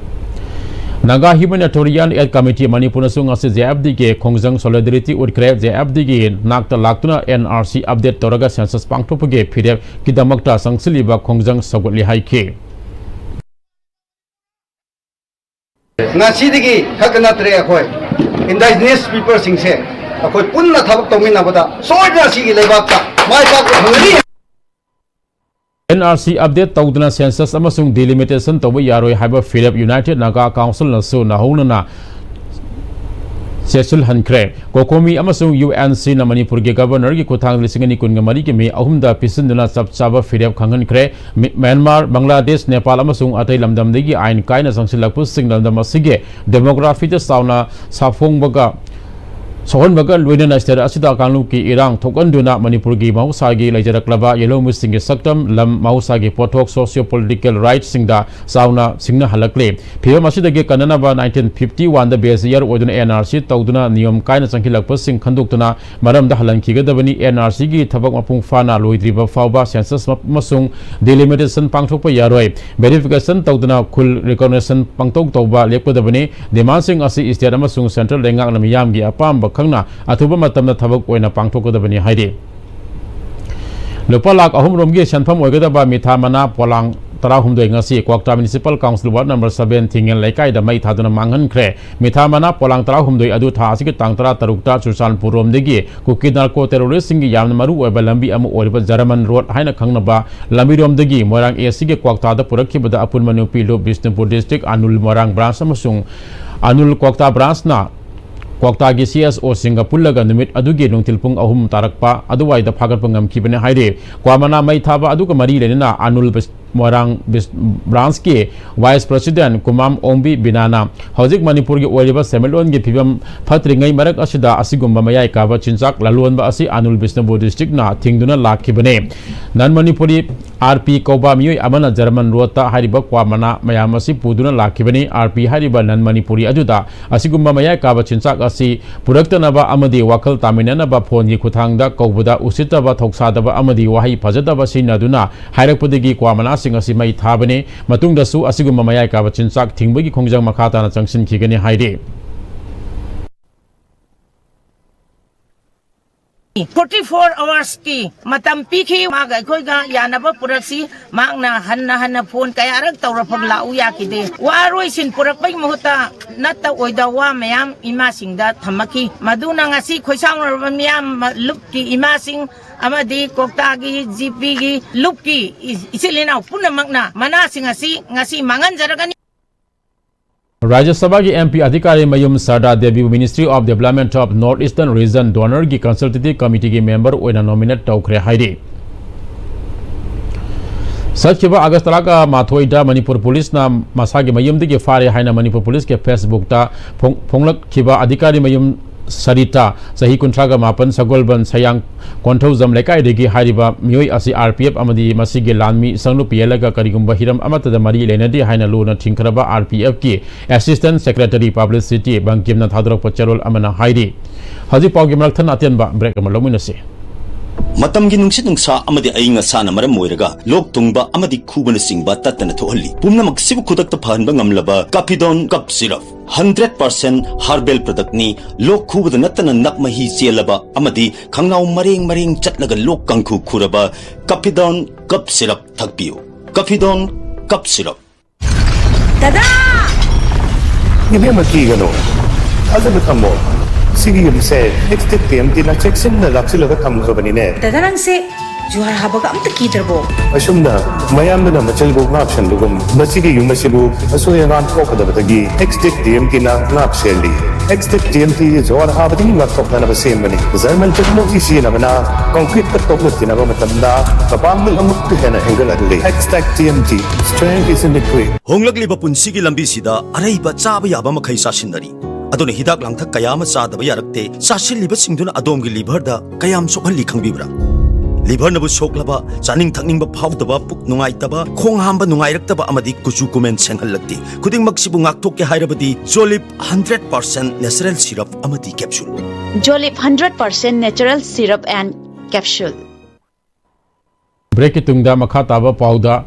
Naga Humanitarian Aid Committee ꯃꯅꯤꯄꯨꯔꯅꯁꯨ ꯉꯁꯤ ꯖꯦ ꯑꯦꯐ ꯗꯤꯒꯤ ꯈꯣꯡꯖꯪ solidarity ꯎꯠꯈ꯭ꯔꯦ꯫ ꯖꯦ ꯑꯦꯐ ꯗꯤꯒꯤ ꯅꯥꯛꯇ ꯂꯥꯛꯇꯨꯅ ꯑꯦꯟ ꯑꯥꯔ ꯁꯤ update ꯇꯧꯔꯒ census ꯄꯥꯡꯊꯣꯛꯄꯒꯤ ꯐꯤꯔꯦꯞꯀꯤꯗꯃꯛꯇ ꯆꯪꯁꯤꯜꯂꯤꯕ ꯈꯣꯡꯖꯪ ꯁꯧꯒꯠꯂꯤ ꯍꯥꯏꯈꯤ꯫ ꯉꯁꯤꯗꯒꯤ ꯈꯛꯇ ꯅꯠꯇ꯭ꯔꯦ, ꯑꯩꯈꯣꯏ indigenous peopleꯁꯤꯡꯁꯦ ꯑꯩꯈꯣꯏ ꯄꯨꯟꯅ ꯊꯕꯛ ꯇꯧꯃꯤꯟꯅꯕꯗ ꯁꯣꯏꯗꯅ ꯁꯤꯒꯤ ꯂꯩꯕꯥꯛꯇ ꯃꯥꯏ ꯄꯥꯛꯄ ꯐꯪꯒꯅꯤ꯫ ꯑꯦꯟ ꯑꯥꯔ ꯁꯤ update ꯇꯧꯗꯨꯅ census ꯑꯃꯁꯨꯡ delimitation ꯇꯧꯕ ꯌꯥꯔꯣꯏ ꯍꯥꯏꯕ ꯐꯤꯔꯦꯞ United Naga Councilꯅꯁꯨ ꯅꯧꯍꯧꯅꯅ ꯆꯦꯠꯁꯤꯜꯍꯟꯈ꯭ꯔꯦ꯫ ꯀꯣꯀꯣꯃꯤ ꯑꯃꯁꯨꯡ ꯌꯨ ꯑꯦꯟ ꯁꯤꯅ ꯃꯅꯤꯄꯨꯔꯒꯤ Governorꯒꯤ ꯈꯨꯠꯊꯥꯡꯗ ꯂꯤꯁꯤꯡ ꯑꯅꯤ ꯀꯨꯟꯒ ꯃꯔꯤꯒꯤ ꯃꯦ ꯑꯍꯨꯝꯗ ꯄꯤꯁꯤꯟꯗꯨꯅ ꯆꯞ ꯆꯥꯕ ꯐꯤꯔꯦꯞ ꯈꯪꯍꯟꯈ꯭ꯔꯦ꯫ ꯃꯤ-, ꯃ꯭ꯌꯥꯟꯃꯥꯔ, ꯕꯪꯒ꯭ꯂꯥꯗꯦꯁ, ꯅꯦꯄꯥꯜ ꯑꯃꯁꯨꯡ ꯑꯇꯩ ꯂꯝꯗꯝꯗꯒꯤ ꯑꯥꯏꯟ ꯀꯥꯏꯅ ꯆꯪꯁꯤꯜꯂꯛꯄꯁꯤꯡ ꯂꯝꯗꯝ ꯑꯁꯤꯒꯤ demographyꯗ ꯆꯥꯎꯅ ꯁꯥꯐꯣꯡꯕꯒ ꯁꯣꯛꯍꯟꯕꯒ ꯂꯣꯏꯅꯅ state ꯑꯁꯤꯗ ꯀꯥꯡꯂꯨꯞꯀꯤ ꯏꯔꯥꯡ ꯊꯣꯛꯍꯟꯗꯨꯅ ꯃꯅꯤꯄꯨꯔꯒꯤ ꯃꯍꯧꯁꯥꯒꯤ ꯂꯩꯖꯔꯛꯂꯕ ꯌꯦꯜꯍꯧꯃꯤꯁꯤꯡꯒꯤ ꯁꯛꯇꯝ, ꯂꯝ, ꯃꯍꯧꯁꯥꯒꯤ ꯄꯣꯠꯊꯣꯛ, socio political rightꯁꯤꯡꯗ ꯆꯥꯎꯅ ꯁꯤꯡꯅꯍꯜꯂꯛꯂꯦ꯫ ꯐꯤꯕꯝ ꯑꯁꯤꯗꯒꯤ ꯀꯟꯅꯅꯕ nineteen fifty oneꯗ base year ꯑꯣꯏꯗꯨꯅ ꯑꯦꯟ ꯑꯥꯔ ꯁꯤ ꯇꯧꯗꯨꯅ ꯅꯤꯌꯣꯝ ꯀꯥꯏꯅ ꯆꯪꯁꯤꯜꯂꯛꯄꯁꯤꯡ ꯈꯟꯗꯣꯛꯇꯨꯅ ꯃꯔꯝꯗ ꯍꯜꯍꯟꯈꯤꯒꯗꯕꯅꯤ꯫ ꯑꯦꯟ ꯑꯥꯔ ꯁꯤꯒꯤ ꯊꯕꯛ ꯃꯄꯨꯡ ꯐꯥꯅ ꯂꯣꯏꯗ꯭ꯔꯤꯕ ꯐꯥꯎꯕ census ꯑꯃꯁꯨꯡ delimitation ꯄꯥꯡꯊꯣꯛꯄ ꯌꯥꯔꯣꯏ꯫ Verification ꯇꯧꯗꯅ ꯈꯨꯜ recognition ꯄꯥꯡꯊꯣꯛ ꯇꯧꯕ ꯂꯦꯞꯀꯗꯕꯅꯤ꯫ Demandꯁꯤꯡ ꯑꯁꯤ state ꯑꯃꯁꯨꯡ central ꯂꯩꯉꯥꯛꯅ ꯃꯤꯌꯥꯝꯒꯤ ꯑꯄꯥꯝꯕ ꯈꯪꯅ ꯑꯊꯨꯕ ꯃꯇꯝꯗ ꯊꯕꯛ ꯑꯣꯏꯅ ꯄꯥꯡꯊꯣꯛꯀꯗꯕꯅꯤ ꯍꯥꯏꯔꯤ꯫ ꯂꯨꯄꯥ ꯂꯥꯈ ꯑꯍꯨꯝ ꯔꯣꯝꯒꯤ ꯁꯦꯟꯐꯝ ꯑꯣꯏꯒꯗꯕ ꯃꯤꯊꯥ ꯃꯅꯥ ꯄꯣꯂꯥꯡ ꯇꯔꯥꯍꯨꯝꯗꯣꯏ ꯉꯁꯤ ꯀ꯭ꯋꯥꯛꯇꯥ Municipal Council Ward number seven ꯊꯤꯡꯉꯦꯜ ꯂꯩꯀꯥꯏꯗ ꯃꯩ ꯊꯥꯗꯨꯅ ꯃꯥꯡꯍꯟꯈ꯭ꯔꯦ꯫ ꯃꯤꯊꯥ ꯃꯅꯥ ꯄꯣꯂꯥꯡ ꯇꯔꯥꯍꯨꯝꯗꯣꯏ ꯑꯗꯨ ꯊꯥ ꯑꯁꯤꯒꯤ ꯇꯥꯡ ꯇꯔꯥꯇꯔꯨꯛꯇ ꯆꯨꯔꯆꯥꯟꯄꯨꯔ ꯔꯣꯝꯗꯒꯤ ꯀꯨꯀꯤ narco terroristꯁꯤꯡꯒꯤ ꯌꯥꯝꯅ ꯃꯔꯨ ꯑꯣꯏꯕ ꯂꯝꯕꯤ ꯑꯃ ꯑꯣꯏꯔꯤꯕ ꯖꯔꯃꯟ ꯔꯣꯗ ꯍꯥꯏꯅ ꯈꯪꯅꯕ ꯂꯝꯕꯤꯔꯣꯝꯗꯒꯤ ꯃꯣꯏꯔꯥꯡ ꯑꯦ ꯁꯤꯒꯤ ꯀ꯭ꯋꯥꯛꯇꯥꯗ ꯄꯨꯔꯛꯈꯤꯕꯗ ꯑꯄꯨꯟꯕ ꯅꯨꯄꯤ ꯂꯨꯞ ꯕꯤꯁꯅꯨꯄꯨꯔ district ꯑꯅꯨꯜ ꯃꯣꯏꯔꯥꯡ branch ꯑꯃꯁꯨꯡ ꯑꯅꯨꯜ ꯀ꯭ꯋꯥꯛꯇꯥ branchꯅ ꯀ꯭ꯋꯥꯛꯇꯥꯒꯤ ꯁꯤ ꯑꯦꯁ ꯑꯣꯁꯤꯡꯒ ꯄꯨꯜꯂꯒ ꯅꯨꯃꯤꯠ ꯑꯗꯨꯒꯤ ꯅꯨꯡꯊꯤꯜ ꯄꯨꯡ ꯑꯍꯨꯝ ꯇꯥꯔꯛꯄ ꯑꯗꯨꯋꯥꯏꯗ ꯐꯥꯒꯠꯄ ꯉꯝꯈꯤꯕꯅꯤ ꯍꯥꯏꯔꯤ꯫ ꯀ꯭ꯋꯥ ꯃꯅꯥ ꯃꯩ ꯊꯥꯕ ꯑꯗꯨꯒ ꯃꯔꯤ ꯂꯩꯅꯅ ꯑꯅꯨꯜ ꯕꯤꯁ-, ꯃꯣꯏꯔꯥꯡ ꯕꯤꯁ-, ꯕ꯭ꯔꯥꯟꯁꯀꯤ ꯚꯥꯏꯁ ꯄ꯭ꯔꯁꯤꯗꯦꯟ ꯀꯨꯃꯥꯝ ꯑꯣꯡꯕꯤ ꯕꯤꯅꯥꯅ ꯍꯧꯖꯤꯛ ꯃꯅꯤꯄꯨꯔꯒꯤ ꯑꯣꯏꯔꯤꯕ ꯁꯦꯟꯃꯤꯠꯂꯣꯟꯒꯤ ꯐꯤꯕꯝ ꯐꯠꯇ꯭ꯔꯤꯉꯩ ꯃꯔꯛ ꯑꯁꯤꯗ ꯑꯁꯤꯒꯨꯝꯕ ꯃꯌꯥꯏ ꯀꯥꯕ ꯆꯤꯟꯖꯥꯛ ꯂꯂꯣꯟꯕ ꯑꯁꯤ ꯑꯅꯨꯜ ꯕꯤꯁꯅꯨꯄꯨꯔ ꯗꯤꯁꯇ꯭ꯔꯤꯛꯅ ꯊꯤꯡꯗꯨꯅ ꯂꯥꯛꯈꯤꯕꯅꯤ꯫ ꯅꯟ ꯃꯅꯤꯄꯨꯔꯤ ꯑꯥꯔ ꯄꯤ ꯀꯧꯕ ꯃꯤꯑꯣꯏ ꯑꯃꯅ ꯖꯔꯃꯟ ꯔꯣꯗꯇ ꯍꯥꯏꯔꯤꯕ ꯀ꯭ꯋꯥ ꯃꯅꯥ ꯃꯌꯥꯝ ꯑꯁꯤ ꯄꯨꯗꯨꯅ ꯂꯥꯛꯈꯤꯕꯅꯤ꯫ ꯑꯥꯔ ꯄꯤ ꯍꯥꯏꯔꯤꯕ ꯅꯟ ꯃꯅꯤꯄꯨꯔꯤ ꯑꯗꯨꯗ ꯑꯁꯤꯒꯨꯝꯕ ꯃꯌꯥꯏ ꯀꯥꯕ ꯆꯤꯟꯖꯥꯛ ꯑꯁꯤ ꯄꯨꯔꯛꯇꯅꯕ ꯑꯃꯗꯤ ꯋꯥꯈꯜ ꯇꯥꯃꯤꯟꯅꯅꯕ ꯐꯣꯟꯒꯤ ꯈꯨꯠꯊꯥꯡꯗ ꯀꯧꯕꯗ ꯎꯁꯤꯠꯇꯕ, ꯊꯧꯁꯥꯗꯕ ꯑꯃꯗꯤ ꯋꯥꯍꯩ ꯐꯖꯗꯕ ꯁꯤꯖꯤꯟꯅꯗꯨꯅ ꯍꯥꯏꯔꯛꯄꯗꯒꯤ ꯀ꯭ꯋꯥ ꯃꯅꯥꯁꯤꯡ ꯑꯁꯤ ꯃꯩ ꯊꯥꯕꯅꯤ꯫ ꯃꯇꯨꯡꯗꯁꯨ ꯑꯁꯤꯒꯨꯝꯕ ꯃꯌꯥꯏ ꯀꯥꯕ ꯆꯤꯟꯖꯥꯛ ꯊꯤꯡꯕꯒꯤ ꯈꯣꯡꯖꯪ ꯃꯈꯥ ꯇꯥꯅ ꯆꯪꯁꯤꯟꯈꯤꯒꯅꯤ ꯍꯥꯏꯔꯤ꯫ Forty four hoursꯀꯤ ꯃꯇꯝ ꯄꯤꯈꯤ꯫ ꯃꯥꯒ ꯑꯩꯈꯣꯏꯒ ꯌꯥꯅꯕ ꯄꯨꯔꯛꯁꯤ꯫ ꯃꯍꯥꯛꯅ ꯍꯟꯅ ꯍꯟꯅ ꯐꯣꯟ ꯀꯌꯥꯔꯛ ꯇꯧꯔꯛꯄ ꯂꯥꯛꯎ ꯌꯥꯈꯤꯗꯦ꯫ ꯋꯥꯔꯣꯏꯁꯤꯟ ꯄꯨꯔꯛꯄꯒꯤ ꯃꯍꯨꯠꯇ ꯅꯠꯇ ꯑꯣꯏꯗ ꯋꯥ ꯃꯌꯥꯝ ꯏꯃꯥꯁꯤꯡꯗ ꯊꯝꯃꯛꯈꯤ꯫ ꯃꯗꯨꯅ ꯉꯁꯤ ꯈꯣꯏꯁꯥꯎꯅꯔꯕ ꯃꯤꯌꯥꯝ ꯂꯨꯞꯀꯤ ꯏꯃꯥꯁꯤꯡ ꯑꯃꯗꯤ ꯀꯣꯛꯇꯥꯒꯤ ꯖꯤꯄꯤꯒꯤ ꯂꯨꯞꯀꯤ ꯏꯆꯤꯜ ꯏꯅꯥꯎ ꯄꯨꯝꯅꯃꯛꯅ ꯃꯅꯥꯁꯤꯡ ꯑꯁꯤ ꯉꯁꯤ ꯃꯥꯡꯍꯟꯖꯔꯒꯅꯤ꯫ ꯔꯥꯖ꯭ꯌ ꯁꯚꯥꯒꯤ ꯑꯦꯝ ꯄꯤ ꯑꯙꯤꯀꯥꯔꯤ ꯃꯌꯨꯝ ꯁꯔꯗꯥ ꯗꯦꯕꯤꯕꯨ Ministry of Development of North Eastern Region DoNERꯒꯤ Consultative Committeeꯒꯤ member ꯑꯣꯏꯅ nominate ꯇꯧꯈ꯭ꯔꯦ ꯍꯥꯏꯔꯤ꯫ ꯆꯠꯈꯤꯕ ꯑꯥꯒꯁ ꯇꯔꯥꯃꯥꯊꯣꯏꯗ ꯃꯅꯤꯄꯨꯔ ꯄꯨꯂꯤꯁꯅ ꯃꯁꯥꯒꯤ ꯃꯌꯨꯝꯗꯒꯤ ꯐꯥꯔꯦ ꯍꯥꯏꯅ ꯃꯅꯤꯄꯨꯔ ꯄꯨꯂꯤꯁꯀꯤ Facebookꯇ ꯐꯣꯡ-, ꯐꯣꯡꯂꯛꯈꯤꯕ ꯑꯙꯤꯀꯥꯔꯤ ꯃꯌꯨꯝ ꯁꯔꯤꯇꯥ, ꯆꯍꯤ ꯀꯨꯟꯊ꯭ꯔꯥꯒ ꯃꯥꯄꯟ, ꯁꯒꯣꯜꯕꯟ, ꯁꯌꯥꯡ ꯀꯣꯟꯊꯧꯖꯝ ꯂꯩꯀꯥꯏꯗꯒꯤ ꯍꯥꯏꯔꯤꯕ ꯃꯤꯑꯣꯏ ꯑꯁꯤ ꯑꯥꯔ ꯄꯤ ꯑꯦꯐ ꯑꯃꯗꯤ ꯃꯁꯤꯒꯤ ꯂꯥꯟꯃꯤ ꯁꯪꯂꯨꯞ ꯄꯤꯍꯜꯂꯒ ꯀꯔꯤꯒꯨꯝꯕ ꯍꯤꯔꯝ ꯑꯃꯠꯇꯗ ꯃꯔꯤ ꯂꯩꯅꯗꯦ ꯍꯥꯏꯅ ꯂꯨꯅ ꯊꯤꯡꯈ꯭ꯔꯕ ꯑꯥꯔ ꯄꯤ ꯑꯦꯐꯀꯤ Assistant Secretary Publicity ꯕꯪꯀꯤꯝꯅ ꯊꯥꯗꯣꯔꯛꯄ ꯆꯦꯔꯣꯜ ꯑꯃꯅ ꯍꯥꯏꯔꯤ꯫ ꯍꯧꯖꯤꯛ ꯄꯥꯎꯒꯤ ꯃꯔꯛ ꯊꯠꯅ ꯑꯇꯦꯟꯕ break ꯑꯃ ꯂꯧꯃꯤꯟꯅꯁꯤ꯫ ꯃꯇꯝꯒꯤ ꯅꯨꯡꯁꯤꯠ ꯅꯨꯡꯁꯥ ꯑꯃꯗꯤ ꯑꯏꯪ ꯑꯁꯥꯅ ꯃꯔꯝ ꯑꯣꯏꯔꯒ ꯂꯣꯛ ꯊꯨꯡꯕ ꯑꯃꯗꯤ ꯈꯨꯕꯅꯆꯤꯡꯕ ꯇꯠꯇꯅ ꯊꯣꯛꯍꯜꯂꯤ꯫ ꯄꯨꯝꯅꯃꯛꯁꯤꯕꯨ ꯈꯨꯗꯛꯇ ꯐꯍꯟꯕ ꯉꯝꯂꯕ ꯀꯥꯐꯤꯗꯣꯟ ꯀꯞ ꯁꯤꯔꯞ, hundred percent herbal productꯅꯤ꯫ ꯂꯣꯛ ꯈꯨꯕꯗ ꯅꯠꯇꯅ ꯅꯞ ꯃꯍꯤ ꯆꯦꯜꯂꯕ ꯑꯃꯗꯤ ꯈꯪꯅꯥꯎ ꯃꯔꯦꯡ ꯃꯔꯦꯡ ꯆꯠꯂꯒ ꯂꯣꯛ ꯀꯥꯡꯈꯨ ꯈꯨꯔꯕ ꯀꯥꯐꯤꯗꯣꯟ ꯀꯞ ꯁꯤꯔꯞ ꯊꯛꯄꯤꯌꯨ꯫ ꯀꯥꯐꯤꯗꯣꯟ ꯀꯞ ꯁꯤꯔꯞ꯫ ꯗꯗꯥ! ꯏꯕꯦꯝꯃ, ꯀꯤꯒꯅꯨ, ꯊꯥꯖꯕ ꯊꯝꯃꯣ꯫ ꯁꯤꯒꯤ ꯌꯨꯝꯁꯦ ꯑꯦꯛꯁ ꯇꯤꯛ ꯇꯤ ꯑꯦꯝ ꯇꯤꯅ ꯆꯦꯛꯁꯤꯟꯅ ꯂꯥꯛꯁꯤꯜꯂꯒ ꯊꯝꯈ꯭ꯔꯕꯅꯤꯅꯦ꯫ ꯗꯗꯥ, ꯅꯪꯁꯦ ꯖꯨꯍꯥꯔ ꯍꯥꯕꯒ ꯑꯝꯇ ꯀꯤꯗ꯭ꯔꯕꯣ? ꯑꯁꯨꯝꯅ ꯃꯌꯥꯝꯗꯨꯅ ꯃꯆꯜꯕꯨ ꯉꯥꯛ ꯁꯦꯟꯕꯒꯨꯝ, ꯃꯁꯤꯒꯤ ꯌꯨꯝ ꯑꯁꯤꯕꯨ ꯑꯁꯣꯏ ꯑꯉꯥꯝ ꯊꯣꯛꯀꯗꯕꯗꯒꯤ ꯑꯦꯛꯁ ꯇꯤꯛ ꯇꯤ ꯑꯦꯝ ꯇꯤꯅ ꯉꯥꯛ ꯁꯦꯜꯂꯤ꯫ X-Tech T M T ꯖꯣꯔ ꯍꯥꯕꯗꯒꯤ ꯉꯥꯛꯊꯣꯛꯅꯅꯕ ꯁꯦꯝꯕꯅꯤ꯫ German technology ꯁꯤꯖꯤꯟꯅꯕꯅ concrete ꯇ ꯇꯣꯛꯅ ꯊꯤꯅꯕ ꯃꯇꯝꯗ ꯃꯄꯥꯡꯒꯜ ꯑꯃꯨꯛꯀ ꯍꯦꯟꯅ ꯍꯦꯟꯒꯠꯍꯜꯂꯤ꯫ X-Tech T M T, strength is in liquid. ꯍꯣꯡꯂꯛꯂꯤꯕ ꯄꯨꯟꯁꯤꯒꯤ ꯂꯝꯕꯤꯁꯤꯗ ꯑꯔꯩꯕ ꯆꯥꯕ ꯌꯥꯕ ꯃꯈꯩ ꯆꯥꯁꯤꯟꯅꯔꯤ꯫ ꯑꯗꯨꯅ ꯍꯤꯗꯥꯛ ꯂꯥꯡꯊꯛ ꯀꯌꯥ ꯑꯃ ꯆꯥꯗꯕ ꯌꯥꯔꯛꯇꯦ꯫ ꯆꯥꯁꯤꯜꯂꯤꯕꯁꯤꯡꯗꯨꯅ ꯑꯗꯣꯝꯒꯤ liver ꯗ ꯀꯌꯥꯝ ꯁꯣꯛꯍꯜꯂꯤ ꯈꯪꯕꯤꯕ꯭ꯔꯥ? Liver ꯅꯕꯨ ꯁꯣꯛꯂꯕ, ꯆꯥꯅꯤꯡ ꯊꯛꯅꯤꯡꯕ ꯐꯥꯎꯗꯕ, ꯄꯨꯛ ꯅꯨꯡꯉꯥꯏꯇꯕ, ꯈꯣꯡ ꯍꯥꯝꯕ ꯅꯨꯡꯉꯥꯏꯔꯛꯇꯕ ꯑꯃꯗꯤ ꯀꯨꯆꯨ ꯀꯨꯃꯦꯟ ꯁꯦꯡꯍꯜꯂꯛꯇꯦ꯫ ꯈꯨꯗꯤꯡꯃꯛꯁꯤꯕꯨ ꯉꯥꯛꯊꯣꯛꯀꯦ ꯍꯥꯏꯔꯕꯗꯤ Jolib hundred percent natural syrup ꯑꯃꯗꯤ capsule꯫ Jolib hundred percent natural syrup and capsule꯫ Break ꯀꯤ ꯇꯨꯡꯗ ꯃꯈꯥ ꯇꯥꯕ ꯄꯥꯎꯗ,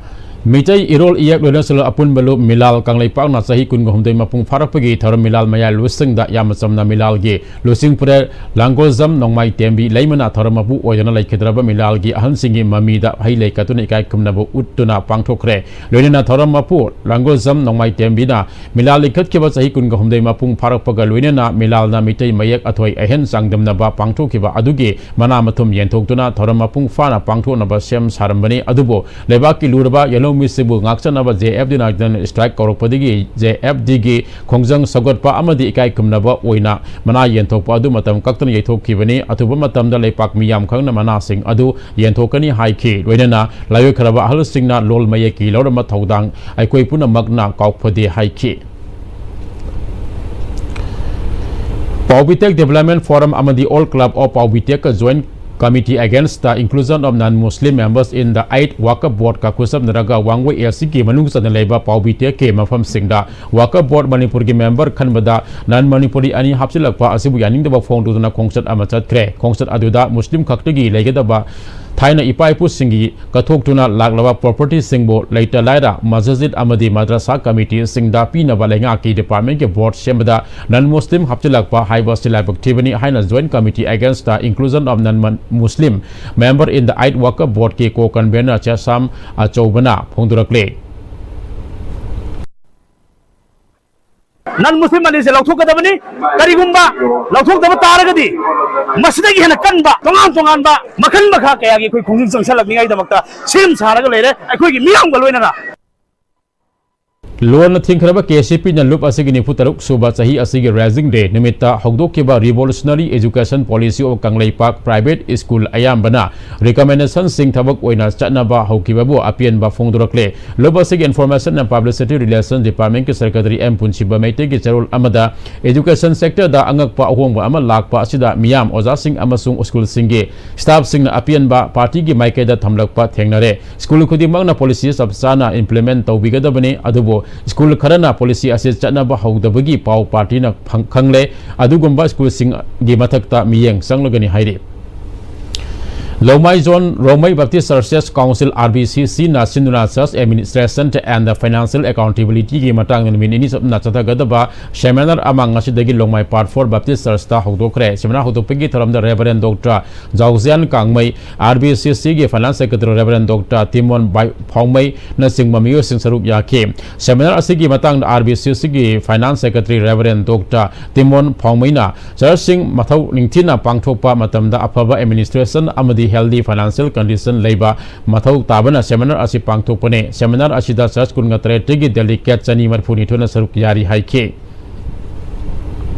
ꯃꯤꯇꯩ ꯏꯔꯣꯜ ꯏꯌꯦꯛ ꯂꯣꯏꯅꯁꯤꯜ ꯑꯄꯨꯟꯕ ꯂꯨꯞ ꯃꯤꯂꯥꯜ ꯀꯪꯂꯩꯄꯥꯛꯅ ꯆꯍꯤ ꯀꯨꯟꯒ ꯍꯨꯝꯗꯣꯏ ꯃꯄꯨꯡ ꯐꯥꯔꯛꯄꯒꯤ ꯊꯧꯔꯝ ꯃꯤꯂꯥꯜ ꯃꯌꯥꯏ ꯂꯨꯆꯤꯡꯗ ꯌꯥꯝꯅ ꯆꯝꯅ ꯃꯤꯂꯥꯜꯒꯤ ꯂꯨꯆꯤꯡ ꯄꯨꯔꯦꯜ ꯂꯥꯡꯒꯣꯜꯖꯝ ꯅꯣꯡꯃꯥꯏ ꯇꯦꯝꯕꯤ ꯂꯩꯃꯅ ꯊꯧꯔꯝ ꯃꯄꯨ ꯑꯣꯏꯗꯨꯅ ꯂꯩꯈꯤꯗ꯭ꯔꯕ ꯃꯤꯂꯥꯜꯒꯤ ꯑꯍꯜꯁꯤꯡꯒꯤ ꯃꯃꯤꯗ ꯍꯩ ꯂꯩ ꯀꯠꯇꯨꯅ ꯏꯀꯥꯏ ꯈꯨꯝꯅꯕ ꯎꯠꯇꯨꯅ ꯄꯥꯡꯊꯣꯛꯈ꯭ꯔꯦ꯫ ꯂꯣꯏꯅꯅ ꯊꯧꯔꯝ ꯃꯄꯨ ꯂꯥꯡꯒꯣꯜꯖꯝ ꯅꯣꯡꯃꯥꯏ ꯇꯦꯝꯕꯤꯅ ꯃꯤꯂꯥꯜ ꯂꯤꯡꯈꯠꯈꯤꯕ ꯆꯍꯤ ꯀꯨꯟꯒ ꯍꯨꯝꯗꯣꯏ ꯃꯄꯨꯡ ꯐꯥꯔꯛꯄꯒ ꯂꯣꯏꯅꯅ ꯃꯤꯂꯥꯜꯅ ꯃꯤꯇꯩ ꯃꯌꯦꯛ ꯑꯊꯣꯏ ꯑꯍꯦꯟ ꯆꯥꯡꯗꯝꯅꯕ ꯄꯥꯡꯊꯣꯛꯈꯤꯕ ꯑꯗꯨꯒꯤ ꯃꯅꯥ ꯃꯊꯨꯝ ꯌꯦꯟꯊꯣꯛꯇꯨꯅ ꯊꯧꯔꯝ ꯃꯄꯨꯡ ꯐꯥꯅ ꯄꯥꯡꯊꯣꯛꯅꯕ ꯁꯦꯝ ꯁꯥꯔꯝꯕꯅꯤ꯫ ꯑꯗꯨꯕꯨ ꯂꯩꯕꯥꯛꯀꯤ ꯂꯨꯔꯕ ꯌꯦꯜꯍꯧꯃꯤꯁꯤꯡꯕꯨ ꯉꯥꯛꯆꯅꯕ J F D ꯅ General Strike ꯀꯧꯔꯛꯄꯗꯒꯤ J F D ꯒꯤ ꯈꯣꯡꯖꯪ ꯁꯧꯒꯠꯄ ꯑꯃꯗꯤ ꯏꯀꯥꯏ ꯈꯨꯝꯅꯕ ꯑꯣꯏꯅ ꯃꯅꯥ ꯌꯦꯟꯊꯣꯛꯄ ꯑꯗꯨ ꯃꯇꯝ ꯀꯛꯇꯅ ꯌꯩꯊꯣꯛꯈꯤꯕꯅꯤ꯫ ꯑꯊꯨꯕ ꯃꯇꯝꯗ ꯂꯩꯄꯥꯛ ꯃꯤꯌꯥꯝ ꯈꯪꯅ ꯃꯅꯥꯁꯤꯡ ꯑꯗꯨ ꯌꯦꯟꯊꯣꯛꯀꯅꯤ ꯍꯥꯏꯈꯤ꯫ ꯂꯣꯏꯅꯅ ꯂꯥꯏꯑꯣꯏꯈ꯭ꯔꯕ ꯑꯍꯜꯁꯤꯡꯅ ꯂꯣꯜ ꯃꯌꯦꯛꯀꯤ ꯂꯧꯔꯝꯕ ꯊꯧꯗꯥꯡ ꯑꯩꯈꯣꯏ ꯄꯨꯝꯅꯃꯛꯅ ꯀꯥꯎꯐꯗꯦ ꯍꯥꯏꯈꯤ꯫ Paobitech Development Forum ꯑꯃꯗꯤ All Club of Paobitech Joint Committee Against the Inclusion of Non-Muslim Members in the Eight Waqf Board ꯀ ꯈꯨꯠꯁꯝꯅꯔꯒ ꯋꯥꯡꯒꯣꯏ A C ꯀꯤ ꯃꯅꯨꯡ ꯆꯟꯅ ꯂꯩꯕ ꯄꯥꯎꯕꯤꯇꯦꯛꯀꯤ ꯃꯐꯝꯁꯤꯡꯗ ꯋꯥꯀꯐ ꯕꯣꯔꯗ ꯃꯅꯤꯄꯨꯔꯒꯤ ꯃꯦꯝꯕꯔ ꯈꯟꯕꯗ ꯅꯟ ꯃꯅꯤꯄꯨꯔꯤ ꯑꯅꯤ ꯍꯥꯞꯆꯤꯜꯂꯛꯄ ꯑꯁꯤꯕꯨ ꯌꯥꯅꯤꯡꯗꯕ ꯐꯣꯡꯗꯣꯛꯇꯨꯅ ꯈꯣꯡꯆꯠ ꯑꯃ ꯆꯠꯈ꯭ꯔꯦ꯫ ꯈꯣꯡꯆꯠ ꯑꯗꯨꯗ ꯃꯨꯁꯂꯤꯝ ꯈꯛꯇꯒꯤ ꯂꯩꯒꯗꯕ ꯊꯥꯏꯅ ꯏꯄꯥ ꯏꯄꯨꯁꯤꯡꯒꯤ ꯀꯠꯊꯣꯛꯇꯨꯅ ꯂꯥꯛꯂꯕ ꯄ꯭ꯔꯣꯄꯔꯇꯤꯁꯤꯡꯕꯨ ꯂꯩꯇ ꯂꯥꯏꯔ, ꯃꯁꯖꯤꯗ ꯑꯃꯗꯤ ꯃꯗ꯭ꯔꯁꯥ ꯀꯃꯤꯇꯤꯁꯤꯡꯗ ꯄꯤꯅꯕ ꯂꯩꯉꯥꯛꯀꯤ ꯗꯤꯄꯥꯔꯠꯃꯦꯟꯒꯤ ꯕꯣꯔꯗ ꯁꯦꯝꯕꯗ ꯅꯟ ꯃꯨꯁꯂꯤꯝ ꯍꯥꯞꯆꯤꯜꯂꯛꯄ ꯍꯥꯏꯕ ꯑꯁꯤ ꯂꯥꯏꯕꯛ ꯊꯤꯕꯅꯤ ꯍꯥꯏꯅ Joint Committee Against the Inclusion of Non-Muslim Member in the Eight Waqf Board ꯀꯤ ꯀꯣ ꯀꯟꯚꯦꯅꯔ ꯆꯦꯁꯥꯝ ꯑꯆꯧꯕꯅ ꯐꯣꯡꯗꯣꯔꯛꯂꯤ꯫ ꯅꯟ ꯃꯨꯁꯂꯤꯝ ꯑꯅꯤꯁꯦ ꯂꯧꯊꯣꯛꯀꯗꯕꯅꯤ꯫ ꯀꯔꯤꯒꯨꯝꯕ ꯂꯧꯊꯣꯛꯇꯕ ꯇꯥꯔꯒꯗꯤ ꯃꯁꯤꯗꯒꯤ ꯍꯦꯟꯅ ꯀꯟꯕ ꯇꯣꯉꯥꯟ ꯇꯣꯉꯥꯟꯕ ꯃꯈꯜ ꯃꯈꯥ ꯀꯌꯥꯒꯤ ꯑꯩꯈꯣꯏ ꯈꯣꯡꯖꯪ ꯆꯪꯁꯜꯂꯛꯅꯤꯡꯉꯥꯏꯗꯃꯛꯇ ꯁꯦꯝ ꯁꯥꯔꯒ ꯂꯩꯔꯦ ꯑꯩꯈꯣꯏꯒꯤ ꯃꯤꯌꯥꯝꯒ ꯂꯣꯏꯅꯅ꯫ ꯂꯣꯟꯅ ꯊꯤꯡꯈ꯭ꯔꯕ ꯀꯦ ꯁꯤ ꯄꯤꯅ ꯂꯨꯞ ꯑꯁꯤꯒꯤ ꯅꯤꯐꯨ ꯇꯔꯨꯛ ꯁꯨꯕ ꯆꯍꯤ ꯑꯁꯤꯒꯤ Raising Day ꯅꯨꯃꯤꯠꯇ ꯍꯧꯗꯣꯛꯈꯤꯕ Revolutionary Education Policy of Kangleipak Private School ꯑꯌꯥꯝꯕꯅ recommendation ꯁꯤꯡ ꯊꯕꯛ ꯑꯣꯏꯅ ꯆꯠꯅꯕ ꯍꯧꯈꯤꯕꯕꯨ ꯑꯄꯦꯟꯕ ꯐꯣꯡꯗꯣꯔꯛꯂꯦ꯫ ꯂꯨꯞ ꯑꯁꯤꯒꯤ Information and Publicity Relations Department ꯀꯤ Secretary ꯑꯦꯝ ꯄꯨꯟꯁꯤꯕ ꯃꯩꯇꯩꯒꯤ ꯆꯦꯔꯣꯜ ꯑꯃꯗ education sector ꯗ ꯑꯉꯛꯄ ꯑꯍꯣꯡꯕ ꯑꯃ ꯂꯥꯛꯄ ꯑꯁꯤꯗ ꯃꯤꯌꯥꯝ, ꯑꯣꯖꯥꯁꯤꯡ ꯑꯃꯁꯨꯡ school ꯁꯤꯡꯒꯤ staff ꯁꯤꯡꯅ ꯑꯄꯦꯟꯕ party ꯒꯤ ꯃꯥꯏꯀꯩꯗ ꯊꯝꯂꯛꯄ ꯊꯦꯡꯅꯔꯦ꯫ School ꯈꯨꯗꯤꯡꯃꯛꯅ policy ꯆꯞ ꯆꯥꯅ implement ꯇꯧꯕꯤꯒꯗꯕꯅꯤ, ꯑꯗꯨꯕꯨ school ꯈꯔꯅ policy ꯑꯁꯤ ꯆꯠꯅꯕ ꯍꯧꯗꯕꯒꯤ ꯄꯥꯎ party ꯅ ꯐꯪ-, ꯈꯪꯂꯦ꯫ ꯑꯗꯨꯒꯨꯝꯕ school ꯁꯤꯡꯒꯤ ꯃꯊꯛꯇ ꯃꯤꯠꯌꯦꯡ ꯆꯪꯂꯒꯅꯤ ꯍꯥꯏꯔꯤ꯫ Longmai Zone Rongmei Baptist Churches Council, R B C C ꯅ ꯁꯤꯟꯗꯨꯅ Church Administration and Financial Accountability ꯒꯤ ꯃꯇꯥꯡꯗ ꯅꯨꯃꯤꯠ ꯅꯤꯅꯤ ꯆꯠꯅ ꯆꯠꯊꯒꯗꯕ seminar ꯑꯃ ꯉꯁꯤꯗꯒꯤ Longmai Part four Baptist Church ꯇ ꯍꯧꯗꯣꯛꯈ꯭ꯔꯦ꯫ Seminar ꯍꯧꯗꯣꯛꯄꯒꯤ ꯊꯧꯔꯝꯗ Reverend Doctor ꯖꯥꯎꯖꯤꯌꯥꯟ ꯀꯥꯡꯃꯩ, R B C C ꯒꯤ Finance Secretary Reverend Doctor ꯇꯤꯃꯣꯟ ꯕꯥꯏ-, ꯐꯥꯎꯃꯩꯅꯆꯤꯡꯕ ꯃꯤꯑꯣꯏꯁꯤꯡ ꯁꯔꯨꯛ ꯌꯥꯈꯤ꯫ Seminar ꯑꯁꯤꯒꯤ ꯃꯇꯥꯡꯗ R B C C ꯒꯤ Finance Secretary Reverend Doctor ꯇꯤꯃꯣꯟ ꯐꯥꯎꯃꯩꯅ church ꯁꯤꯡ ꯃꯊꯧ ꯅꯤꯡꯊꯤꯅ ꯄꯥꯡꯊꯣꯛꯄ ꯃꯇꯝꯗ ꯑꯐꯕ administration ꯑꯃꯗꯤ healthy financial condition ꯂꯩꯕ ꯃꯊꯧ ꯇꯥꯕꯅ seminar ꯑꯁꯤ ꯄꯥꯡꯊꯣꯛꯄꯅꯤ꯫ Seminar ꯑꯁꯤꯗ church ꯀꯨꯟꯒ ꯇꯔꯦꯠꯇꯒꯤ delegate ꯆꯅꯤ ꯃꯔꯤꯐꯨ ꯅꯤꯊꯣꯏꯅ ꯁꯔꯨꯛ ꯌꯥꯔꯤ ꯍꯥꯏꯈꯤ꯫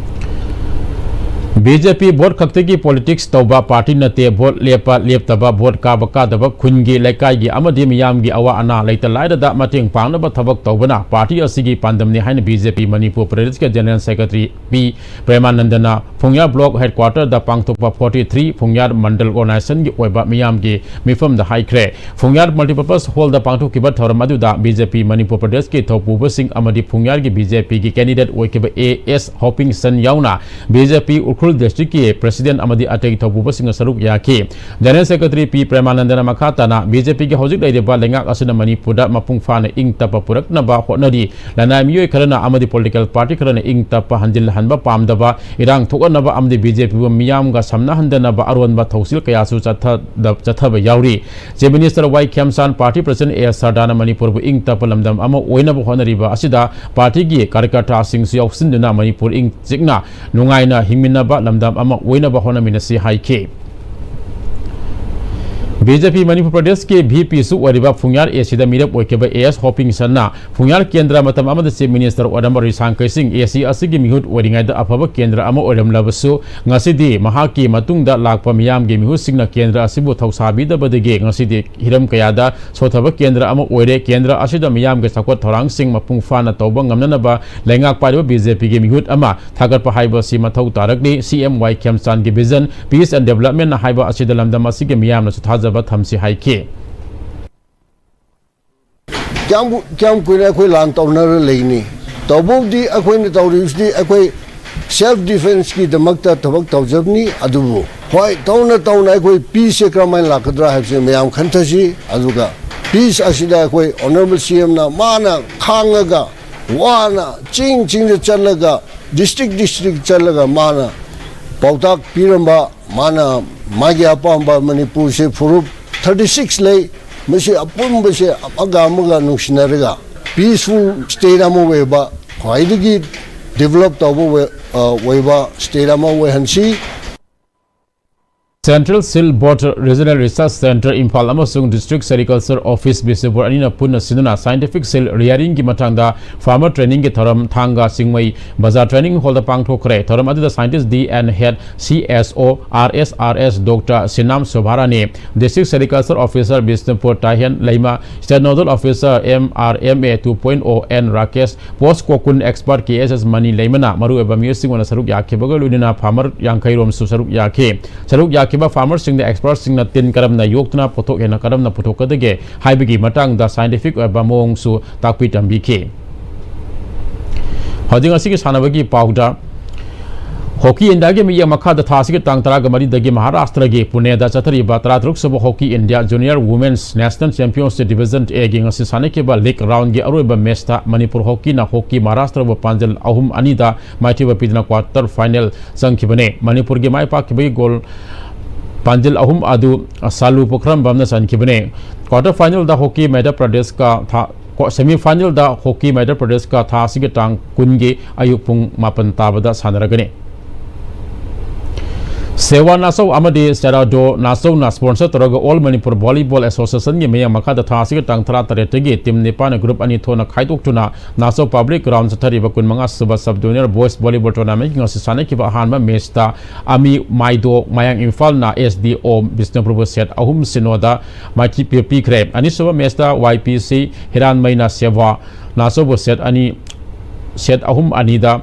B J P vote ꯈꯛꯇꯒꯤ politics ꯇꯧꯕ party ꯅꯠꯇꯦ꯫ Vote ꯂꯦꯞꯄ ꯂꯦꯞꯇꯕ, vote ꯀꯥꯕ ꯀꯥꯗꯕ, ꯈꯨꯟꯒꯤ, ꯂꯩꯀꯥꯏꯒꯤ ꯑꯃꯗꯤ ꯃꯤꯌꯥꯝꯒꯤ ꯑꯋꯥ ꯑꯅꯥ, ꯂꯩꯇ ꯂꯥꯏꯔꯗ ꯃꯇꯦꯡ ꯄꯥꯡꯅꯕ ꯊꯕꯛ ꯇꯧꯕꯅ party ꯑꯁꯤꯒꯤ ꯄꯥꯟꯗꯝꯅꯤ ꯍꯥꯏꯅ B J P ꯃꯅꯤꯄꯨꯔ ꯄ꯭ꯔꯗꯦꯁꯀꯤ General Secretary ꯄꯤ ꯄ꯭ꯔꯦꯃꯥꯅꯟꯗꯅ ꯐꯨꯡꯌꯥꯔ block headquarter ꯗ ꯄꯥꯡꯊꯣꯛꯄ forty three ꯐꯨꯡꯌꯥꯔ ꯃꯟꯗꯜ organization ꯒꯤ ꯑꯣꯏꯕ ꯃꯤꯌꯥꯝꯒꯤ ꯃꯤꯐꯝꯗ ꯍꯥꯏꯈ꯭ꯔꯦ꯫ ꯐꯨꯡꯌꯥꯔ Multipurpose Hall ꯗ ꯄꯥꯡꯊꯣꯛꯈꯤꯕ ꯊꯧꯔꯝ ꯑꯗꯨꯗ B J P ꯃꯅꯤꯄꯨꯔ ꯄ꯭ꯔꯗꯦꯁꯀꯤ ꯊꯧꯄꯨꯕꯁꯤꯡ ꯑꯃꯗꯤ ꯐꯨꯡꯌꯥꯔꯒꯤ B J P ꯒꯤ candidate ꯑꯣꯏꯈꯤꯕ ꯑꯦ ꯑꯦꯁ ꯍꯣꯄꯤꯡꯁꯟ ꯌꯥꯎꯅ B J P Ukhrul district ꯀꯤ president ꯑꯃꯗꯤ ꯑꯇꯩ ꯊꯧꯄꯨꯕꯁꯤꯡꯅ ꯁꯔꯨꯛ ꯌꯥꯈꯤ꯫ General Secretary ꯄꯤ ꯄ꯭ꯔꯦꯃꯥꯅꯟꯗꯅ ꯃꯈꯥ ꯇꯥꯅ B J P ꯒꯤ ꯍꯧꯖꯤꯛ ꯂꯩꯔꯤꯕ ꯂꯩꯉꯥꯛ ꯑꯁꯤꯅ ꯃꯅꯤꯄꯨꯔꯗ ꯃꯄꯨꯡ ꯐꯥꯅ ꯏꯪ ꯇꯞꯄ ꯄꯨꯔꯛꯅꯕ ꯍꯣꯠꯅꯔꯤ꯫ ꯂꯅꯥꯏ ꯃꯤꯑꯣꯏ ꯈꯔꯅ ꯑꯃꯗꯤ political party ꯈꯔꯅ ꯏꯪ ꯇꯞꯄ ꯍꯟꯖꯤꯜꯍꯟꯕ ꯄꯥꯝꯗꯕ, ꯏꯔꯥꯡ ꯊꯣꯛꯍꯟꯅꯕ ꯑꯃꯗꯤ B J P ꯕꯨ ꯃꯤꯌꯥꯝꯒ ꯁꯝꯅꯍꯟꯗꯅꯕ ꯑꯔꯣꯟꯕ ꯊꯧꯁꯤꯜ ꯀꯌꯥꯁꯨ ꯆꯠꯊꯗ-, ꯆꯠꯊꯕ ꯌꯥꯎꯔꯤ꯫ Chief Minister Y ꯈꯦꯝꯆꯥꯟ, party president A S ꯁꯔꯗꯥꯅ ꯃꯅꯤꯄꯨꯔꯕꯨ ꯏꯪ ꯇꯞꯄ ꯂꯝꯗꯝ ꯑꯃ ꯑꯣꯏꯅꯕ ꯍꯣꯠꯅꯔꯤꯕ ꯑꯁꯤꯗ party ꯒꯤ ꯀꯥꯔꯌꯀꯔꯇꯥꯁꯤꯡꯁꯨ ꯌꯥꯎꯁꯤꯟꯗꯨꯅ ꯃꯅꯤꯄꯨꯔ ꯏꯪ ꯆꯤꯛꯅ ꯅꯨꯡꯉꯥꯏꯅ ꯍꯤꯡꯃꯤꯟꯅꯕ ꯂꯝꯗꯝ ꯑꯃ ꯑꯣꯏꯅꯕ ꯍꯣꯠꯅꯃꯤꯟꯅꯁꯤ ꯍꯥꯏꯈꯤ꯫ ꯕꯤ ꯖꯦ ꯄꯤ ꯃꯅꯤꯄꯨꯔ ꯄ꯭ꯔꯗꯦꯁꯀꯤ ꯚꯤ ꯄꯤꯁꯨ ꯑꯣꯏꯔꯤꯕ ꯐꯨꯡꯌꯥꯔ ꯑꯦ ꯁꯤꯗ ꯃꯤꯔꯦꯞ ꯑꯣꯏꯈꯤꯕ ꯑꯦ ꯑꯦꯁ ꯍꯣꯄꯤꯡꯁꯟꯅ ꯐꯨꯡꯌꯥꯔ ꯀꯦꯟꯗ꯭ꯔ ꯃꯇꯝ ꯑꯃꯗ ꯆꯤꯐ ꯃꯤꯅꯤꯁꯇꯔ ꯑꯣꯏꯔꯝꯕ ꯔꯤꯁꯥꯡ ꯀꯩꯁꯤꯡ ꯑꯦ ꯁꯤ ꯑꯁꯤꯒꯤ ꯃꯤꯍꯨꯠ ꯑꯣꯏꯔꯤꯉꯩꯗ ꯑꯐꯕ ꯀꯦꯟꯗ꯭ꯔ ꯑꯃ ꯑꯣꯏꯔꯝꯂꯕꯁꯨ ꯉꯁꯤꯗꯤ ꯃꯍꯥꯛꯀꯤ ꯃꯇꯨꯡꯗ ꯂꯥꯛꯄ ꯃꯤꯌꯥꯝꯒꯤ ꯃꯤꯍꯨꯠꯁꯤꯡꯅ ꯀꯦꯟꯗ꯭ꯔ ꯑꯁꯤꯕꯨ ꯊꯧꯁꯥꯕꯤꯗꯕꯗꯒꯤ ꯉꯁꯤꯗꯤ ꯍꯤꯔꯝ ꯀꯌꯥꯗ ꯁꯣꯠꯊꯕ ꯀꯦꯟꯗ꯭ꯔ ꯑꯃ ꯑꯣꯏꯔꯦ꯫ ꯀꯦꯟꯗ꯭ꯔ ꯑꯁꯤꯗ ꯃꯤꯌꯥꯝꯒꯤ ꯆꯥꯎꯈꯠ ꯊꯧꯔꯥꯡꯁꯤꯡ ꯃꯄꯨꯡ ꯐꯥꯅ ꯇꯧꯕ ꯉꯝꯅꯅꯕ ꯂꯩꯉꯥꯛ ꯄꯥꯏꯔꯤꯕ ꯕꯤ ꯖꯦ ꯄꯤꯒꯤ ꯃꯤꯍꯨꯠ ꯑꯃ ꯊꯥꯒꯠꯄ ꯍꯥꯏꯕ ꯑꯁꯤ ꯃꯊꯧ ꯇꯥꯔꯛꯂꯤ꯫ ꯁꯤ ꯑꯦꯝ ꯋꯥꯏ ꯈꯦꯝꯆꯥꯟꯒꯤ ꯚꯤꯖꯟ, ꯄꯤꯁ ꯑꯦꯟ ꯗꯦꯕꯂꯞꯃꯦꯟ ꯍꯥꯏꯕ ꯑꯁꯤꯗ ꯂꯝꯗꯝ ꯑꯁꯤꯒꯤ ꯃꯤꯌꯥꯝꯅꯁꯨ ꯊꯥꯖꯕ ꯊꯝꯁꯤ ꯍꯥꯏꯈꯤ꯫ ꯀꯌꯥꯝ ꯀꯌꯥꯝ ꯀꯨꯏꯅ ꯑꯩꯈꯣꯏ ꯂꯥꯟ ꯇꯧꯅꯔ ꯂꯩꯅꯤ? ꯇꯧꯕꯕꯨꯗꯤ ꯑꯩꯈꯣꯏꯅ ꯇꯧꯔꯤꯕꯁꯤꯗꯤ ꯑꯩꯈꯣꯏ ꯁꯦꯜꯐ ꯗꯤꯐꯦꯟꯁꯀꯤꯗꯃꯛꯇ ꯊꯕꯛ ꯇꯧꯖꯕꯅꯤ꯫ ꯑꯗꯨꯕꯨ ꯍꯣꯏ, ꯇꯧꯅ ꯇꯧꯅ ꯑꯩꯈꯣꯏ ꯄꯤꯁꯁꯦ ꯀꯔꯝꯍꯥꯏꯅ ꯂꯥꯛꯀꯗ꯭ꯔꯥ ꯍꯥꯏꯕꯁꯦ ꯃꯌꯥꯝ ꯈꯟꯊꯁꯤ꯫ ꯑꯗꯨꯒ ꯄꯤꯁ ꯑꯁꯤꯗ ꯑꯩꯈꯣꯏ ꯑꯣꯅꯔꯦꯕꯜ ꯁꯤ ꯑꯦꯝꯅ ꯃꯥꯅ ꯈꯥꯡꯉꯒ, ꯋꯥꯅ ꯆꯤꯡ ꯆꯤꯡꯗ ꯆꯠꯂꯒ, ꯗꯤꯁꯇ꯭ꯔꯤꯛ ꯗꯤꯁꯇ꯭ꯔꯤꯛ ꯆꯠꯂꯒ ꯃꯥꯅ ꯄꯥꯎꯇꯥꯛ ꯄꯤꯔꯝꯕ, ꯃꯥꯅ ꯃꯥꯒꯤ ꯑꯄꯥꯝꯕ ꯃꯅꯤꯄꯨꯔꯁꯦ ꯐꯨꯔꯨꯞ ꯊꯥꯔꯇꯤ ꯁꯤꯛꯁ ꯂꯩ, ꯃꯁꯤ ꯑꯄꯨꯟꯕꯁꯦ ꯑꯃꯒ ꯑꯃꯒ ꯅꯨꯡꯁꯤꯅꯔꯒ ꯄꯤꯁꯐꯨꯜ ꯁ꯭ꯇꯦꯠ ꯑꯃ ꯑꯣꯏꯕ, ꯈ꯭ꯋꯥꯏꯗꯒꯤ ꯗꯤꯕꯂꯞ ꯇꯧꯕ ꯑꯣꯏ-, ꯑ, ꯑꯣꯏꯕ ꯁ꯭ꯇꯦꯠ ꯑꯃ ꯑꯣꯏꯍꯟꯁꯤ꯫ Central Seal Board Regional Research Centre Imphal ꯑꯃꯁꯨꯡ District Sericulture Office ꯕꯤꯁꯅꯨꯄꯨꯔ ꯑꯅꯤꯅ ꯄꯨꯟꯅ ꯁꯤꯟꯗꯨꯅ scientific seal rearingꯒꯤ ꯃꯇꯥꯡꯗ farmer trainingꯒꯤ ꯊꯧꯔꯝ ꯊꯥꯡꯒ ꯆꯤꯡꯃꯩ ꯕꯖꯥꯔ training hallꯗ ꯄꯥꯡꯊꯣꯛꯈ꯭ꯔꯦ꯫ ꯊꯧꯔꯝ ꯑꯗꯨꯗ scientist D N head, C S O, R S R S, doctor Sinam Sovarani, District Sericulture Officer Bishnupur Tahen Leima, State Nodal Officer M R M A two point O N Rakesh, Post Kokun Expert K S S Mani ꯂꯩꯃꯅ ꯃꯔꯨꯑꯣꯏꯕ ꯃꯤꯑꯣꯏꯁꯤꯡ ꯑꯣꯏꯅ ꯁꯔꯨꯛ ꯌꯥꯈꯤꯕꯒ ꯂꯣꯏꯅꯅ farmer ꯌꯥꯡꯈꯩ ꯔꯣꯝꯁꯨ ꯁꯔꯨꯛ ꯌꯥꯈꯤ꯫ ꯁꯔꯨꯛ ꯌꯥꯈꯤꯕ farmerꯁꯤꯡꯗ expertꯁꯤꯡꯅ ꯇꯤꯟ ꯀꯔꯝꯅ ꯌꯣꯛꯇꯨꯅ ꯄꯣꯠꯊꯣꯛ ꯍꯦꯟꯅ ꯀꯔꯝꯅ ꯄꯨꯊꯣꯛꯀꯗꯒꯦ ꯍꯥꯏꯕꯒꯤ ꯃꯇꯥꯡꯗ scientific ꯑꯣꯏꯕ ꯃꯑꯣꯡꯁꯨ ꯇꯥꯛꯄꯤ ꯇꯝꯕꯤꯈꯤ꯫ ꯍꯧꯖꯤꯛ ꯉꯁꯤꯒꯤ ꯁꯥꯟꯅꯕꯒꯤ ꯄꯥꯎꯗ, ꯍꯣꯀꯤ ꯏꯟꯗꯤꯌꯥꯒꯤ ꯃꯤꯠꯌꯦꯡ ꯃꯈꯥꯗ ꯊꯥ ꯑꯁꯤꯒꯤ ꯇꯥꯡ ꯇꯔꯥꯒ ꯃꯔꯤꯗꯒꯤ ꯃꯍꯥꯔꯥꯁꯇ꯭ꯔꯒꯤ ꯄꯨꯅꯦꯗ ꯆꯠꯊꯔꯤꯕ ꯇꯔꯥꯇꯔꯨꯛꯁꯨꯕ hockey India junior women's national championship division ꯑꯦꯒꯤ ꯉꯁꯤ ꯁꯥꯟꯅꯈꯤꯕ ꯂꯤꯒ ꯔꯥꯎꯟꯒꯤ ꯑꯔꯣꯏꯕ ꯃꯦꯆꯇ ꯃꯅꯤꯄꯨꯔ ꯍꯣꯀꯤꯅ ꯍꯣꯀꯤ ꯃꯍꯥꯔꯥꯁꯇ꯭ꯔꯕꯨ ꯄꯥꯟꯖꯜ ꯑꯍꯨꯝ ꯑꯅꯤꯗ ꯃꯥꯏꯊꯤꯕ ꯄꯤꯗꯨꯅ ꯀ꯭ꯋꯥꯔꯇꯔ ꯐꯥꯏꯅꯦꯜ ꯆꯪꯈꯤꯕꯅꯤ꯫ ꯃꯅꯤꯄꯨꯔꯒꯤ ꯃꯥꯏ ꯄꯥꯛꯈꯤꯕꯒꯤ ꯒꯣꯜ ꯄꯥꯟꯖꯤꯜ ꯑꯍꯨꯝ ꯑꯗꯨ ꯁꯥꯂꯨ ꯄꯨꯈ꯭ꯔꯝꯕꯝꯅ ꯆꯟꯈꯤꯕꯅꯤ꯫ ꯀ꯭ꯋꯥꯔꯇꯔ ꯐꯥꯏꯅꯦꯜꯗ ꯍꯣꯀꯤ ꯃꯙ꯭ꯌ ꯄ꯭ꯔꯗꯦꯁꯀ ꯊꯥ-, ꯀꯣ-, ꯁꯦꯃꯤ ꯐꯥꯏꯅꯦꯜꯗ ꯍꯣꯀꯤ ꯃꯙ꯭ꯌ ꯄ꯭ꯔꯗꯦꯁꯀ ꯊꯥ ꯑꯁꯤꯒꯤ ꯇꯥꯡ ꯀꯨꯟꯒꯤ ꯑꯌꯨꯛ ꯄꯨꯡ ꯃꯥꯄꯟ ꯇꯥꯕꯗ ꯁꯥꯟꯅꯔꯒꯅꯤ꯫ ꯁꯦꯋꯥ ꯅꯥꯆꯧ ꯑꯃꯗꯤ ꯁꯦꯔꯥꯗꯣ ꯅꯥꯆꯧꯅ sponsor ꯇꯧꯔꯒ All Manipur Volleyball Association ꯒꯤ ꯃꯤꯠꯌꯦꯡ ꯃꯈꯥꯗ ꯊꯥ ꯑꯁꯤꯒꯤ ꯇꯥꯡ ꯇꯔꯥꯇꯔꯦꯠꯇꯒꯤ team ꯅꯤꯄꯥꯟ group ꯑꯅꯤ ꯊꯣꯛꯅ ꯈꯥꯏꯗꯣꯛꯇꯨꯅ ꯅꯥꯆꯧ public ground ꯆꯠꯊꯔꯤꯕ ꯀꯨꯟꯃꯉꯥ ꯁꯨꯕ sub junior boys volleyball tournament ꯒꯤ ꯉꯁꯤ ꯁꯥꯟꯅꯈꯤꯕ ꯑꯍꯥꯟꯕ match ꯇ ꯑꯃꯤ ꯃꯥꯏꯗꯣ ꯃꯌꯥꯡ ꯏꯝꯐꯥꯜꯅ S D O ꯕꯤꯁꯅꯨꯄꯨꯔꯕꯨ set ꯑꯍꯨꯝ ꯁꯤꯅꯣꯗ ꯃꯥꯏꯊꯤꯕ ꯄꯤꯈ꯭ꯔꯦ꯫ ꯑꯅꯤꯁꯨꯕ match ꯇ Y P C ꯍꯤꯔꯥꯟꯃꯩꯅ ꯁꯦꯋꯥ ꯅꯥꯆꯧꯕꯨ set ꯑꯅꯤ, set ꯑꯍꯨꯝ ꯑꯅꯤꯗ,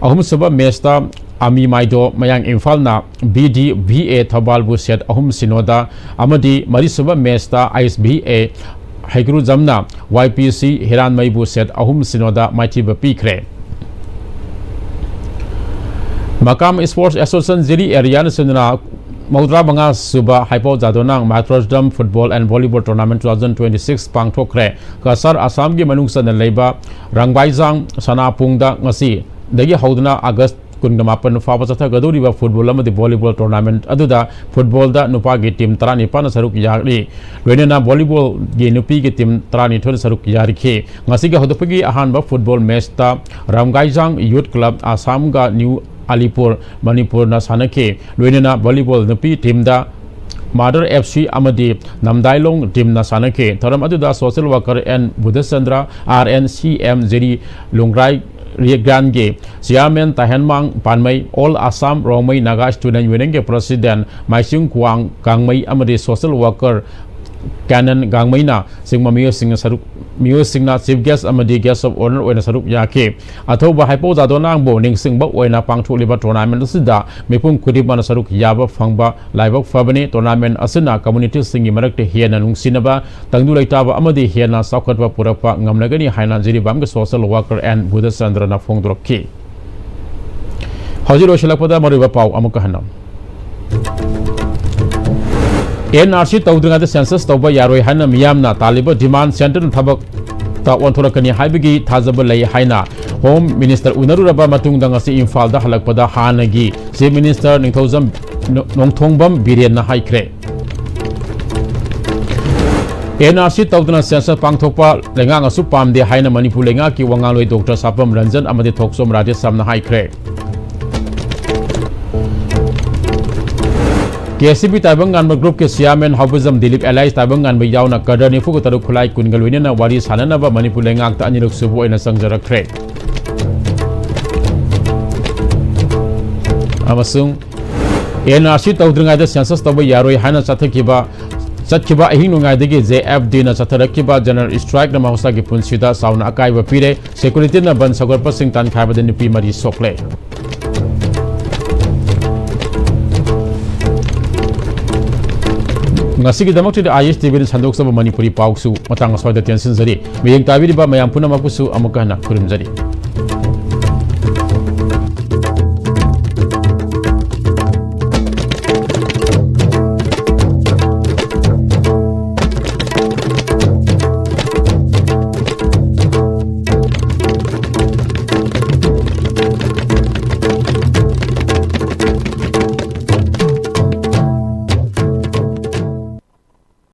ꯑꯍꯨꯝꯁꯨꯕ match ꯇ ꯑꯃꯤ ꯃꯥꯏꯗꯣ ꯃꯌꯥꯡ ꯏꯝꯐꯥꯜꯅ B D V A ꯊꯧꯕꯥꯜꯕꯨ set ꯑꯍꯨꯝ ꯁꯤꯅꯣꯗ ꯑꯃꯗꯤ ꯃꯔꯤꯁꯨꯕ match ꯇ I S B A ꯍꯩꯒ꯭ꯔꯨꯖꯝꯅ Y P C ꯍꯤꯔꯥꯟꯃꯩꯕꯨ set ꯑꯍꯨꯝ ꯁꯤꯅꯣꯗ ꯃꯥꯏꯊꯤꯕ ꯄꯤꯈ꯭ꯔꯦ꯫ ꯃꯀꯥꯝ Sports Association ꯖꯤꯔꯤ area ꯅ ꯁꯤꯟꯗꯨꯅ ꯃꯧꯗ꯭ꯔꯥ ꯃꯉꯥ ꯁꯨꯕ ꯍꯥꯏꯄꯥꯎ ꯖꯥꯗꯣꯅꯥꯡ Microdome Football and Volleyball Tournament two thousand twenty-six ꯄꯥꯡꯊꯣꯛꯈ꯭ꯔꯦ꯫ Cachar ꯑꯁꯥꯝꯒꯤ ꯃꯅꯨꯡ ꯆꯟꯅ ꯂꯩꯕ ꯔꯥꯡꯕꯥꯏꯖꯥꯡ ꯁꯅꯥꯄꯨꯡꯗ ꯉꯁꯤꯗꯒꯤ ꯍꯧꯗꯨꯅ August ꯀꯨꯟꯒ ꯃꯥꯄꯟ ꯐꯥꯎꯕ ꯆꯠꯊꯒꯗꯧꯔꯤꯕ football ꯑꯃꯗꯤ volleyball tournament ꯑꯗꯨꯗ football ꯗ ꯅꯨꯄꯥꯒꯤ team ꯇꯔꯥꯅꯤꯄꯥꯟꯅ ꯁꯔꯨꯛ ꯌꯥꯔꯤ꯫ ꯂꯣꯏꯅꯅ volleyball ꯒꯤ ꯅꯨꯄꯤꯒꯤ team ꯇꯔꯥꯅꯤꯊꯣꯏꯅ ꯁꯔꯨꯛ ꯌꯥꯔꯤꯈꯤ꯫ ꯉꯁꯤꯒꯤ ꯍꯧꯗꯣꯛꯄꯒꯤ ꯑꯍꯥꯟꯕ football match ꯇ ꯔꯥꯝꯒꯥꯏꯖꯥꯡ Youth Club ꯑꯁꯥꯝꯒ New Alipur ꯃꯅꯤꯄꯨꯔꯅ ꯁꯥꯟꯅꯈꯤ꯫ ꯂꯣꯏꯅꯅ volleyball ꯅꯨꯄꯤ team ꯗ Mother F C ꯑꯃꯗꯤ ꯅꯝꯗꯥꯏꯂꯣꯡ team ꯅ ꯁꯥꯟꯅꯈꯤ꯫ ꯊꯧꯔꯝ ꯑꯗꯨꯗ social worker N Budhachandra, R N C M ꯖꯤꯔꯤ ꯂꯨꯡꯒ꯭ꯔꯥꯏ ꯔꯤꯒ꯭ꯔꯥꯟꯒꯤ chairman ꯇꯥꯍꯦꯟꯃꯥꯡ ꯄꯥꯟꯃꯩ, All Assam Rongmei Naga Student Union ꯒꯤ president ꯃꯥꯏꯆꯤꯡ ꯀ꯭ꯋꯥꯡ ꯒꯥꯡꯃꯩ ꯑꯃꯗꯤ social worker ꯀꯦꯅꯟ ꯒꯥꯡꯃꯩꯅ ꯆꯤꯡꯕ ꯃꯤꯑꯣꯏꯁꯤꯡꯅ ꯁꯔꯨꯛ, ꯃꯤꯑꯣꯏꯁꯤꯡꯅ chief guest ꯑꯃꯗꯤ guest of honour ꯑꯣꯏꯅ ꯁꯔꯨꯛ ꯌꯥꯈꯤ꯫ ꯑꯊꯧꯕ ꯍꯥꯏꯄꯧ ꯖꯥꯗꯣꯅꯥꯡꯕꯨ ꯅꯤꯡꯁꯤꯡꯕ ꯑꯣꯏꯅ ꯄꯥꯡꯊꯣꯛꯂꯤꯕ tournament ꯑꯁꯤꯗ ꯃꯤꯄꯨꯝ ꯈꯨꯗꯤꯡꯃꯛꯅ ꯁꯔꯨꯛ ꯌꯥꯕ ꯐꯪꯕ ꯂꯥꯏꯕꯛ ꯐꯕꯅꯤ꯫ Tournament ꯑꯁꯤꯅ community ꯁꯤꯡꯒꯤ ꯃꯔꯛꯇ ꯍꯦꯟꯅ ꯅꯨꯡꯁꯤꯅꯕ, ꯇꯪꯗꯨ ꯂꯩꯇꯥꯕ ꯑꯃꯗꯤ ꯍꯦꯟꯅ ꯆꯥꯎꯈꯠꯄ ꯄꯨꯔꯛꯄ ꯉꯝꯂꯒꯅꯤ ꯍꯥꯏꯅ ꯖꯤꯔꯤꯕꯥꯝꯒꯤ social worker N ꯕꯨꯙꯆꯟꯗ꯭ꯔꯅ ꯐꯣꯡꯗꯣꯔꯛꯈꯤ꯫ ꯍꯧꯖꯤꯛ ꯂꯣꯏꯁꯤꯜꯂꯛꯄꯗ ꯃꯔꯨꯑꯣꯏꯕ ꯄꯥꯎ ꯑꯃꯨꯛꯀ ꯍꯟꯅ꯫ N R C ꯇꯧꯗ꯭ꯔꯤꯉꯩꯗ census ꯇꯧꯕ ꯌꯥꯔꯣꯏ ꯍꯥꯏꯅ ꯃꯤꯌꯥꯝꯅ ꯇꯥꯜꯂꯤꯕ demand centre ꯅ ꯊꯕꯛꯇ ꯑꯣꯟꯊꯣꯔꯛꯀꯅꯤ ꯍꯥꯏꯕꯒꯤ ꯊꯥꯖꯕ ꯂꯩ ꯍꯥꯏꯅ Home Minister ꯎꯅꯔꯨꯔꯕ ꯃꯇꯨꯡꯗ ꯉꯁꯤ ꯏꯝꯐꯥꯜꯗ ꯍꯜꯂꯛꯄꯗ ꯍꯥꯟꯅꯒꯤ Chief Minister ꯅꯤꯡꯊꯧꯖꯝ ꯅꯣꯡꯊꯣꯡꯕꯝ ꯕꯤꯔꯦꯟꯅ ꯍꯥꯏꯈ꯭ꯔꯦ꯫ N R C ꯇꯧꯗꯅ census ꯄꯥꯡꯊꯣꯛꯄ ꯂꯩꯉꯥꯛꯅꯁꯨ ꯄꯥꯝꯗꯦ ꯍꯥꯏꯅ ꯃꯅꯤꯄꯨꯔ ꯂꯩꯉꯥꯛꯀꯤ ꯋꯥ ꯉꯥꯡꯂꯣꯏ ꯗꯣꯛꯇꯔ ꯁꯥꯄꯝ ꯔꯟꯖꯟ ꯑꯃꯗꯤ ꯊꯣꯛꯆꯣꯝ ꯔꯥꯙꯦꯁ꯭ꯌꯥꯝꯅ ꯍꯥꯏꯈ꯭ꯔꯦ꯫ ꯀꯦ ꯑꯦꯁ ꯌꯨ ꯄꯤ ꯇꯥꯏꯕꯪ ꯉꯥꯟꯕ ꯒ꯭ꯔꯨꯞꯀꯤ ꯆꯤꯌꯥꯔꯃꯦꯟ ꯍꯥꯎꯕꯖꯝ ꯗꯤꯂꯤꯞ ꯑꯦꯂꯥꯏꯁ ꯇꯥꯏꯕꯪ ꯉꯥꯟꯕ ꯌꯥꯎꯅ ꯀꯗꯔ ꯅꯤꯐꯨꯒ ꯇꯔꯨꯛ ꯈꯨꯠꯂꯥꯏ ꯀꯨꯟꯒ ꯂꯣꯏꯅꯅ ꯋꯥꯔꯤ ꯁꯥꯟꯅꯅꯕ ꯃꯅꯤꯄꯨꯔ ꯂꯩꯉꯥꯛꯇ ꯑꯅꯤꯔꯛ ꯁꯨꯕ ꯑꯣꯏꯅ ꯆꯪꯖꯔꯛꯈ꯭ꯔꯦ꯫ ꯑꯃꯁꯨꯡ ꯑꯦꯟ ꯑꯥꯔ ꯁꯤ ꯇꯧꯗ꯭ꯔꯤꯉꯩꯗ ꯁꯦꯟꯁꯁ ꯇꯧꯕ ꯌꯥꯔꯣꯏ ꯍꯥꯏꯅ ꯆꯠꯊꯈꯤꯕ, ꯆꯠꯈꯤꯕ ꯑꯍꯤꯡ ꯅꯣꯡꯌꯥꯏꯗꯒꯤ ꯖꯦ ꯑꯦꯐ ꯗꯤꯅ ꯆꯠꯊꯔꯛꯈꯤꯕ ꯖꯦꯅꯔꯦꯜ ꯏꯁꯇ꯭ꯔꯥꯏꯛꯅ ꯃꯍꯧꯁꯥꯒꯤ ꯄꯨꯟꯁꯤꯗ ꯆꯥꯎꯅ ꯑꯀꯥꯏꯕ ꯄꯤꯔꯦ꯫ ꯁꯦꯀ꯭ꯌꯨꯔꯤꯇꯤꯅ ꯕꯟ ꯁꯧꯒꯠꯄꯁꯤꯡ ꯇꯥꯟꯈꯥꯏꯕꯗ ꯅꯨꯄꯤ ꯃꯔꯤ ꯁꯣꯛꯂꯦ꯫ ꯉꯁꯤꯒꯤꯗꯃꯛꯇꯗꯤ ꯑꯥꯏ ꯑꯦꯁ ꯇꯤ ꯚꯤꯅ ꯁꯟꯗꯣꯛꯆꯕ ꯃꯅꯤꯄꯨꯔꯤ ꯄꯥꯎꯁꯨ ꯃꯇꯥꯡ ꯑꯁ꯭ꯋꯥꯏꯗ ꯇꯦꯟꯁꯤꯟꯖꯔꯤ꯫ ꯃꯤꯠꯌꯦꯡ ꯇꯥꯕꯤꯔꯤꯕ ꯃꯌꯥꯝ ꯄꯨꯝꯅꯃꯛꯄꯨꯁꯨ ꯑꯃꯨꯛꯀ ꯍꯟꯅ ꯈꯨꯔꯨꯝꯖꯔꯤ꯫